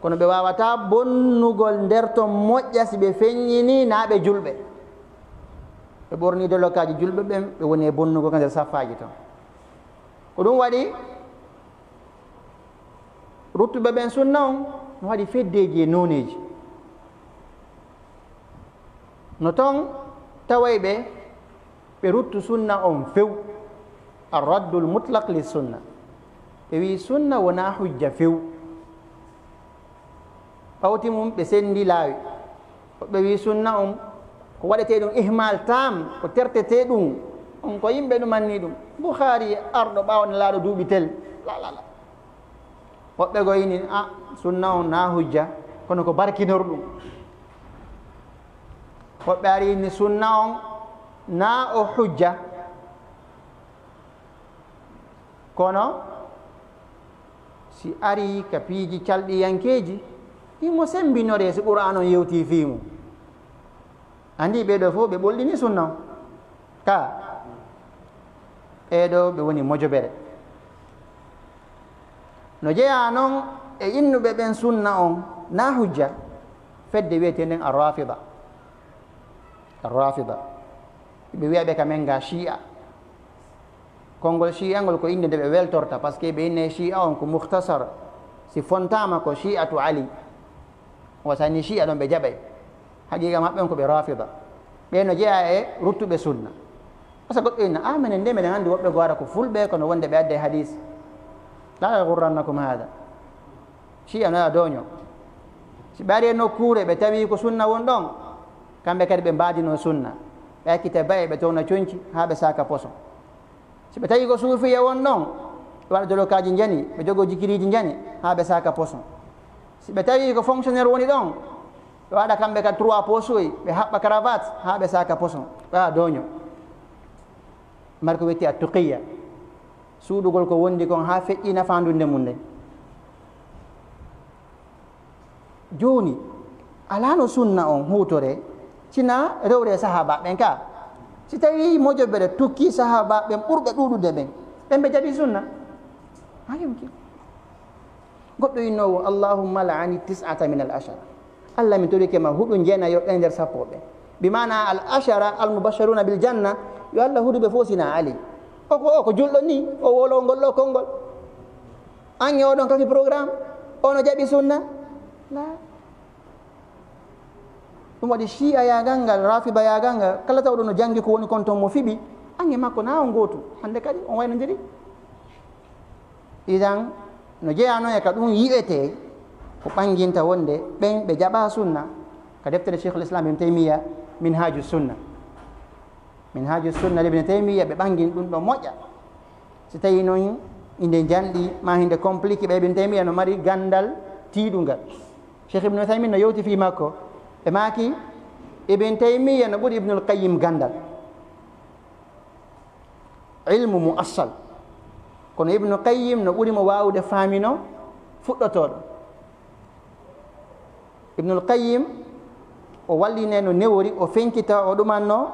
Kono ɓe waawataa bonnugol nder ton moƴƴa si ɓe feññinii naa ɓe julɓe. Ɓe ɓornii dolokkaaji julɓe ɓen, ɓe woni e bonnugol ka nder saffaaji ton. Ko ɗum waɗi ruttuɓe ɓen sunna on no waɗi feddeeji e nooneeji. No ton taway ɓe, ɓe ruttu sunna on few. Ar-raddul mutlaq li sunna. Ɓe wi'i sunna wonaa hujja few. Ɓawti mum ɓe senndi laawi. Woɓɓe wi'i sunna on ko waɗetee ɗum ihmal tam, ko tertetee ɗum. On ko yimɓe ɗumanni ɗum. Bukhaari arɗo ɓaawo Nelaaɗo duuɓi tel. La, la, la. Woɓɓe goo inni, a, sunna on naa hujja, kono ko barkinorɗum. Woɓɓe ari inni sunna on naa o hujja, kono si ari ka piiji calɗiyankeeji, himo semmbinoree si Qur'aan on yewtii fii mum. Anndi ɓee ɗoo fof ɓe ɓolɗini sunna on. Ka ɓee ɗoo ɓe woni mojobere. No jeyaa non e innuɓe ɓen sunna on, naa hujja, fedde wi'eteenden Ar-Rafida. Ar-Rafida. Ɓe wi'a ɓe ka men ga Shi'a. Konngol Shi'a ngol ko innde nde ɓe weltorta, parce que ɓe inni Shi'a on ko mukhtasar, si fontaama ko Shi'atu Ali. Wa sani Shi'a ɗon ɓe jaɓay. Haqiiqa maɓɓe on ko ɓe Rafida. Ɓe no jeyaa e ruttuɓe sunna. Parce que goɗɗo inna, a, menen nde meɗen anndi woɓɓe goo ara ko fulɓe, kono wonde ɓe adday hadis. La yaghurrannakum hada. Shi'a no ya dooño. Si ɓe ari e nokkuure, ɓe tawi ko sunna won ɗon, kamɓe kadi ɓe mbaadinoo sunna. Ɓe accita ba'e, ɓe towna conci, haa ɓe saaka poson. Si ɓe tawi ko suufiya won ɗon, ɓe waɗa dolokaaji njani, ɓe jogoo jikiriiji njani, haa ɓe saaka poson. Si ɓe tawi ko fonctionnaire woni ɗon, ɓe waɗa kamɓe ka trois posoy, ɓe haɓɓa cravate, haa ɓe saaka poson. Ɓe waɗa dooño. Mari ko wi'etee at-tuqiyya. Suuɗugol ko wondi kon haa feƴƴina faandunde mum nden. Jooni, alaano sunna on huutoree, sinaa rewre sahaabaaɓe ɓen ka. Si tawii mojobere tukkii sahaabaaɓe ɓen ɓurɓe ɗuuɗude ɓen, ɓen ɓe jaɓii sunna? Maa yumkin. Goɗɗo innoowo, "Allahumma la'ani tis'ata min al-ashara." Allah, min torike ma, huɗu jeenayo ɓen nder sappo ɓen. Bi maana al-ashara al-mubashsharuna bil janna, yo Allah huɗu ɓe fof sinaa Ali. O ko, o ko julɗo ni, o wolowo ngol ɗo konngol. An e oɗon kafi programme, ono jaɓi sunna? La. Ɗum waɗi Shi'a yaagal ngal, Rafida yaagal ngal, kala tawɗo no janngi ko woni kon ton mo fiɓi, an e makko na on gootu. Hannde kadi on waynondiri. Idan, no jeyaa non e ka ɗum yi'etee, ko ɓannginta wonde ɓen ɓe jaɓaa sunna, ka deftere Sheikhul Islam Ibn Taymiyya, Minhaju Sunna. Minhaju Sunna Ibn Taymiyya, ɓe ɓanngin ɗum ɗo moƴƴa. Si tawii non inde njanɗi, maa hinde compliqué, ɓe Ibn Taymiyya no mari ganndal tiiɗungal. Cheikh Ibn Uthaymin no yewti fii makko, ɓe maaki, Ibn Taymiyya no ɓuri Ibnul Qayyim ganndal. Ilmu muassal. Kono Ibnu Qayyim no ɓuri mo waawude faamino fuɗɗotooɗo. Ibnul Qayyim, o walline no newori, o fenkita, o ɗumanno,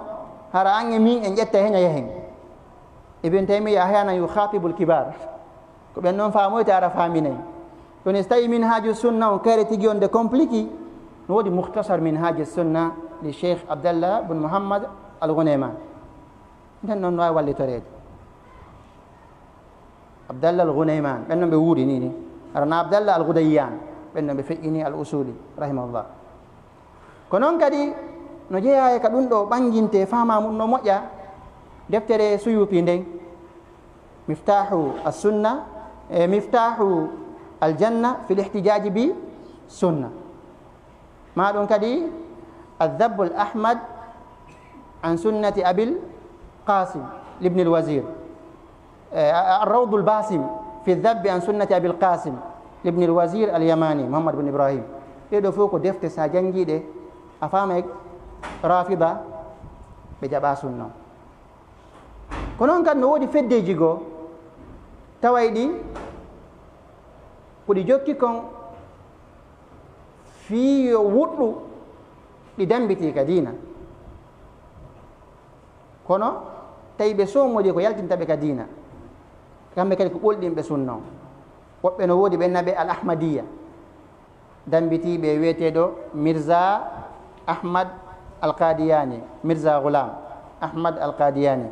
hara an e min en ƴetta heen a yahen. Ibn Taymiya ahyanan yukhatibul kibar. Ko ɓen noon faamoyta ara faaminay. Kono so tawi Minhaju Sunna on kayre tigi on de compliqué, no woodi Mukhtasar Minhaju Sunna li Cheikh Abdallah bun Muhammad Al Ghunayman. Nden noon no waawi wallitoreede. Abdallah Al Ghunayman, ɓen noon ɓe wuuri ni ni. Hara na Abdallah Al Ghudayyan, ɓen noon ɓe feƴƴini Al Usuli, rahimahullah. Ko noon kadi no jeyaa e ka ɗum ɗo ɓannginte, faama mum no moƴƴa, deftere Suyuti nden, Miftahu As-Sunna, e Miftahu Al-Janna fil Ihtijaji bi Sunna. Ma ɗum kadi, Adh-Dhabbul Ahmad an Sunnati Abil Qasim Ibnil Wazir. Eh, Ar-Rawdul Basim fi Dhabbi an Sunnati Abil Qasim Ibnil Wazir Al Yamani, Muhammad bin Ibrahim. Ɗee ɗo fof ko defte, so a janngii ɗe, a faamay Rafida ɓe jaɓa sunna. Ko noon kadi no woodi feddeeji goo, taway ɗi ko ɗi jokki kon fii yo wuɗɗu ɗi dambitii ka diina. Kono tawi ɓe soomodi ko yaltinta ɓe ka diina. Kamɓe kadi ko ɓolɗinɓe sunna on. Woɓɓe no woodi ɓe naɓe Al Ahmadiyya. Dambitiiɓe e wiyeteeɗo Mirza Ahmad Al Qadiyani, Mirza Ghulam Ahmad Al Qadiyani.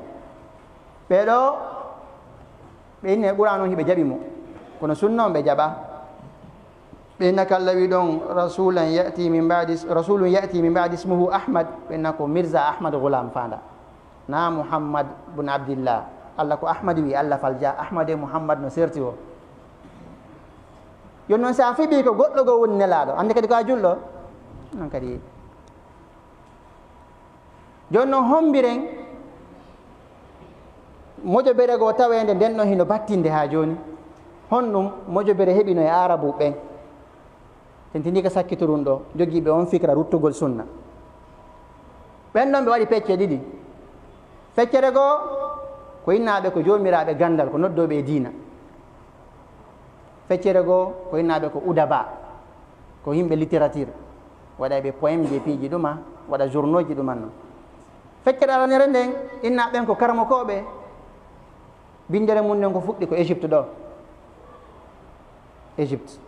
Ɓee ɗo, ɓe inni e Qur'an on hiɓe jaɓi mo. Kono sunna on ɓe jaɓa. Ɓe inna kalla wi ɗon, "Rasulan ya'ti min ba'di, rasulun ya'ti min ba'di ismuhu Ahmad." Ɓe inna ko Mirza Ahmad Ghulam fanda. Na Muhammad bun Abdillah. Allah ko Ahmad wi, Allah falja. Ahmad e Muhammad no serti o. Yo non si a fiɓi ko goɗɗo goo woni nelaaɗo, annde kadi ko a julɗo. Non kadi. Jooni non hombiren mojobere goo taweende nden ɗon hino battinde haa jooni. Honɗum mojobere heɓino e Aarabu ɓen? Tentini ka sakkitorun ɗo, jogiiɓe on fikra ruttugol sunna. Ɓen ɗon ɓe waɗi pecce ɗiɗi. Feccere goo ko innaaɓe ko joomiraaɓe ganndal, ko noddooɓe e diina. Feccere goo ko innaaɓe ko udaba, ko yimɓe littérature, waɗayɓe poème ji e piiji ɗuma, waɗa journaux ji ɗuman non. Feccere aranere nden, innaaɓe ɓen ko karamokooɓe. Binndere mum nden ko fuɗɗi ko Égypte ɗo. Égypte.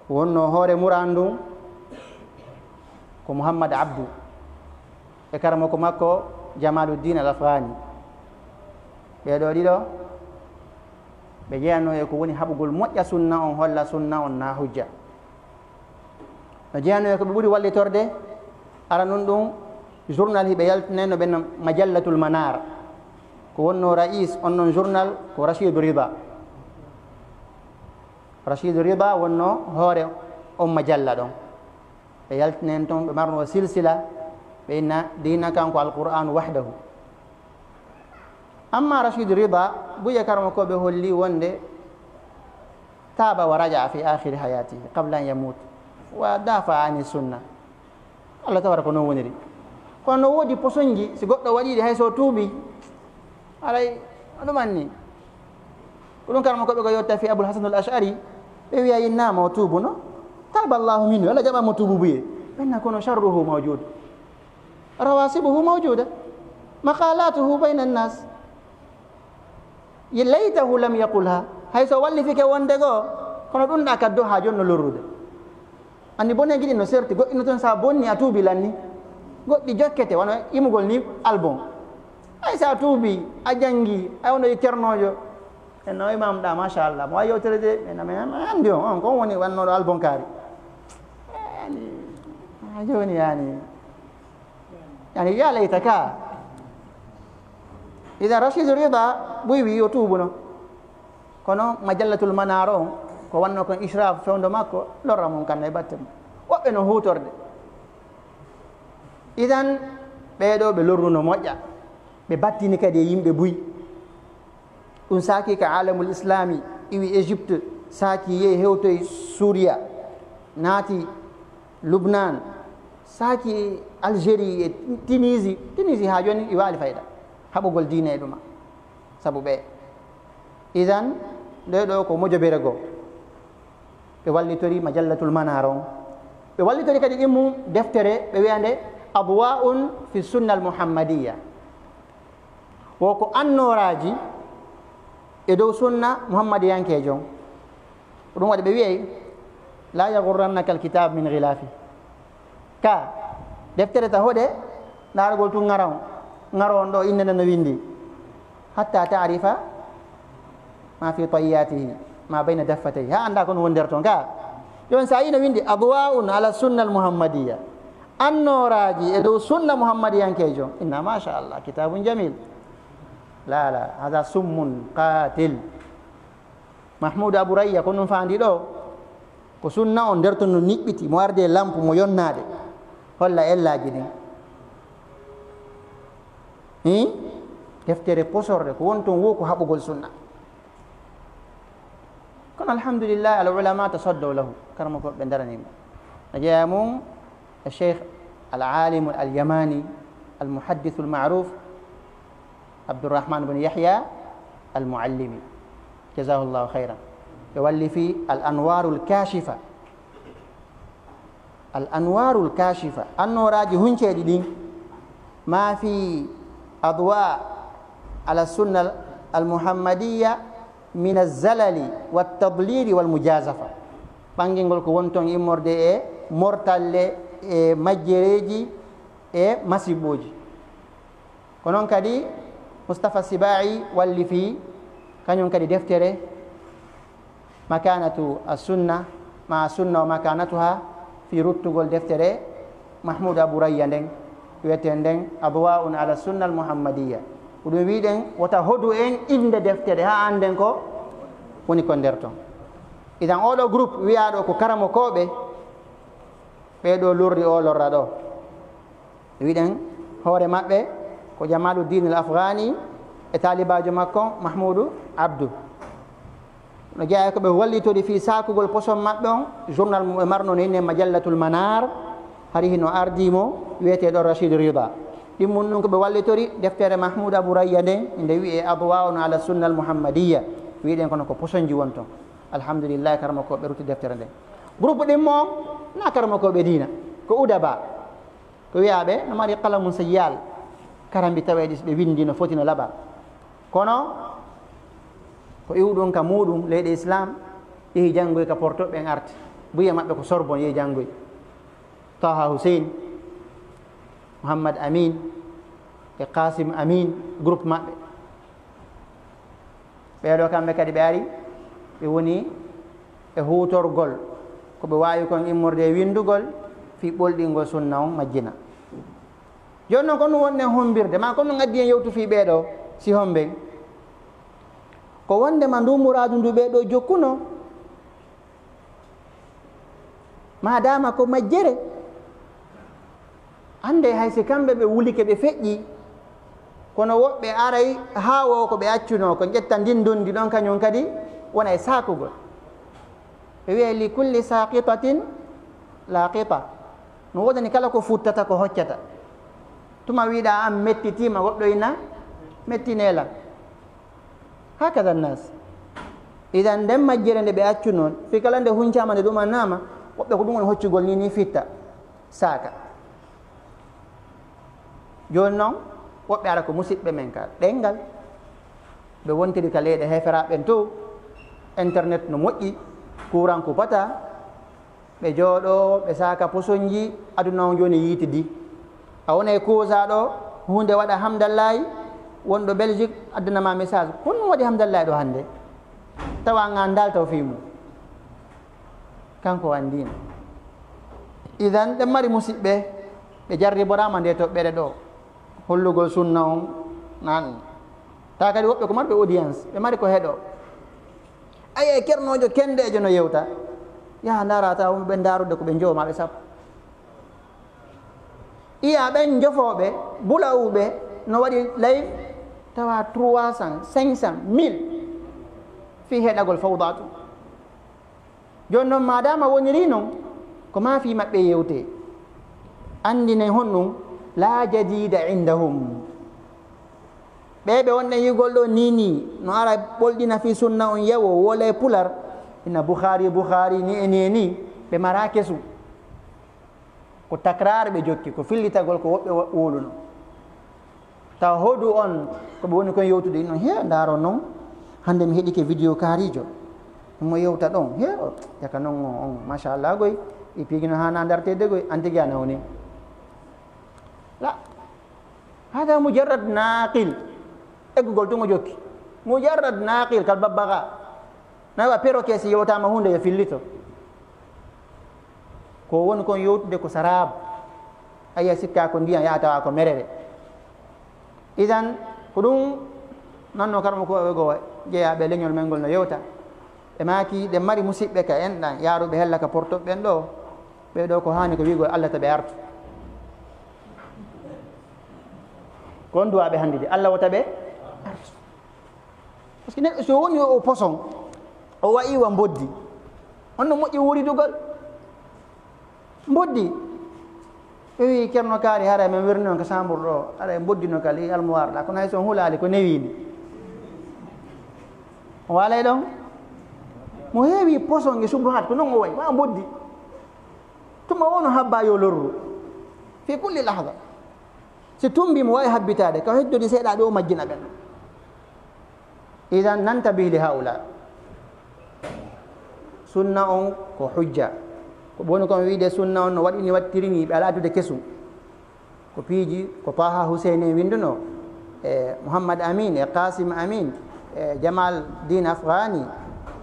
Ko wonnoo hoore muraadu ndun ko Muhammad Abdu e karamoko makko Jamaluddin Al Afghani. Ɓee ɗoo ɗiɗo, ɓe jeyanoo e ko woni haɓugol moƴƴa sunna on, holla sunna on na hujja. No jeyanoo e ko ɓe ɓuri wallitorde, aranun ɗun, journal hiɓe yaltinayno ɓen Majallatul Manar. Ko wonnoo rais on ɗon journal ko Rashid Rida. Rashid Rida wonnoo hoore on majalla ɗon. Ɓe yaltinen ton, ɓe marno silsila, ɓe inna diina kan ko Alqur'aanu wahdahu. Amma Rashid Rida, buye karamokooɓe holli wonde taaba wa raja'a fi akhiri hayatihi qabla an yamut wa dafa ani sunna. Allah tawara ko non woniri. Kono no woodi posonji, si goɗɗo waɗi ɗi, hay so tuubi, alay, ɗum anni. Ko ɗum karamokooɓe ko yotta fi Abul Hasan Al Ash'ari, ɓe wiya innama o tuubuno. Taba Allahu minhu, Allah jaɓa mo tuubu buye. Ɓenna kono sharruhu mawjud. Rawasibuhu mawjuda. Maqalatuhu bayna an-nas. Laytahu lam yaqulha. Hay so wallifike wonde goo, kono ɗum ɗa kaddo haa jooni no lorrude. Anndi boneeji ɗin no serti, goɗɗi no toon, so a bonni a tuubi lanni. Goɗɗi jokkete, wano imugol ni album. Hay so a tuubi, a janngi, a wono e cernoojo. E no imam ɗa, machallah, mo wawi yewtere de, ɓe nami, "Anndi on, on kon woni wannooɗo album kaari." Yani, a jooni yani. Yani, ya layta ka. Idan Rashid Rida, buy wi o tuubuno. Kono Majallatul Manar on, ko wanno kon Ishraf fewndo makko, lorra mum kan e batte mum. Woɓɓe no huutorde. Idan, ɓee ɗoo ɓe lorruno moƴƴa. Ɓe battini kadi e yimɓe buy. Ɗum saaki ka Alamul Islami, iwi Égypte, saaki yehi hewtoyi Suuriya, naati Lubnaan, saaki Algérie e Tunisie. Tunisie haa jooni i waali fayda. Haɓugol diine e ɗuma. Sabu ɓe. Idan, ɗo ɗo ko mojobere goo. Ɓe wallitori Majallatul Manar on. Ɓe wallitori kadi ɗin mum deftere, ɓe wiya nde Adwa'un fi Sunna al Muhammadiya. Wo ko annooraaji e dow sunna Muhammadiyankeejo on. Ko ɗum waɗi ɓe wiyay, "La yaghurrannaka al-kitab min ghilafi." Ka deftere ta hoɗe, ndaaragol tun ŋaron, ŋaron ɗo innde nden no winndi. "Hatta ta'rifa ma fi tayyatihi, ma bayna daffatayhi." Ha annda ko no woni nder ton ka. Yon sa yino winndi, "Adwa'un ala sunna al-muhammadiyya." Annooraaji e dow sunna Muhammadiyankeejo. Inna, masha Allah, kitabun jamil. La, la, hada summun qatil. Mahmudu Abu Rayya, ko ɗum faandi ɗo. Ko sunna on nder ton no niɓɓiti, mo arde lampu, mo yonnaade. Holla ellaaji ɗin. Hi? Deftere posorɗe, ko won ton wo ko haɓugol sunna. Kono alhamdulillah, al ulama tasaddaw lahu. Karamo ko ɓe ndarani mo. A jeyaa mum, الشيخ العالم اليماني المحدث المعروف عبد الرحمن بن يحيى المعلمي، جزاه الله خيرا. Ɓe walli fii الأنوار الكاشفة. الأنوار الكاشفة. Annooraaji hunceeɗi ɗin. ما في أضواء على السنة المحمدية من الزلل والتضليل والمجازفة. Ɓangingol ko won ton immorde e mortalle, e majjereeji, e masibbooji. Ko non kadi Mustafa Sibai walli fii kañum kadi deftere مكانة السنة مع السنة ومكانتها, fii ruttugol deftere Mahmuud Abu Rayya nden, wiyeten nden أضواء على السنة المحمدية. Ko ɗum wiɗen, wota hodu en innde deftere, haa annden ko woni ko nder ton. Idan, oo ɗoo groupe wiyaaɗo ko karamokooɓe, ɓee ɗoo lorri oo lorra ɗoo. Wiɗen, hoore maɓɓe ko Jamaluddin al Afghani e taalibaajo makko Mahmuudu Abdu. No jeyaa ko ɓe wallitori fii saakugol poson maɓɓe on, journal mo ɓe marno no innee Majallatul Manar, hari hino ardii mo, wiyeteeɗo Rashid Rida. Ɗin mum ɗum ko ɓe wallitori deftere Mahmuud Abu Rayya nden, nde wi'ee Adwa'un ala Sunna al Muhammadiyya. Wiɗen kono ko posonji won ton. Alhamdulillahi, karamokooɓe rutti deftere nden. Groupe ɗin mo, na karamokooɓe diina, ko udaba. Ko wiyaaɓe no mari qalamun sayyal, karambi taweeɗi so ɓe winndi no foti no laɓa. Kono ko iwɗum ka muuɗum leyɗe Islam, yehi janngoy ka Porto, ɓen arti. Buye maɓɓe ko Sorbonne, yehi janngoy. Taha Hussein, Muhammad Amin e Qasim Amin, groupe maɓɓe. Ɓee ɗoo kamɓe kadi ɓe ari, ɓe woni e huutorgol ko ɓe waawi kon immorde e winndugol fii ɓolɗingol sunna on majjina. Jooni non, ko ɗum wonɗen hommbirde, maa ko ɗum addi en yewtu fii ɓee ɗoo, si hommben? Ko wonndema nduu muraadu ndu ɓee ɗoo jokkunoo, maadaama ko majjere, anndee hay si kamɓe ɓe wulike, ɓe feƴƴii, kono woɓɓe aray haa woo ko ɓe accunoo, ko ƴetta ndin ndondi ɗon, kañum kadi wona e saakugol. Ɓe wi'ay, "Li kulli saqitatin laqita." No woodani kala ko futtata, ko hoccata. Tuma wi'uɗaa an mettitiima, goɗɗo ina mettinee lan. Hakada nnas. Idan, nden majjere nde ɓe accu non, fii kala nde huncaama, nde ɗumannaama, woɓɓe ko ɗum woni hoccugol ni, ni fitta, saaka. Jooni non, woɓɓe ara ko musiɓɓe men ka ɗenngal. Ɓe wontiri ka leyɗe heeferaaɓe ɓen to, internet no moƴƴi, kuuran kupataa, ɓe jooɗoo, ɓe saaka posonji, aduna on jooni yiitidi. A wona e kuusa ɗo, huunde waɗa, hamdallaahi, wonɗo Belgique addana ma message. Ko honɗum waɗi hamdallaahi ɗo hannde? Tawa an a anndaali taw fii mum. Kanko o anndiino. Idan, ɗen mari musiɓɓe, ɓe jarriboraama nde toɓɓere ɗo. Hollugol sunna on, nan. Tawa kadi woɓɓe ko marɓe audience, ɓe mari ko heɗoo. A yi'ay kernoojo kendeejo no yewta. Yaha ndaara tawa ɓe ndaarude ko ɓe njowo maa ɓe sappo. Yi'a ɓen njofooɓe, bulawuɓe, no waɗi live, tawa trois cents, cinq cents, mille fii heɗagol fawda tun. Jooni non, maadaama wonirii non, ko maa fii maɓɓe yewtee. Anndinen honɗum, la jadida indahum. Ɓe ɓe wonɗen yigol ɗo ni ni, no ara ɓolɗina fi sunna on yawo, wola e pular, ina Bukhari, Bukhari, ni e ni e ni, ɓe mara kesu. Ko takrar ɓe jokki, ko fillitagol ko woɓɓe wo-, woluno. Taw hodu on, ko ɓe woni kon yewtude, ino he, ndaro non, hannde mi heɗike vidéo kaarijo. Mo yewta ɗon, he, o, yaka non on, on, machallah goy, e piigi no hana dartede goy, an tigi a nawni. La. Hada mujarrad naqil. Eggugol tun o jokki. Mujarrad naqil kal babbaga. Na wa perroquet si yewtama hunde yo fillito. Ko woni kon yewtude ko sarab. Aya sikka ko ndiyan ya tawa ko merere. Idan ko ɗum nanno karmo ko ɓe go jeyaɓe leñol men ngol no yewta. Ɓe maaki ɗe mari musiɓɓe ka enɗan yaaruɓe hella ka portoɓe ɓen ɗo. Ɓe ɗo ko hani ko wi'ugol Allah ta ɓe artu. Ko on duwa ɓe hanndi de, Allah wota ɓe artu. Parce que neɗɗo so woni o poson, o wa'i wa mboddi. On no moƴƴi wuridugol. Mboddi. Ɓe wi Ceerno Kaari, hara men wirni on ka sambur ɗo, hara mboddi no kali almuwar ɗa, kono hay so on hulaali ko newini. O walay ɗon. Mo heewi poson e subuhat, ko non o wa'i, wa mboddi. Tuma wono habba yo lorru. Fi kulli lahza. Si tumbi mo wawi habbitade, ka heddodi seeɗa ɗo majjina ɓen. Idan nantabih li haula. Sunna on ko hujja. Ko ɓe woni kon wiide sunna on no waɗini wattiri ni ɓe ala addude kesum. Ko piiji ko Taha Hussein en winduno, e Muhammad Amin, e Qasim Amin, e Jamal Din Afghani,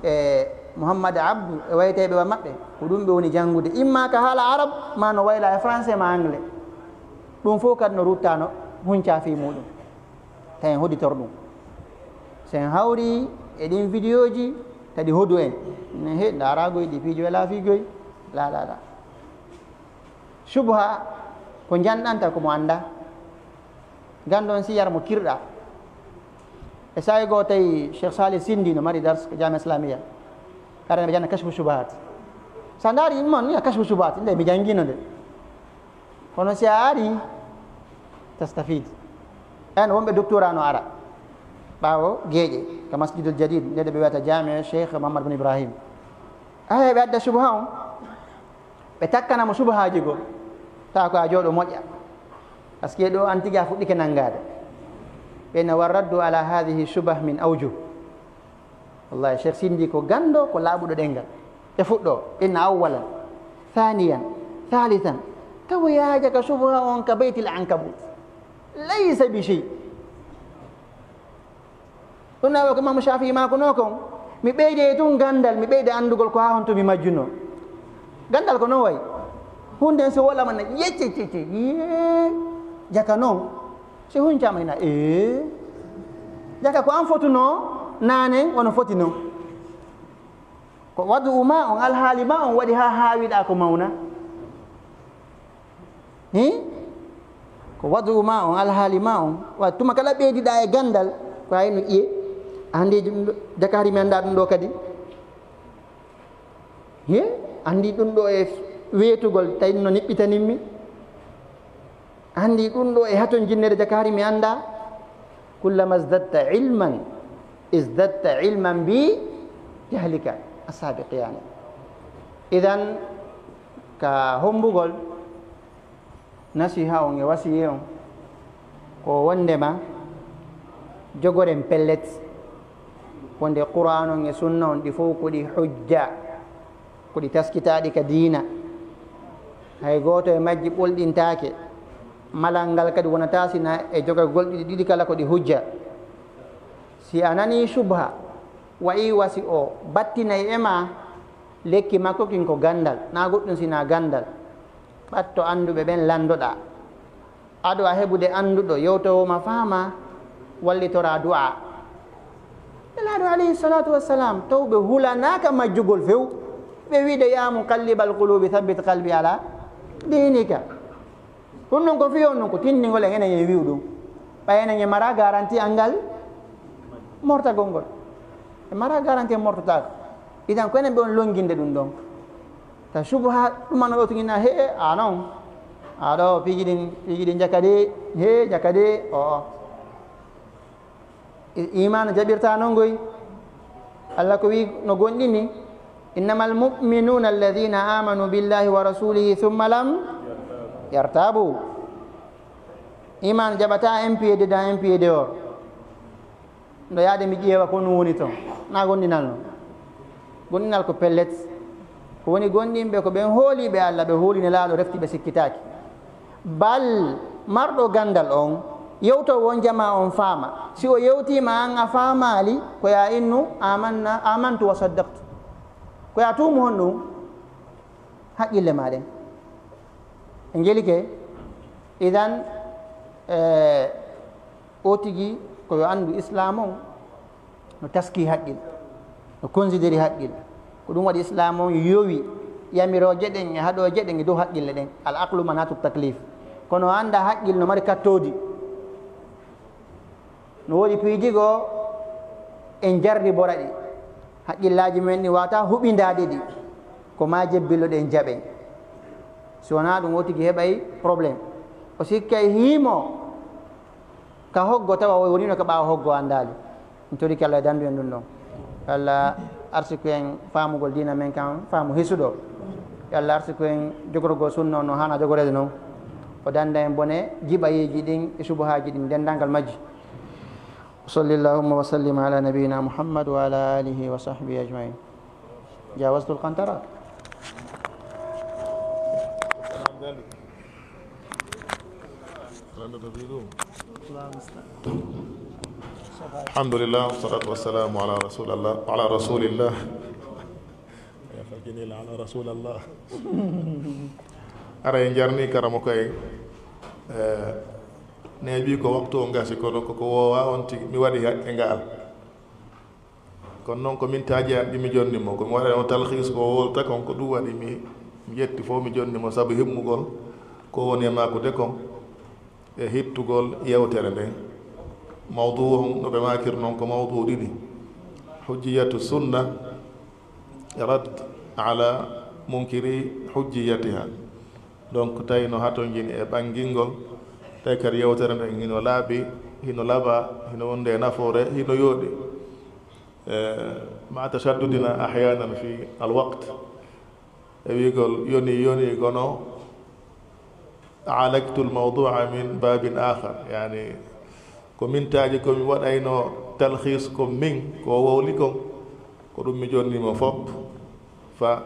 e Muhammad Abdu, e wayteɓe wa maɓɓe. Ko ɗum ɓe woni jangude. Imma ka haala arab, ma no wayla e français ma anglais. Ɗum fof kadi no ruttano hunca fi muɗum. Tawi en hoditor ɗum. Sen hawri e ɗin vidéo ji, kadi hodu en. Ne he, ndaragoy ɗi piijo e laafigoy. La, la, la. Subha ko janɗanta ko mo annda. Ganndo on siyar mo kirɗa. E saa'i goo tawi Cheikh Salih Sindi no mari dars ko Jamia Islamia. Kara ɓe janna Kashfu Shubahat. Sa ndaari ɗum on, wi'a Kashfu Shubahat, nde mi janngino nde. Kono si a ari, tastafid. En wonɓe doctorat no ara. Ɓaawo geeƴe, ka Masjidul Jadid, nde ɓe wiyata Jamia Cheikh Mohammad bin Ibrahim. Aya ɓe adda subha on. Ɓe takkana mo subahaaji goo, tawa ko a jooɗo moƴƴa. Parce que ɗo an tigi a fuɗɗike nanngaade. Ɓe na warraddu ala hadihi shubah min awjuh. Wallahi, Cheikh Sindi ko ganndo, ko laaɓuɗo ɗenngal. E fuɗɗo, inna awwalan, thaniyan, thalithan. Tawa yaaja ka subaha on ka baytil ankabut. Laysa bi shay. Ɗum nawa ko Imam Shafi'i ma ko no kon. Mi ɓeyde e tun ganndal, mi ɓeyda anndugol ko haa honto mi majjuno. Ganndal ko non wayi. Hunden so wala man yecce cece. Yee. Jaka non. Si huncama ina ee. Jaka ko an fotuno naane wono foti non. Ko wadu ma on, alhaali ma on waɗi haa haawiɗa ko mawna. Hi? Ko wadu ma on, alhaali ma on. Wa tuma kala ɓeydiɗa e ganndal, ko hayno ƴiye. Andi ɗum ɗo, jaka hari mi annda ɗum ɗo kadi. Hi? Andi ɗum ɗo e weetugol, tawi no niɓɓitanimmi. Andi ɗum ɗo e haton jinnere jaka hari mi annda. Kullama izdadta ilman, izdadta ilman bi jahlika. Asabiq yani. Idan ka hombugol, nasiha on e wasiye on ko wondema jogoren pellet, wonde Qur'an on e sunna on ɗi fof ko ɗi hujja, ko ɗi taskitaaɗi ka diina. Hay gooto e majji ɓolɗintaake. Malal ngal kadi wonata sina e jogagol ɗiɗi, ɗiɗi kala ko ɗi hujja. Si a nani subha, wayi wasi o battinay e ma, lekki makko kin ko ganndal, na goɗɗum sina ganndal. Ɓatto annduɓe ɓen lanndoɗa. Ado a heɓude annduɗo yewtowo ma faama, wallitora du'a. Nelaaɗo alayhi salatu wassalam, tawɓe hulanaaka majjugol few. Ɓe wiide, "Ya muqallibal qulubi, thabbit qalbi ala dinika." Ɗum ɗon ko fiyo ɗum, ko tinndingol en enen e wi'u ɗum. Ɓay enen e mara garanti angal mortagol ngol. E mara garanti en mortotaako. Idan ko enen ɓe on longinde ɗum ɗon. Ta subha ɗum an o tugina he a non. Aɗo piiji ɗin, piiji ɗin jaka de, he jaka de, o o. I- iman jaɓirta non goy. Allah ko wi no gonɗini, innama almuminuna alladina amanu billahi wa rasulihi thumma lam yartabu. Iman jaɓata un pied dedans, un pied dehors. Nde yaade mi ƴeewa ko ɗum woni toon. Na gonɗinal noon. Gonɗinal ko pellet. Ko woni gonɗinɓe ko ɓen hooliiɓe Allah, ɓe hooli Nelaaɗo, refti ɓe sikkitaaki. Bal marɗo ganndal on, yewto won jama on faama. Si o yewtiima an a faamaali, ko ya innu amanna, amantu wa saddaqtu. Ko ya tuumu honɗum? Haqqille ma ɗen. E ngelike, idan, eh, O tigi ko yo anndu Islaam on no taski haqqil, no considéri haqqil. Ko ɗum waɗi Islaam on yowi yamirooje ɗen e haɗooje ɗen e dow haqqille ɗen. Al aqlu manatu taklif. Kono annda haqqil no mari kattoodi. No woodi piiji goo en jarribora ɗi. Haqqillaaji men ɗi wata huɓindaade ɗi. Ko ma jebbillo ɗen jaɓey. Si wonaa ɗum o tigi heɓay problème. O sikkay hiimo ka hoggo tawa o wonino ka ɓaawo hoggo anndaali. Mi torike Allah e dandu en ɗum ɗon. Allah arsiku en faamugol diina men kan faamu hisuɗo. Yo Allah arsiku en jogorgol sunna on no haana jogoreede non. O danda en bone jiɓayeeji ɗin e subuhaaji ɗin denndangal majji. Wa salli Allahumma wa sallim ala nabiyyina Muhammad wa ala alihi wa sahbihi ajmain. Jawaztul qantara. Alhamdulillah, wassalatu wassalamu ala rasulillah, ala rasulillah. Ya fa kinila ala rasulallah. Ara en jarni karamo kay. Eh, neeɓi ko waktu o gasi, kono koko wowa on tigi mi waɗi haqqe ngal. Kono noon ko min taaji an ɗi mi jonni mo, ko mi waɗa on talhiis ko wolta kon, ko ɗum waɗi mi, mi yetti fof mi jonni mo sabu himmugol ko woni e makkude kon e hittugol yewtere nden. Mawduu on no ɓe maakir noon ko mawduu ɗiɗi, hujjiyatu sunna, rad ala munkiri hujjiyatiha. Donc tawi no hatonjini e ɓangingol, tawi kadi yewtere nden hino laaɓi, hino laaɓa, hino wonde e nafoore, hino yooɗi. Eh, ma tashaddudina ahyanan fi alwaqt. E wiigol yoni, yoni, kono alajtu almawdua min babin akhar. Yani, ko min taaji ko mi waɗayno talhiis ko min, ko wowli kon, ko ɗum mi jonni mo fop. Fa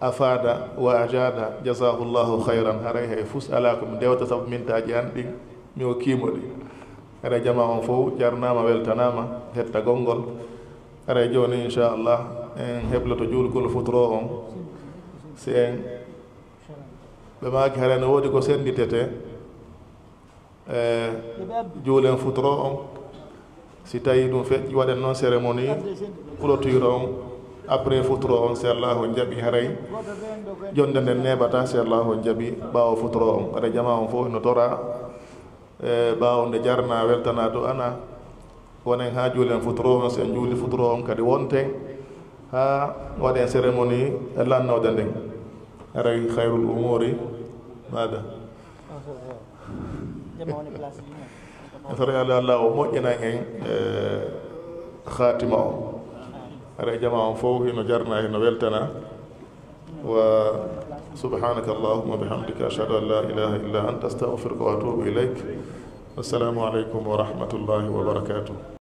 afada wa ajada, jazahullahu khayran. Haray hay fus ala ko mi dewta sabu min taaji an ɗin, mi o kiimo ɗi. Haray jama on fof jarnama, weltanama hettagol ngol. Haray joni, inchallah, en hebloto juulgol futuro on. Si en ɓe maaki haray no woodi ko senditete, e juulen futuro on. Si tawi ɗum feƴƴi, waɗen noon cérémonie clôture on après futuro on, si Allahu on jaɓi. Haray jonde nden neeɓata, si Allahu on jaɓi, ɓaawo futuro on. Haray jama on fof no tora, e ɓaawo nde jarna, weltana, du'ana, wonen haa juulen futuro on. Si en juuli futuro on kadi wonten haa waɗen cérémonie lannode nden. Haray khayrul umuri mada. Jama woni place ɗi. En fere Allah, Allah o moƴƴinan en, eh, khatima o. Haray jama on fof hino jarna, hino weltana. Wa subhanaka Allahumma bihamdika, ashhadu an la ilaha illa anta, astaghfiruka wa atubu ilayk. Wassalamu alaikum wa rahmatullahi wa barakatuh.